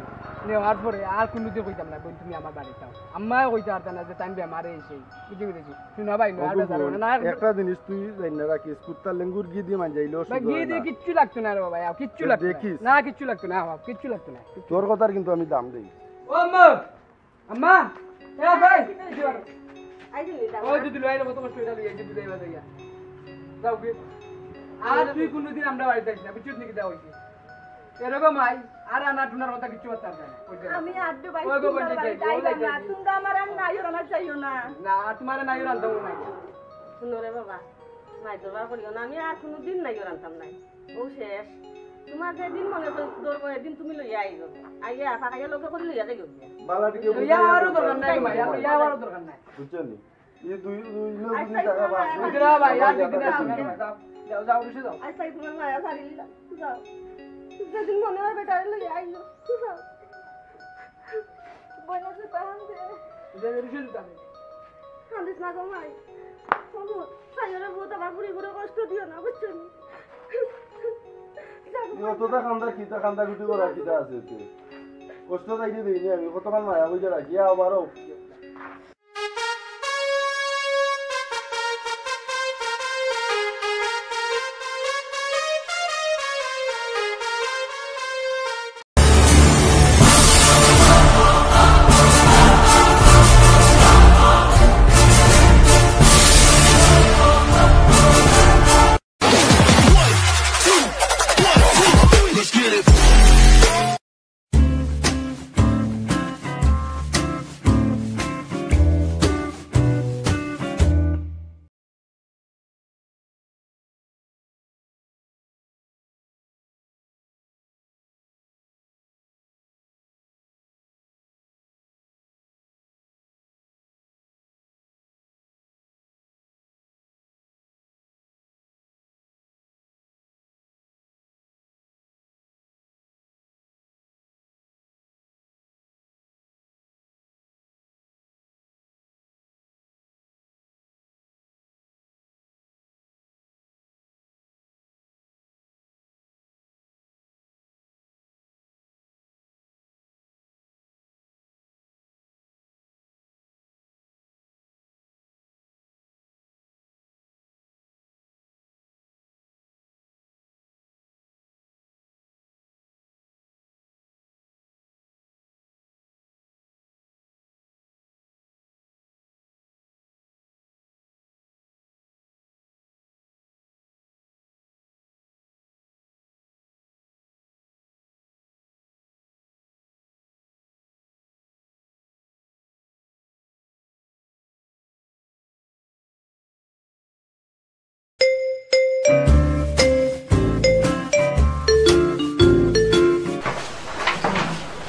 নেওয়ার পরে আর কোনোদিন কইতাম না, "বইন, তুমি আমার বাড়িত আও।" আম্মায় কইতা পারতা না যে, "তাইন বেমারে আইছে।" বুঝি গেছি। শুনা ভাই, না, ওগো আর বেজার বোন, না, আর একটা জিনিস তুই জানি না রাখিস, কুত্তার লেঙ্গুর গি দি মাঞ্জাইলেও ভাই, সুদ গি হয় দি না। কিচ্ছু লাগতো না রে বাবা, আও, কিচ্ছু তো লাগতো না। দেখিস। না, কিচ্ছু লাগতো না, আও, কিচ্ছু লাগতো না। তোর কথার কিন্তু আমি দাম দেই। ও আম্মা! আম্মা! এ ভাই! আই দিলি, দাও। ওই যে দুলাইরে কত কষ্ট অইরা লইয়া, এই যে দুলাই বাজাইয়া। যাও গি। আর তুই কোনোদিন আমরা বাড়িত আইস না, বুঝছিস নি কিতা অইছে? এরকম আই, আর আনা টুনার কথা কিচ্ছু করতে পারবে না। ওই যে আমি আর দুবাই ওই গো, তুমরার বন্ধু, বাড়িত যাই, আইতাম ওই না। যাই। তুমরা আমার আর নাইওর আনাত যাইও না। না, আর তোমারে নাইওর আনতাম না। শুনো রে বাবা, মাইর দরবার করিও না, আমি আর কোনোদিন নাইওর আনতাম না। ও শেষ। তোমার যেদিন মনে ধরবো, এদিন তুমি লইয়া আইও। আইয়া, ফাঁকাইয়া লগে করি লইয়া যাইও। বালা টিকে লইয়া আরো দরকার নাই, ভাই, লইয়া আরো দরকার নাই। বুঝছো নি? এই দুই, দুই লোক আচ্ছা, দুই টাকা বাঁচবে। আচ্ছা, ভাই, আর দুই দিন আসবে না, যাও, যাও, যাও, বসে যাও। আচ্ছা, তোমার মায়া ছাড়ি দিলাম, যাও। যেদিন মনে হয় বেটারে লইয়া আইও, যাও। বইন আছে, তাহান দে। এটা বেরিয়ে দিতে হবে। কান্দিস না গো মাই। ওগো, সাইরে বহুত আমার বুড়ি বুড়ি কষ্ট দিও না, বুঝছো নি? যা গো, এই অতটা কান্দা কিতা, কান্দা কুটি করা কিতা আছে তুই? কষ্ট যাইতে দেইনি আমি, কতক্ষণ মায়া বুঝে রাখি, আবারও।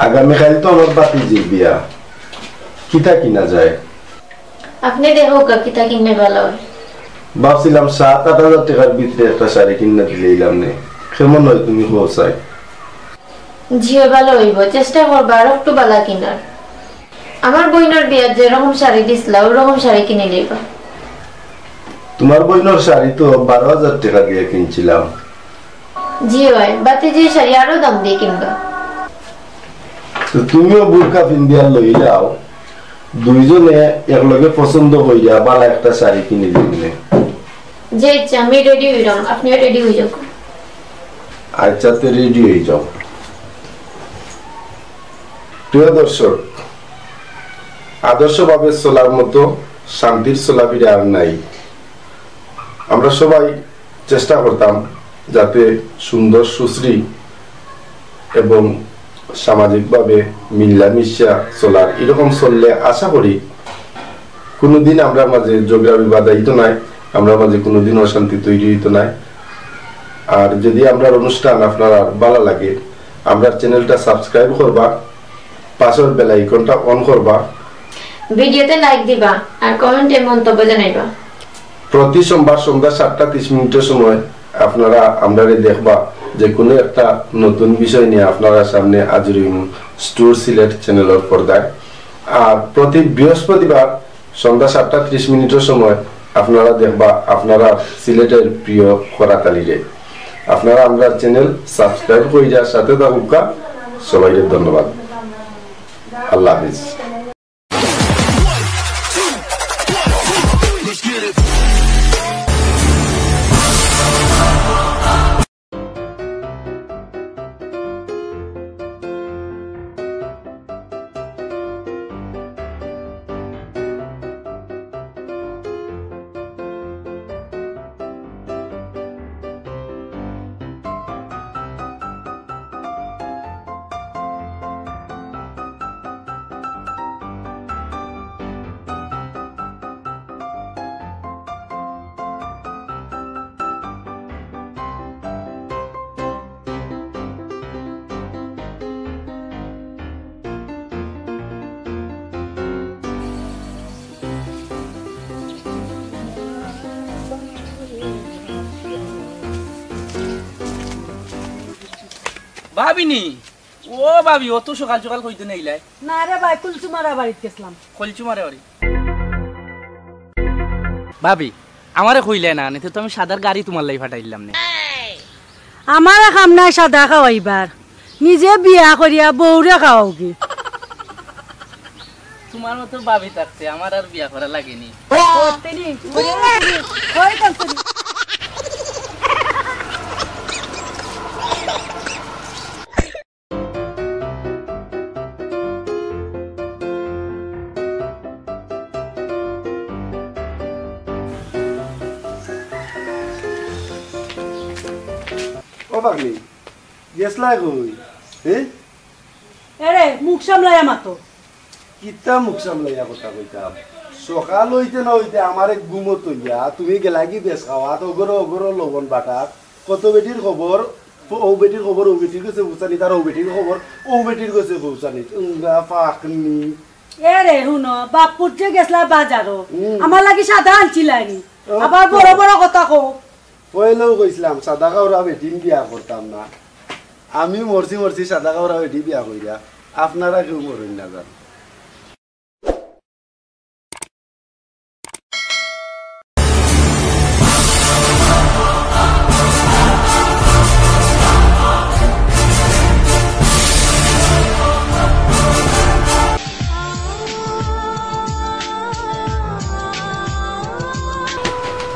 আগামীকাইল তো আমার ভাতিজির বিয়া, কিতা কিনা যায়? আপনে দেখউক্কা কিতা কিনলে ভালা অয়। ভাবছিলাম সাত আট হাজার টেকার ভিতরে একটা শাড়ি কিনা দিলাইলাম নে, কেমন অয় তুমি কও চাই? জি অয়, ভালা অইবো, চেষ্টা করবা আর একটু ভালা কিনার। আমার বইনর বিয়াত যেরকম শাড়ি দিছলা, অউ রকম শাড়ি কিনিলাইবা। তুমার বইনর শাড়ি তো বারো হাজার টেকা দিয়া কিনছিলাম। জি অয়, ভাতিজির শাড়ি আরো দাম দিয়া কিনবা। তো তুমিও বুরকা পিন্দিয়া লইলাও, দুইজনে একলগে পছন্দ করিয়া ভালা একটা শাড়ি কিনিলাইমু নে। জি আচ্ছা, আমি রেডি অইরাম, আপনেও রেডি অই যাউক্কা। আচ্ছা, তে রেডি অই যাও। প্রিয় দর্শক, আদর্শভাবে চলার মতো শান্তির চলাফিরা আর নাই। আমরা সবাই চেষ্টা করতাম যাতে সুন্দর, সুশ্রী এবং সামাজিকভাবে মিলামিশা চলার, এরকম চললে আশা করি কোনোদিন আমরার মাঝে ঝগড়া বিবাদ আইতো নায়, আমরার মাঝে কোনোদিন অশান্তি তৈরি অইতো নায়। আর যদি আমরার অনুষ্ঠান আপনারার ভালা লাগে, আমরার চ্যানেলটা সাবস্ক্রাইব করবা, পাশর বেল আইকনটা অন করবা। ভিডিওতে লাইক দিবা আর কমেন্টে মন্তব্য জানাইবা। প্রতি সোমবার সন্ধ্যা সাতটা ত্রিশ মিনিটর সময় আপনারা আমরারে দেখবা যে কোনো একটা নতুন বিষয় নিয়া আপনারার সামনে হাজির অইমু স্টুর সিলেট চ্যানেলর পর্দায়। আর প্রতি বৃহস্পতিবার সন্ধ্যা সাতটা ত্রিশ মিনিটর সময় আপনারা দেখবা আপনারার সিলেটের প্রিয় করাত আলীরে। আপনারা আমরার চ্যানেল সাবস্ক্রাইব করিয়া সাথে থাকুক্কা। সবাইরে ধন্যবাদ। আল্লাহ হাফিজ। ভাবিনি, ও ভাবি, অত সকাল সকাল কইতে নেইলায়? না রে ভাই, কুলসুমারা বাড়িত গেছলাম। কলচুমারে বাড়ি। ভাবি, আমারে কইলায় না, নিতে তো আমি সাদার গাড়ি তুমার লাগি ফাটাইলাম নে। আমারে কাম নাই সাদা খাওয়াইবার, নিজে বিয়া করিয়া বউরে খাওয়াওগি। তুমার মতো ভাবি থাকতে আমার আর বিয়া করা লাগেনি। করতে নি, করে না তুমি, কই করতে নি? ও পাগলি, গেছলায় কই? হে? এরে, মুখ সামলাইয়া মাতো। কিতা মুখ সামলাইয়া কথা কইতাম? সকাল অইতে না অইতে আমারে ঘুমো থইয়া তুমি গেলাগি বেশ খাওয়াত, অগরো অগরো লবণ বাটাত। কত বেটির খবর, ও বেটির খবর, ও বেটির গেছে ফুসানি, তার ও বেটির খবর, ও বেটির গেছে ফুসানি। উঙ্গা ফাকনি। এরে, হুনো, বাপ পুত যে গেছলা বাজারো, হুম। আমার লাগি সাদা আনছিলায়নি। ও আবার তো। বড় বড় কথা কও। পয়লাউ কইছলাম, সাদা কাউরা বেটিন বিয়া করতাম না। আমি মরছি মরছি সাদা কাউরা বেটি বিয়া কইরা। আপনারা কেউ মরইন না যান।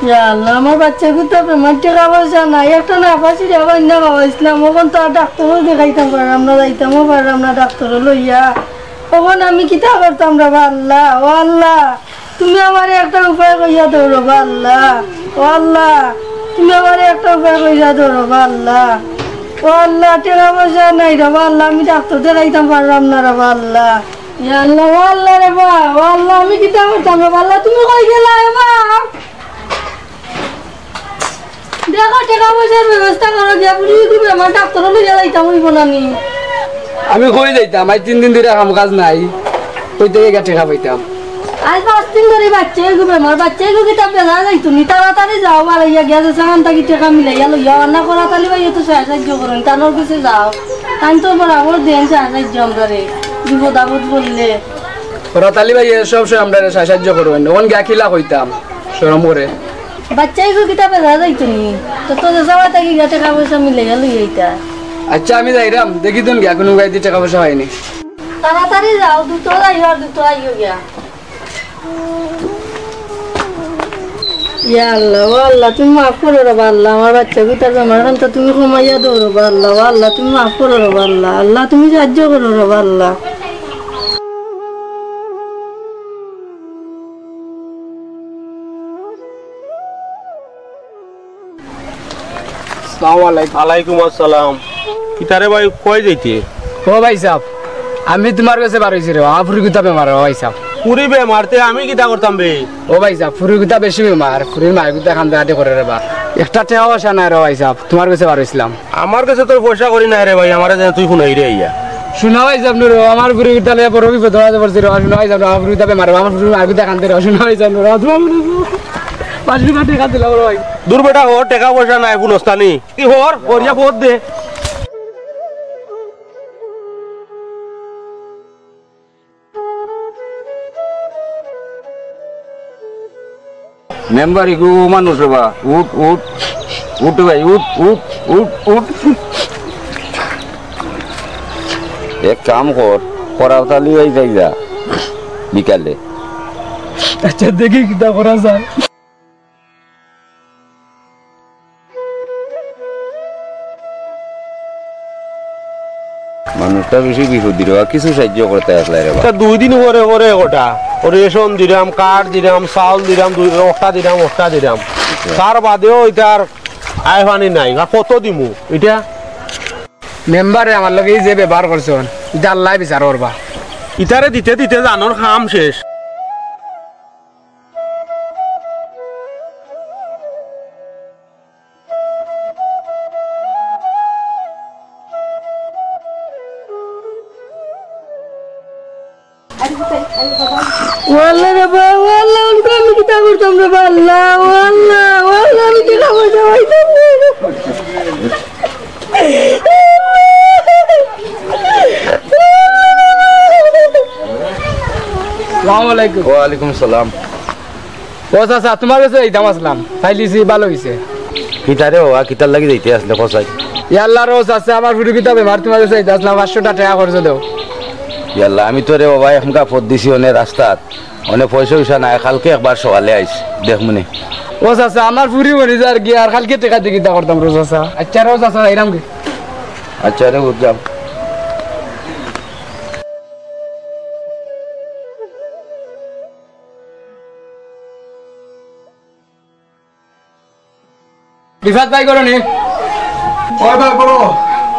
ইয়া আল্লাহ, আমার বাচ্চাগুতা বেমার, টেকা পয়সা নাই, একটা না পাইছি রে বাবা, ইন্না বাবা ইসলাম, অখন তো আর ডাক্তারও দেখাইতাম পারলাম না, যাইতামও পারলাম না ডাক্তারও লইয়া। অখন আমি কিতা করতাম রে বা আল্লাহ, ও আল্লাহ, তুমি আমারে একটা উপায় কইয়া দেও রে বা আল্লাহ, ও আল্লাহ, তুমি আমারে একটা উপায় কইয়া দেও রে বা আল্লাহ, ও আল্লাহ, টেকা পয়সা নাই রে বা আল্লাহ, আমি ডাক্তার দেখাইতাম পারলাম না রে বা আল্লাহ। ইয়া আল্লাহ, ও আল্লাহ রে বা, ও আল্লাহ, আমি কিতা করতাম রে বা আল্লাহ, তুমি কই গেলা রে বা? দেখো, টেকা পয়সার ব্যবস্থা করো গিয়া, বুড়ি কি বেমার, ডাক্তারও লইয়া যাইতাম অইবো না নি? আমি কই যাইতাম, আইজ তিন দিন ধরি কাম কাজ নাই, কই থাকি গিয়া টেকা পাইতাম? আইজ পাঁচ দিন ধরি বাচ্চাইগু বেমার, বাচ্চাইগু কিতা বেলা যাইতো নি, তাড়াতাড়ি যাও, বাড়াইয়া গিয়া যে সামান থাকি টেকা মিলাইয়া লইয়া, আনা করাত আলী ভাইয়ে তো সাহায্য করইন, তানর গেছে যাও, তাইন তো বরাবর দেইন সাহায্য আমরারে, বিপদ আপদ পড়লে। করাত আলী ভাইয়ে সব সময় আমরারে সাহায্য করইন, অখন গিয়া কিলা কইতাম, শরম করে। বাচ্চাইগু কিতা বেলা যাইতো নি? তো তোর যাওয়া থাকি গিয়া টেকা পয়সা মিলাইয়া লই আইতা। আচ্ছা, আমি যাইরাম, দেখি তুন গিয়া কুনু গাইদি টেকা পয়সা পাইনি। তাড়াতাড়ি যাও, দ্রুত যাইও আর দ্রুত আইও গিয়া। ইয়া আল্লাহ, ও আল্লাহ, তুমি মাফ করো রে বা আল্লাহ, আমার বাচ্চাগুতার বেমার অখান তো তুমি কমাইয়া দেও রে বা আল্লাহ, ও আল্লাহ, তুমি মাফ করো রে বা আল্লাহ, আল্লাহ, তুমি সাহায্য করো রে বা আল্লাহ। আসসালামু আলাইকুম। আলাইকুম আসসালাম। কিতারে ভাই, কই যাইতে? ও ভাইসাব, আমি তুমার গেছে বারইছি রে, আমার ফুরিগুতা বেমার রে ভাইসাব। ফুরি বেমার, তে আমি কিতা করতাম বে? ও ভাইসাব, ফুরিগুতা বেশি বেমার, ফুরির মায়েগুতা কান্দাকাটি করে রে বা। একটা টেকা পয়সা নাই রে ভাইসাব, তুমার গেছে বারইছলাম। আমার গেছে তোর পয়সা কড়ি নাই রে ভাই, আমারে যেন তুই হুনাইরে আইয়া। হুনো ভাইসাব নুরু, আমার ফুরিগুতা লইয়া বড় বিপদো পড়ছি রে, হুনো ভাইসাব নুরু, আমার ফুরিগুতা বেমার রে, আমার ফুরির মায়েগুতা কান্দে রে, হুনো ভাইসাব নুরু, তুমার পাঁচ টেকা দিলাম রে ভাই। দূর বেটা, হর টেকা পয়সা নাই, হুনস্তানি। কি হর? করিয়া ভোট দে। মেম্বার ইগু মানুষ রে বা, উঠ, উঠ, উঠ ভাই, উঠ, উঠ, উঠ, উঠ। এক কাম কর, করাত আলী ভাই যাই যা, বিকালে। আচ্ছা, দেখি কিতা করা যায়। মানুষটা বেশি বিপদ দিল, আর কিছু সাহায্য করতে আসলে রে বা। তা দুই দিন পরে পরে ওটা, ও রেশন দিলাম, কার্ড দিলাম, চাউল দিলাম, দুই, ওটা দিলাম, ওটা দিলাম। তার বাদেও ইতার আয় পানি নাই, আর কত দিমু ইটা? মেম্বারে আমার লগে এই যে ব্যবহার করছইন, ইটা আল্লায় বিচার করবা। ইতারে দিতে দিতে জানর কাম শেষ। ও আল্লাহ রে বা, ও আল্লাহ, অখন আমি কিতা করতাম রে বা আল্লাহ, ও আল্লাহ, ও আল্লাহ, আমি কিতা করতাম, আইতাম না। আসসালামু আলাইকুম। ওয়ালাইকুম সালাম। ও চাচা, তুমার গেছে যাইতাম আছলাম, পাইলিছি, ভালা অইছে। কিতা রে বাবা, কিতার লাগি যাইতে আছলে, কও চাই? ইয়াল্লা রে চাচা, আমার ফুরির কিতা বেমার, তুমার গেছে যাইতে আছলাম, পাঁচশোটা টেকা খরচ দেও। ইয়াল্লা, আমি তো রে বাবা এখনকা পথ দিছি অনে রাস্তাত, অনে পয়সা-উয়সা নাই, কালকে একবার সকালে আইস, দেখমুনে। ও চাচা, আমার ফুরি মরি যার গি, আর কালকে টেকা দি কিতা করতাম রে চাচা? আইচ্ছা রে চাচা, যাইরাম গি। আইচ্ছা রে, বুঝলাম। রিফাত ভাই, ঘরো নি? ওই বা, ঘরো।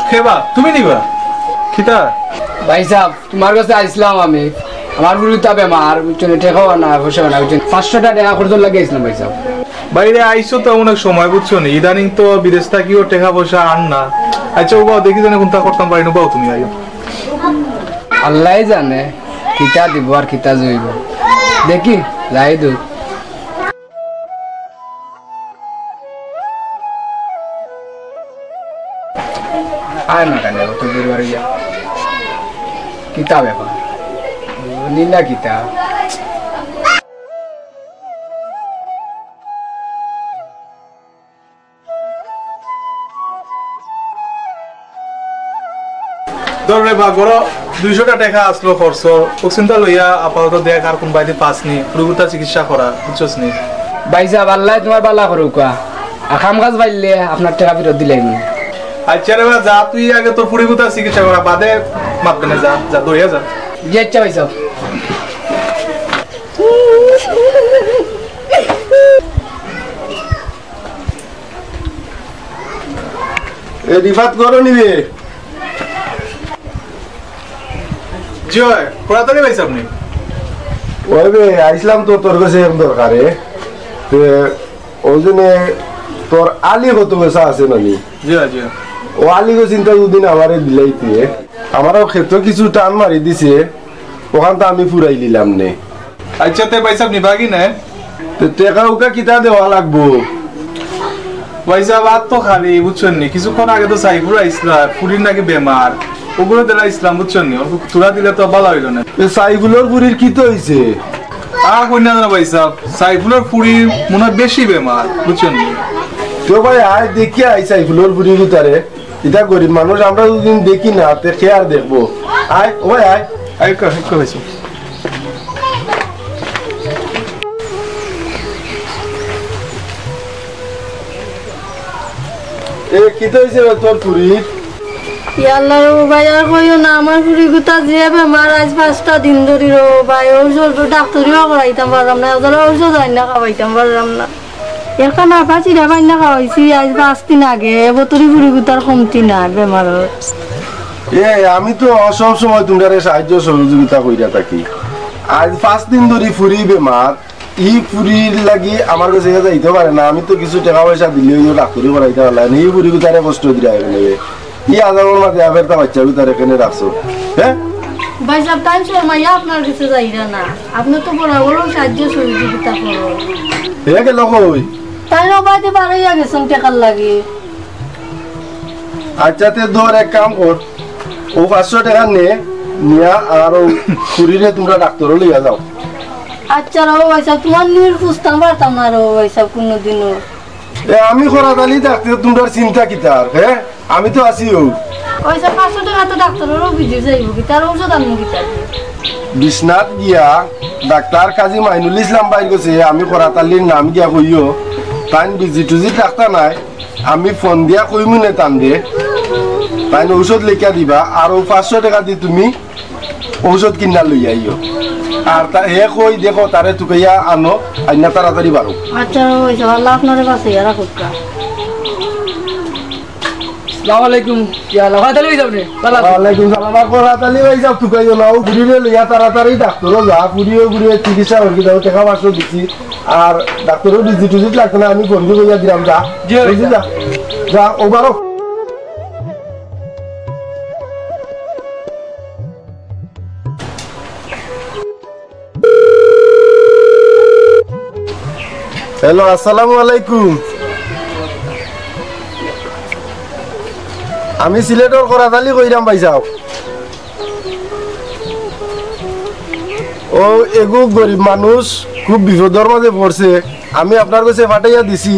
কে বা, তুমি নি বা? কিতা? ভাইসাব, তুমার গেছে আইছলাম আমি। আমার ফুরিটা বেমার, বুঝছো নি? টেকাও নাই, পয়সাও নাই, বুঝছো নি? পাঁচশোটা টেকা খরচর লাগি আইছলাম, ভাইসাব। ভাইরে, আইছো তো অনেক সময়, বুঝছো নি? ইদানিং তো বিদেশ থাকিও টেকা-পয়সা আন না। আইচ্ছা, উবাও দেখি জানি কুনতা করতাম পারি, উবাও তুমি আইও। আল্লায় জানে কিতা দিবো আর কিতা জুইবো। দেখি, যাই দু। আয় না কেনে, অত দূর বাড়ি যা। কিতা ব্যাপার? নীলা কিতা? ধর রে বা, ঘরো দুইশোটা টেকা আছলো খরচ, অউ চিন্তা লইয়া আপাতত দেখ আর কুনবায়দি পাস নি, ফুরিগুতার চিকিৎসা করা, বুঝছস নি? ভাইসাব, আল্লায় তুমার ভালা করুক্কা। আর কাম-কাজ পাইলে আপনার টেকা ফিরত দিলাইমু। আইচ্ছা রে বা, যা তুই আগে তোর ফুরিগুতার চিকিৎসা করা, বাদে মাতমুনে, যা, যা, দৌড়িয়া যা। জি আইচ্ছা ভাইসাব। এ রিফাত, ঘরো নি বে? জি অয়, খরাতলি ভাইসাব নি? ওই বে, আইছলাম তো তোর গেছে এক দরকারে। তে, অউ জন্য তোর আলী কত পয়সা আছে না নি? জি অয়, জি অয়। অউ আলী গো চিন্তা দুদিন আমারে দিলাইতে। আমারও খেতো কিছু টান মারি দিছে। অখান তো আমি ফুরাই লিলাম নে। আইচ্ছা, তে ভাইসাব নিবা কি না? তে টেকা-উকা কিতা দেওয়া লাগবো? ভাইসাব, আর তো খালি, বুঝছইন নি? কিছুক্ষণ আগে তো সাইফুল আইছলা, ফুরির নাকি বেমার। অগুরে দিলাইছলাম, বুঝছইন নি? অগু থুড়া দিলে তো ভালা অইলো না। এ সাইফুলর ফুরির কিতা অইছে? আর কইন না যেন ভাইসাব, সাইফুলর ফুরির মনে অয় বেশি বেমার, বুঝছইন নি? তো ভাই, আয় দেখিয়া আই সাইফুলর ফুরিগুতারে। ইতা গরিব মানুষ, আমরা দুদিন দেখি না, তে কে আর দেখবো? আয়, ও ভাই, আয়। আয়, ক-, ক-, হয়েছে। এ, কিতা অইছে রে তোর ফুরির? ইয়াল্লা রে ভাই, আর কইও না, আমার ফুরিগুতা যে বেমার, আইজ পাঁচটা দিন ধরি রে ভাই, ঔষধ ডাক্তরিও করাইতাম পারলাম না, এগুলা ঔষধ আইনা খাওয়াইতাম পারলাম না। একটা নাপা চিরা বাইন্না খাওয়াইছি, আইজ পাঁচ দিন আগে, এবতরি ফুরিগুতার কমতি নাই বেমারর। এ, আমি তো সব সময় তুমরারে সাহায্য সহযোগিতা কইরা থাকি। আইজ পাঁচ দিন ধরি ফুরি বেমার, ই ফুরির লাগি আমার গেছে যাইতে পারে না। আমি তো কিছু টেকা পয়সা দিলে অউ ডাক্তরি করাইতা পারলাম না, ই ফুরিগুতারে কষ্ট দিরা এখানে। ই আজাবর মাঝে আবার তা বাচ্চাগুতারে কেনে রাখছো, হ্যাঁ? ভাইসাব, তাইন শর্মাইয়া আপনার গেছে যাইরা না। আপনে তো বরাবরউ সাহায্য সহযোগিতা করইন। হে গেল কই? তাইন অবায়দি বারইয়া গেছইন টেকার লাগি। আইচ্ছা, তে ধর, এক কাম কর, অউ পাঁচশো টেকা নে, নিয়া আর অউ ফুরিরে তুমরা ডাক্তরো লইয়া যাও। আইচ্ছা রে ভাইসাব, তুমার নির খুজতাম পারতাম না রে ভাইসাব কুনুদিনও। এ, আমি খরাতলি থাকতে তুমরার চিন্তা কিতার, হে? আমি তো আছি অউ। অউ যে পাঁচশো টেকা তো ডাক্তরর ভিজিট যাইবো, কিতার ঔষধ আনমু কিতা? বিশ্বনাথ গিয়া ডাক্তার কাজী মাইনুল ইসলাম ভাইর গেছে আমি খরাতলির নাম গিয়া কইও, তাইন ভিজিট-টিজিট রাখতা নায়, আমি ফোন দিয়া কইমুনে তানরে, তাইন ঔষধ লেখিয়া দিবা, আর অউ পাঁচশো টেকা দি তুমি ঔষধ কিনিয়া লইয়া আইও। আর তা, হে কই দেখো, তারে তুকাইয়া আনো, আইন্না তাড়াতাড়ি বারো। আইচ্ছা, অইছে, আল্লায় আপনারে বাঁচাইয়া রাখউক্কা। আসসালামু আলাইকুম। ইয়া আল্লাহ, খরাতলি ভাইসাব নি? ভালা আছো? ওয়ালাইকুম সালাম। আর খরাতলি ভাইসাব তুকাইও না, অউ ফুরিরে লইয়া তাড়াতাড়ি ডাক্তরো যা, ফুরিও ফুরিয়ে চিকিৎসা করি দাও, টেকা পাঁচশো দিছি। আর ডাক্তরর ভিজিট-টিজিট লাগতো না, আমি ফোন দি কইয়া দিরাম, যা। জি, বুঝলি, যা। যা, অউ বারো। হ্যালো, আসসালামু আলাইকুম। আমি সিলেটর খরাতলি কইরাম ভাইসাব। ও, এগু গরিব মানুষ, খুব বিপদর মাঝে পড়ছে, আমি আপনার কাছে পাঠাইয়া দিছি।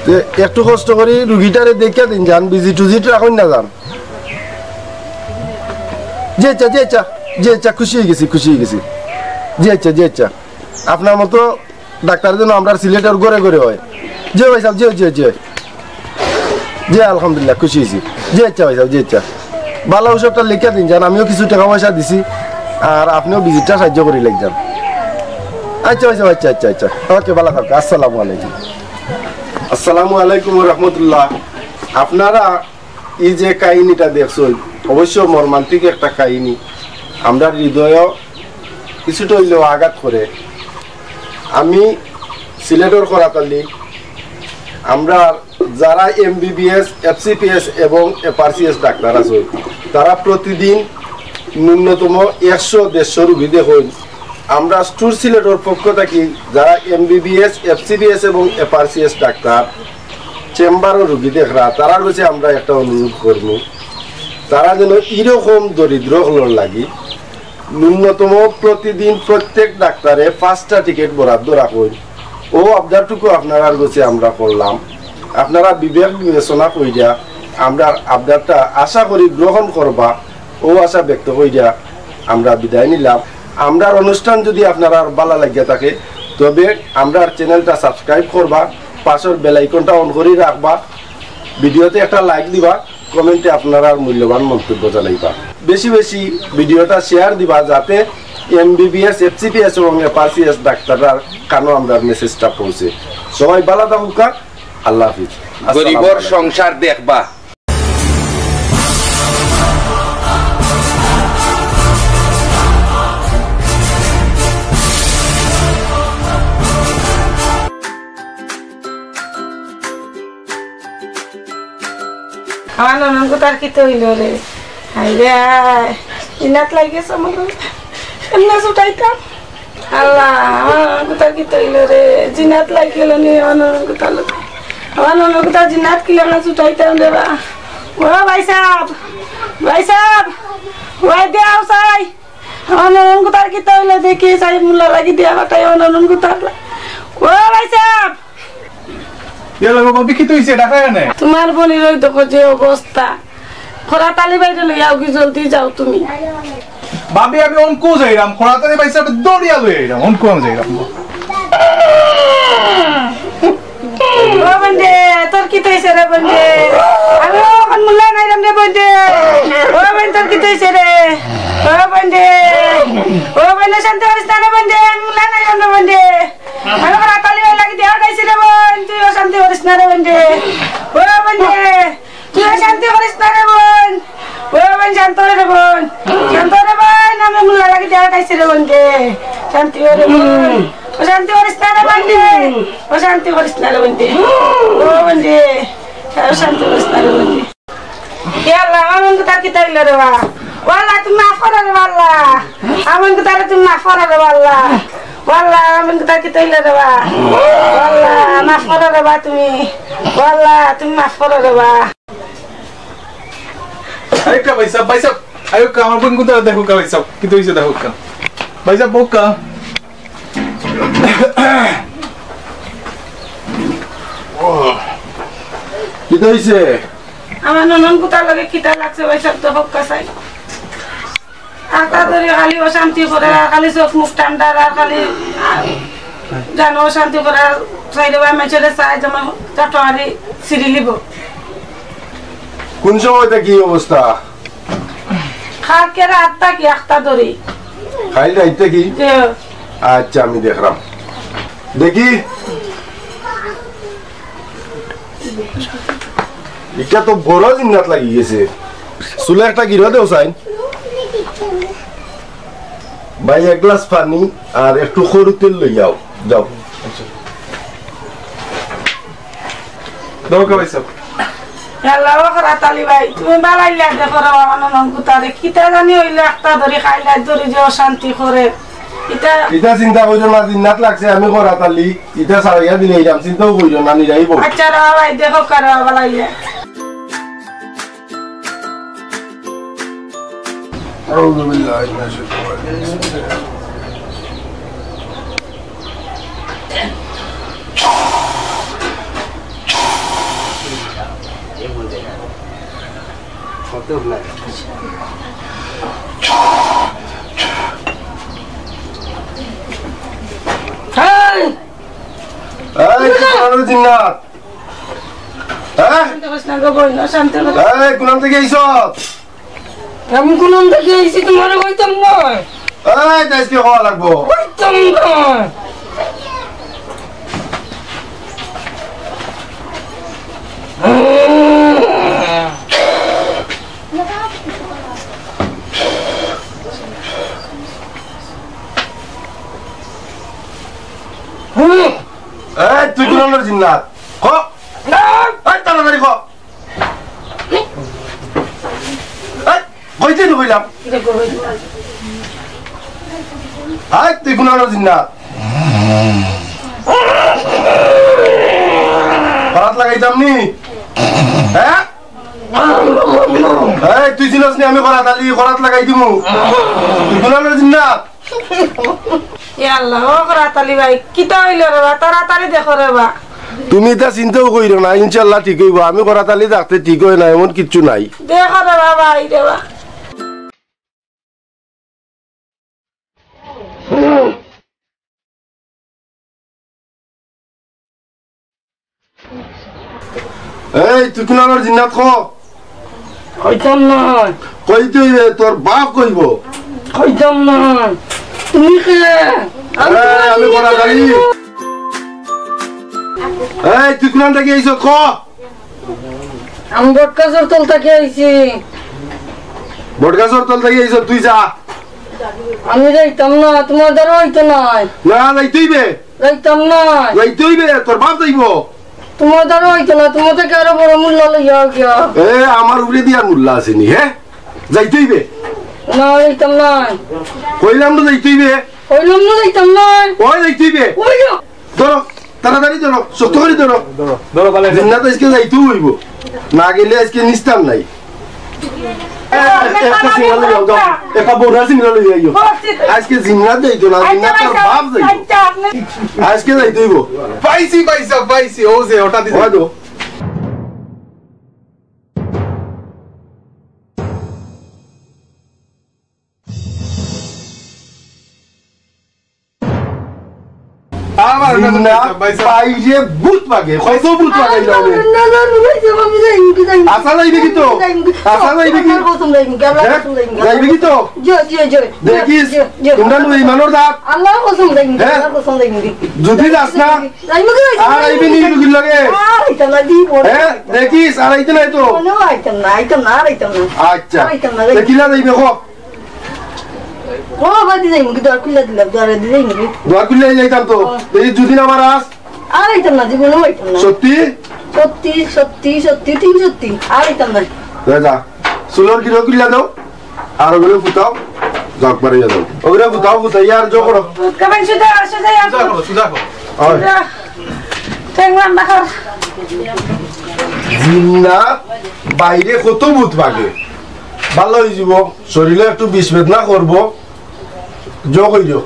তে একটু কষ্ট করি রুগীটারে দেখিয়া দিন যান, ভিজিট টুজিট রাখইন না যান। জি আচ্ছা, জি আচ্ছা, জি আচ্ছা, খুশি অইগেছি, খুশি অইগেছি। জি আচ্ছা, জি আচ্ছা, আপনার মতো ডাক্তার যেন আমরার সিলেটর ঘরে ঘরে অয়। জি ভাইসাব, জি, জি, জি। জি, আলহামদুলিল্লাহ, খুশি অইছি। জি আচ্ছা ভাইসাব, জি আচ্ছা। ভালা অষুধটা লেখিয়া দিন যান, আমিও কিছু টেকা পয়সা দিছি, আর আপনেও ভিজিটটা সাহায্য করি লাইন যান। আচ্ছা ভাইসাব, আচ্ছা, আচ্ছা, আচ্ছা। ওকে, ভালা থাকো। আসসালামু আলাইকুম। আসসালামু আলাইকুম ওয়া রাহমাতুল্লাহ। আপনারা এই যে কাহিনীটা দেখছইন, অবশ্য মর্মান্তিক একটা কাহিনী, আমরার হৃদয়ও কিছুটা অইলেও আঘাত করে। আমি সিলেটর খরাতলি, আমরার যারা এমবিবিএস, এফসিপিএস এবং এফআরসিএস ডাক্তার আছে, তারা প্রতিদিন ন্যূনতম একশো দেড়শো রুগী দেখইন। আমরা স্টুর সিলেটর পক্ষ থাকি যারা এমবিবিএস, এফসিপিএস এবং এফআরসিএস ডাক্তার চেম্বারও রুগী দেখরা, তারার কাছে আমরা একটা অনুরোধ করমু, তারা যেন ইরকম দরিদ্র অকলর লাগি ন্যূনতম প্রতিদিন প্রত্যেক ডাক্তারে পাঁচটা টিকিট বরাদ্দ রাখইন। ও আবদারটুকু আপনারার কাছে আমরা করলাম, আপনারা বিবেক বিবেচনা কইরা আমরার আবদারটা আশা করি গ্রহণ করবা। ও আশা ব্যক্ত কইরা আমরা বিদায় নিলাম। আমরার অনুষ্ঠান যদি আপনারার ভালা লাগিয়া থাকে, তবে আমরার চ্যানেলটা সাবস্ক্রাইব করবা, পাশর বেল আইকনটা অন করি রাখবা, ভিডিওতে একটা লাইক দিবা, কমেন্টে আপনারার মূল্যবান মন্তব্য জানাইবা। বেশি বেশি ভিডিওটা শেয়ার দিবা, যাতে এমবিবিএস, এফসিপিএস এবং এফআরসিএস ডাক্তাররার কানো আমরার মেসেজটা পৌঁছে। সবাই ভালা থাকুক্কা, আল্লাহ হাফিজ। আসসালামু গরিবর আলাইকুম। সংসার দেখবা। আমার ননদ গুতার কিতা অইলো রে? হায় রে হায়, ইনাত লাগি গেছে আমার। এমনে ছুটাইতাম। আল্লাহ, আমার ননদ গুতার কিতা অইলো রে? জিনাত লাগি গেলো নি আমার ননদ গুতার লগে। আমার ননদ গুতার জিনাত কিলা না ছুটাইতাম রে বা। ও ভাইসাব, ভাইসাব, ওই দেও চাই। আমার ননদ গুতার কিতা অইলো দেখি, চাই মুল্লা লাগি দিয়া পাঠাই আমার ননদ গুতার। ও ভাইসাব। ইয়া লাগো ভাবি, কিতা অইছে? ডাকায় আনে। তুমার বইনর অউ দেখো যে অবস্থা। খরাতলি বাইরে লইয়া আওগি, জলদি যাও তুমি। ভাবি, আমি অনকু যাইরাম, খরাতলি বাইরে দৌড়িয়া লই আইরাম, অনকু আমি যাইরাম। ও বইন রে, তোর কিতা অইছে রে বইন রে? আমি অখন মুল্লা নাইরাম রে বইন রে। ও বইন, তোর কিতা অইছে রে? ও বইন রে, ও বইন, অশান্তি করিস না রে বইন রে, আমি মুল্লা নাইরাম রে বইন রে। আমি খরাতলি বাইরে লাগি দিয়া পাঠাইছি রে বইন, তুই অশান্তি করিস না রে বইন রে। ও বইন রে, তুই অশান্তি করিস না রে বইন। ও বইন, শান্ত অ রে বইন। শান্ত অ রে বইন, আমি মুল্লা লাগি দিয়া পাঠাইছি রে বইন রে। শান্ত অ রে বইন। অশান্তি করিস না রে বইন রে। অশান্তি করিস না রে বইন রে। ও বইন রে, অশান্তি করিস না রে বইন রে। ইয়া আল্লাহ, আমার বইন গুতার কিতা অইলো রে বা? ও আল্লাহ, তুমি মাফ করো রে বা আল্লাহ। আমার বইন গুতারে তুমি মাফ করো রে বা আল্লাহ। ও আল্লাহ, আমার বইন গুতার কিতা অইলো রে বা? ও আল্লাহ, মাফ করো রে বা তুমি। ও আল্লাহ, তুমি মাফ করো রে বা। আইউক্কা ভাইসাব, ভাইসাব, আইউক্কা, আমার বইন গুতারে দেখউক্কা ভাইসাব, কিতা অইছে দেখউক্কা। ভাইসাব, বউক্কা। কিতা অইছে? আমার ননদ গুতার লগে কিতা লাগছে ভাইসাব, দেখউক্কা চাই। আখতা ধরি খালি অশান্তি করে, আর খালি চউখ মুখ টান্ডার, আর খালি, আ, জানো অশান্তি করে, আর চাইরে বা মেচরে চাই যেমন চটকারি সিরিলিব। কুন সময় থাকি অবস্থা? কালকে রাইত থাকি আখতা ধরি। কাইল রাইত থাকি? জি। আচ্ছা, আমি দেখরাম। দেখি। ইটা তো বড় জিন্নাত লাগি গেছে। চুলে একটা গিরো দেও চাইন। ভাই, এক গ্লাস পানি আর একটু খরু তেল লই যাও, যাও। দেখউক্কা ভাইসাব। আল্লাহ, ও খরাতলি ভাই, তুমি বালাইলা দেখো রে বা, আমার ননদ গুতারে। কিতা জানি অইলো, আখতা ধরি কাইল রাইত ধরি যে অশান্তি করে। ইতা ইতা চিন্তা করিও না, জিন্নাত লাগছে, আমি খরাতলি। ইতা ছাড়াইয়া দিলে এইরাম চিন্তাও করিও না, নিরাইব। আচ্ছা রে বা ভাই, দেখউক্কা রে বা বালাইলা। أعوذ بالله من الشيطان الرجيم. এই! এই, তুই কোন আলোর জিন্নাত? হ্যাঁ? শান্ত করিস না গো বইন, শান্ত করিস। এই, কোন থাকি আইছস? আমি কোন থাকি আইছি তোমারে কইতাম না। এই, তো আজকে কওয়া লাগবো। কইতাম না। এই, তুই কোন আলোর জিন্নাত? ক। এই, তাড়াতাড়ি ক। এই, কইতে তো কইলাম। এই, তুই কোন আলোর জিন্নাত? করাত লাগাইতাম নি? হ্যাঁ? এই, তুই চিনস নি আমি করাত আলি, করাত লাগাই দিমু। তুই কোন আলোর জিন্নাত? ইয়া আল্লাহ, ও করাত আলি ভাই, কিতা অইলো রে বা? তাড়াতাড়ি দেখো রে বা। তুমি ইতা চিন্তাও কইরো না, ইনশাআল্লাহ ঠিক অইবো। আমি করাত আলি থাকতে ঠিক অয় না, এমন কিচ্ছু নাই। দেখো রে বা, ভাই রে বা। এই, তুই কোন আলোর জিন্নাত ক? কইতাম না। কইতে অইবে, তোর বাপ কইবো। কইতাম না। তুমি কে? এই, আমি করাত আলি। এই, তুই কোন থাকি আইছস ক? আমি বটগাছর তল থাকি আইছি। বটগাছর তল থাকি আইছস, তুই যা। আমি যাইতাম না, তোমার দ্বারা অইতো নায়। না, যাইতে অইবে। যাইতাম না। যাইতে অইবে, তোর বাপ যাইবো। তোমার দ্বারা অইতো না, তোমার থাকি আরো বড় মোল্লা লইয়া আও গিয়া। এ, আমার উপরে দিয়া মোল্লা আছে নি, হ্যাঁ? যাইতে অইবে। না, যাইতাম না। কইলাম তো যাইতে অইবে। কইলাম না যাইতাম না। ওই যাইতে অইবে। ওই যা। ধরো, তাড়াতাড়ি ধরো, শক্ত করি ধরো। ধরো, ধরো, পালে। জিন্নাত আজকে যাইতেউ অইবো, না গেলে আজকে নিস্তার নাই। এ, এ, একটা সিঙ্গারা লইয়া আও, যাও। একটা বড় সিঙ্গারা লইয়া আইও। আজকে জিন্নাত যাইতো না, জিন্নাত তার বাপ যাইতো। আজকে যাইতে অইবো। পাইছি, পাইছি, পাইছি, ও যে ওটা দিছে। ওই তো। আমার ওটা জিন্নাত পাইছে। বাইরে ভূত পাগে, কত ভূত পাগে যাবে। না, না, না, ভাই, আমি যাইমু কি, যাইমু কি? আশা যাইবে কি তো? যাইমু কি? আশা যাইবে কি? আল্লাহর কসম যাইমু কি? আল্লাহর হ্যাঁ? কসম যাইমু কি? যাইবে কি তো? জি, জি, জি। দেখিস, জি, জি। তোমরা নু ইমানর দাঁত। আল্লাহর কসম যাইমু কি? হ্যাঁ? আল্লাহর কসম যাইমু কি? যদি যাস না, যাইমু কি? আর আইবি নি রুগীর লগে? আর আইতাম না, দি বড়। হ্যাঁ? দেখিস, আর আইতে নাই তো। মনে হয় আইতাম না, আইতাম না, আর আইতাম না। আচ্ছা। আর আইতাম না, তে কিলা যাইবে, ক? ও, বাদি যাইমু কি? দোয়া খুলিয়া দিলাম, দোয়া দি যাইমু কি? দোয়া খুলিয়া যাইতাম তো। ও। এই দুদিন আমার আস। আর আইতাম না, জীবনেও আইতাম না। সত্যি? সত্যি, সত্যি, সত্যি, তিন সত্যি। আর আইতাম না। যা, যা। চুলর কিলো খুলিয়া দাও। আর ওগুলো ফুটাও। যাও, বাড়ি যাও। ওগুলো ফুটাও, ফুটাই আর জো করো। ফুটকা পানি সুজা, সুজা, আর সুজা করো, সুজা করো। ওই। সুজা। ঠেংলাম না কর। জিন্নাত বাইরে কত ভূত পাগে। ভালা অইযিবো, শরীলো একটু বিষ বেদনা করবো, জো কইরো।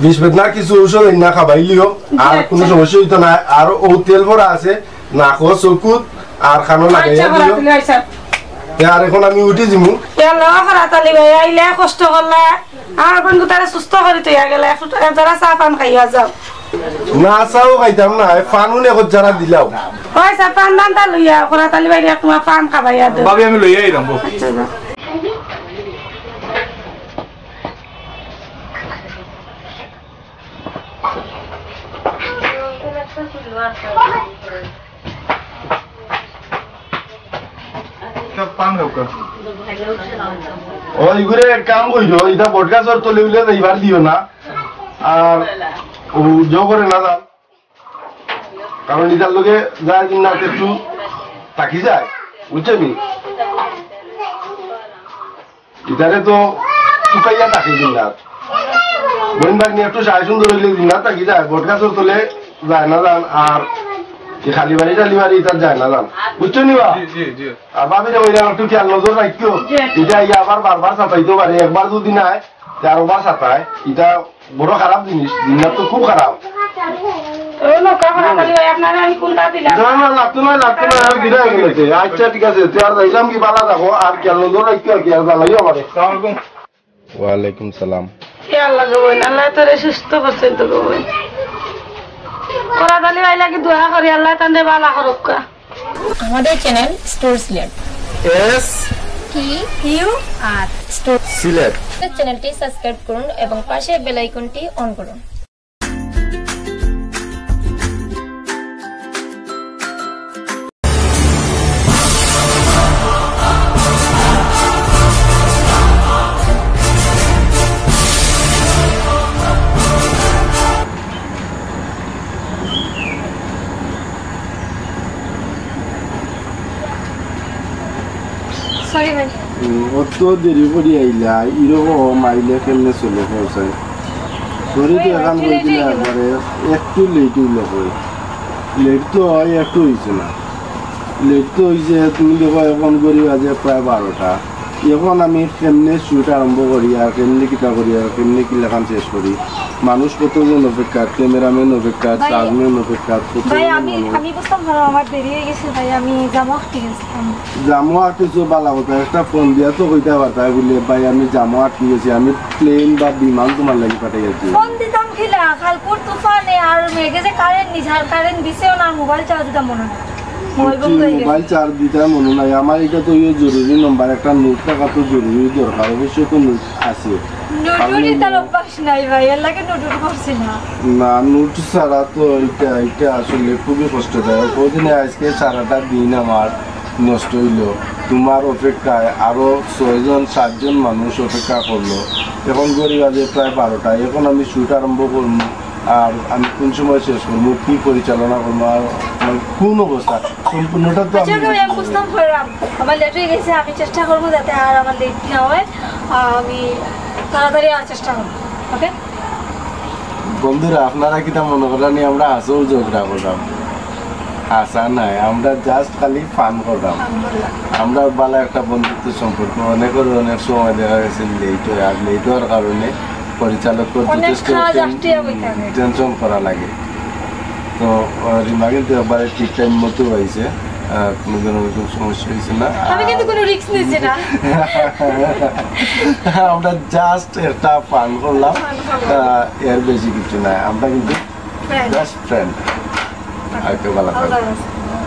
বিষ বেদনার কিছু ঔষধ আইনা খাবাইলিও, আর কুনু সমস্যা অইতো নায়। আর অউ তেল ভরা আছে, নাকো, চকুত আর কানো লাগাইয়া দিও। তে আর এখন আমি উঠি যিমু। এ আল্লাহ, করাত আলি ভাই, আইলা কষ্ট করলা। আর কোন তারে সুস্থ করি থইয়া গেলা, একটু জরা চা পান খাইয়া যাও। না, চাও খাইতাম না, এই পান উনে কত জরা দিলাও। ওই চা পান দান তা লইয়া, করাত আলি ভাইরে এক টুমা পান খাবাইয়া দেও। ভাবি, আমি লইয়া আইলাম, বউ। আচ্ছা, যাও। ওই ঘুরে এক কাম কইরো, ইটা বটগাছর তলে উলে যাইবার দিও না। আর ও জো করে না যান। কারণ ইটার লগে যায় জিন্নাত একটু থাকি যায়, বুঝছো নি? ইতারে তো চুকাইয়া থাকে জিন্নাত। বইন ভাগ্নি একটু সাই সুন্দর অইলে জিন্নাত থাকি যায়, বটগাছর তলে যায় না যান। আর কি খালি বাড়ি টালি বাড়ি ইতা যায় না জান, বুঝছো নি বা? জি, জি, জি। আর ভাবিরে কইলাম একটু খেয়াল নজর রাখিও। জি। ইতা আইয়া আবার বারবার সাতাইতো পারে, একবার যদি না আয়, তে আরোবার সাতায়। ইতা বড় খারাপ জিনিস, জিনিস তো খুব খারাপ। ও নৌকা ভাড়া খালি ভাই, আপনারা আমি কোনটা দিলাম? না, না, লাগতো না, লাগতো না, আর বিদায় হয়ে গেছে। আচ্ছা, ঠিক আছে, তুই আর যাইলাম কি, বালা দেখো, আর খেয়াল নজর রাখিও, আর কি আর জ্বালাইও আমারে। আসসালামু আলাইকুম। ওয়ালাইকুম সালাম। এ আল্লাহ গো বইন, আল্লাহ তোরে সুস্থ করছেন তো গো বইন। করাত আলী ভাই লাগি দোয়া করি, আল্লাহ তানরে বালা করুক্কা। আমাদের channel store Sylhet. S T U R store Sylhet. চ্যানেলটি সাবস্ক্রাইব করুন এবং পাশের বেল আইকনটি অন করুন। সরি ভাই। হুম, অত দেরি করি আইলা, এরকম আইলে কেমনে চলে পৌঁছায়? সরি তো। একটু এখন late কই দিলে হয়ে গেল। একবারে একটু লেট হইল কই। লেট তো হয়, একটু হইছে না। লেট তো হইছে, তুমি দেখো এখন ঘড়ি বাজে প্রায় বারোটা। এখন আমি কেমনে শুট আরম্ভ করি আর কেমনে কিতা করি আর কেমনে কি লেখান শেষ করি? মানুষ কতজন অপেক্ষা, ক্যামেরাম্যান অপেক্ষা, ভাই, চার্জম্যান অপেক্ষা, কতজন ভাই, আমি, মানুষ। আমি বুঝতাম না, আমার দেরি হয়ে গেছে ভাই, আমি জামা আটকে গেছিলাম। জামা আটকেছো, বালা কথা, একটা ফোন দিয়া তো কইতে পারতায় বুলে, "ভাই, আমি জামা আটকে গেছি, আমি প্লেন বা বিমান তোমার লাগি পাঠাই আছি।" ফোন দিতাম কিলা, খালকুর তুফানে আর মেঘে যে কারেন্ট নিছে, আর কারেন্ট দিছেও না, আর মোবাইল চার্জ দিতাম মনে নাই। মোবাইল বন্ধ হয়ে গেছে। মোবাইল চার্জ দিতে মনে নাই, আমার এটা তো ইয়ে জরুরি নাম্বার, একটা নোট টাকা তো জরুরি দরকার, অবশ্যই তো নোট আছে। নুটুরি তার অভ্যাস নাই ভাই, এর লাগে নুটুরি করছি না। না, নোট ছাড়া তো এটা, এটা আসলে খুবই কষ্টদায়ক। ওদিনে আজকে সারাটা দিন আমার নষ্ট হইলো। তোমার অপেক্ষায় আরো ছয়জন, সাতজন মানুষ অপেক্ষা করলো। এখন ঘড়ি বাজে প্রায় বারোটা, এখন আমি শুট আরম্ভ করবো। আর আমি কোন সময় শেষ করবো, কি পরিচালনা করবো, আর আমার কোন অবস্থা, সম্পূর্ণটা তো আচ্ছা, আমি ওকে, আমি বুঝতাম পারলাম। আমার লেট হয়ে গেছে, আমি চেষ্টা করবো যাতে আর আমার লেট না হয়। আহ, আমি তাড়াতাড়ি আসার চেষ্টা করবো। ওকে? বন্ধুরা, আপনারা কিতা মনে করলেন আমরা আসল ঝগড়া করলাম? আসা নাই, আমরা জাস্ট খালি ফান করলাম। ফান করলাম। আমরা ভালো একটা বন্ধুত্ব সম্পর্ক, অনেকের অনেক সময় দেখা গেছে লেট হয়, আর লেট হওয়ার কারণে পরিচালক অনেক যথেষ্ট কাজ টেন-, আটকে থাকে। টেনশন করা লাগে। তো, আহ, রিমা কিন্তু একবারে ঠিক টাইম মতো হয়েছে, আহ, কোনো ধরনের কোনো সমস্যা হয়েছে না। আমি কিন্তু কোনো রিস্ক নিচ্ছি না। আমরা জাস্ট একটা ফান করলাম, ফান করলাম। আহ, এর বেশি কিছু নাই। আমরা কিন্তু ফ্রেন্ড। Just friend. আর কেউ ভালো থাকবে। আল্লাহ হাফেজ।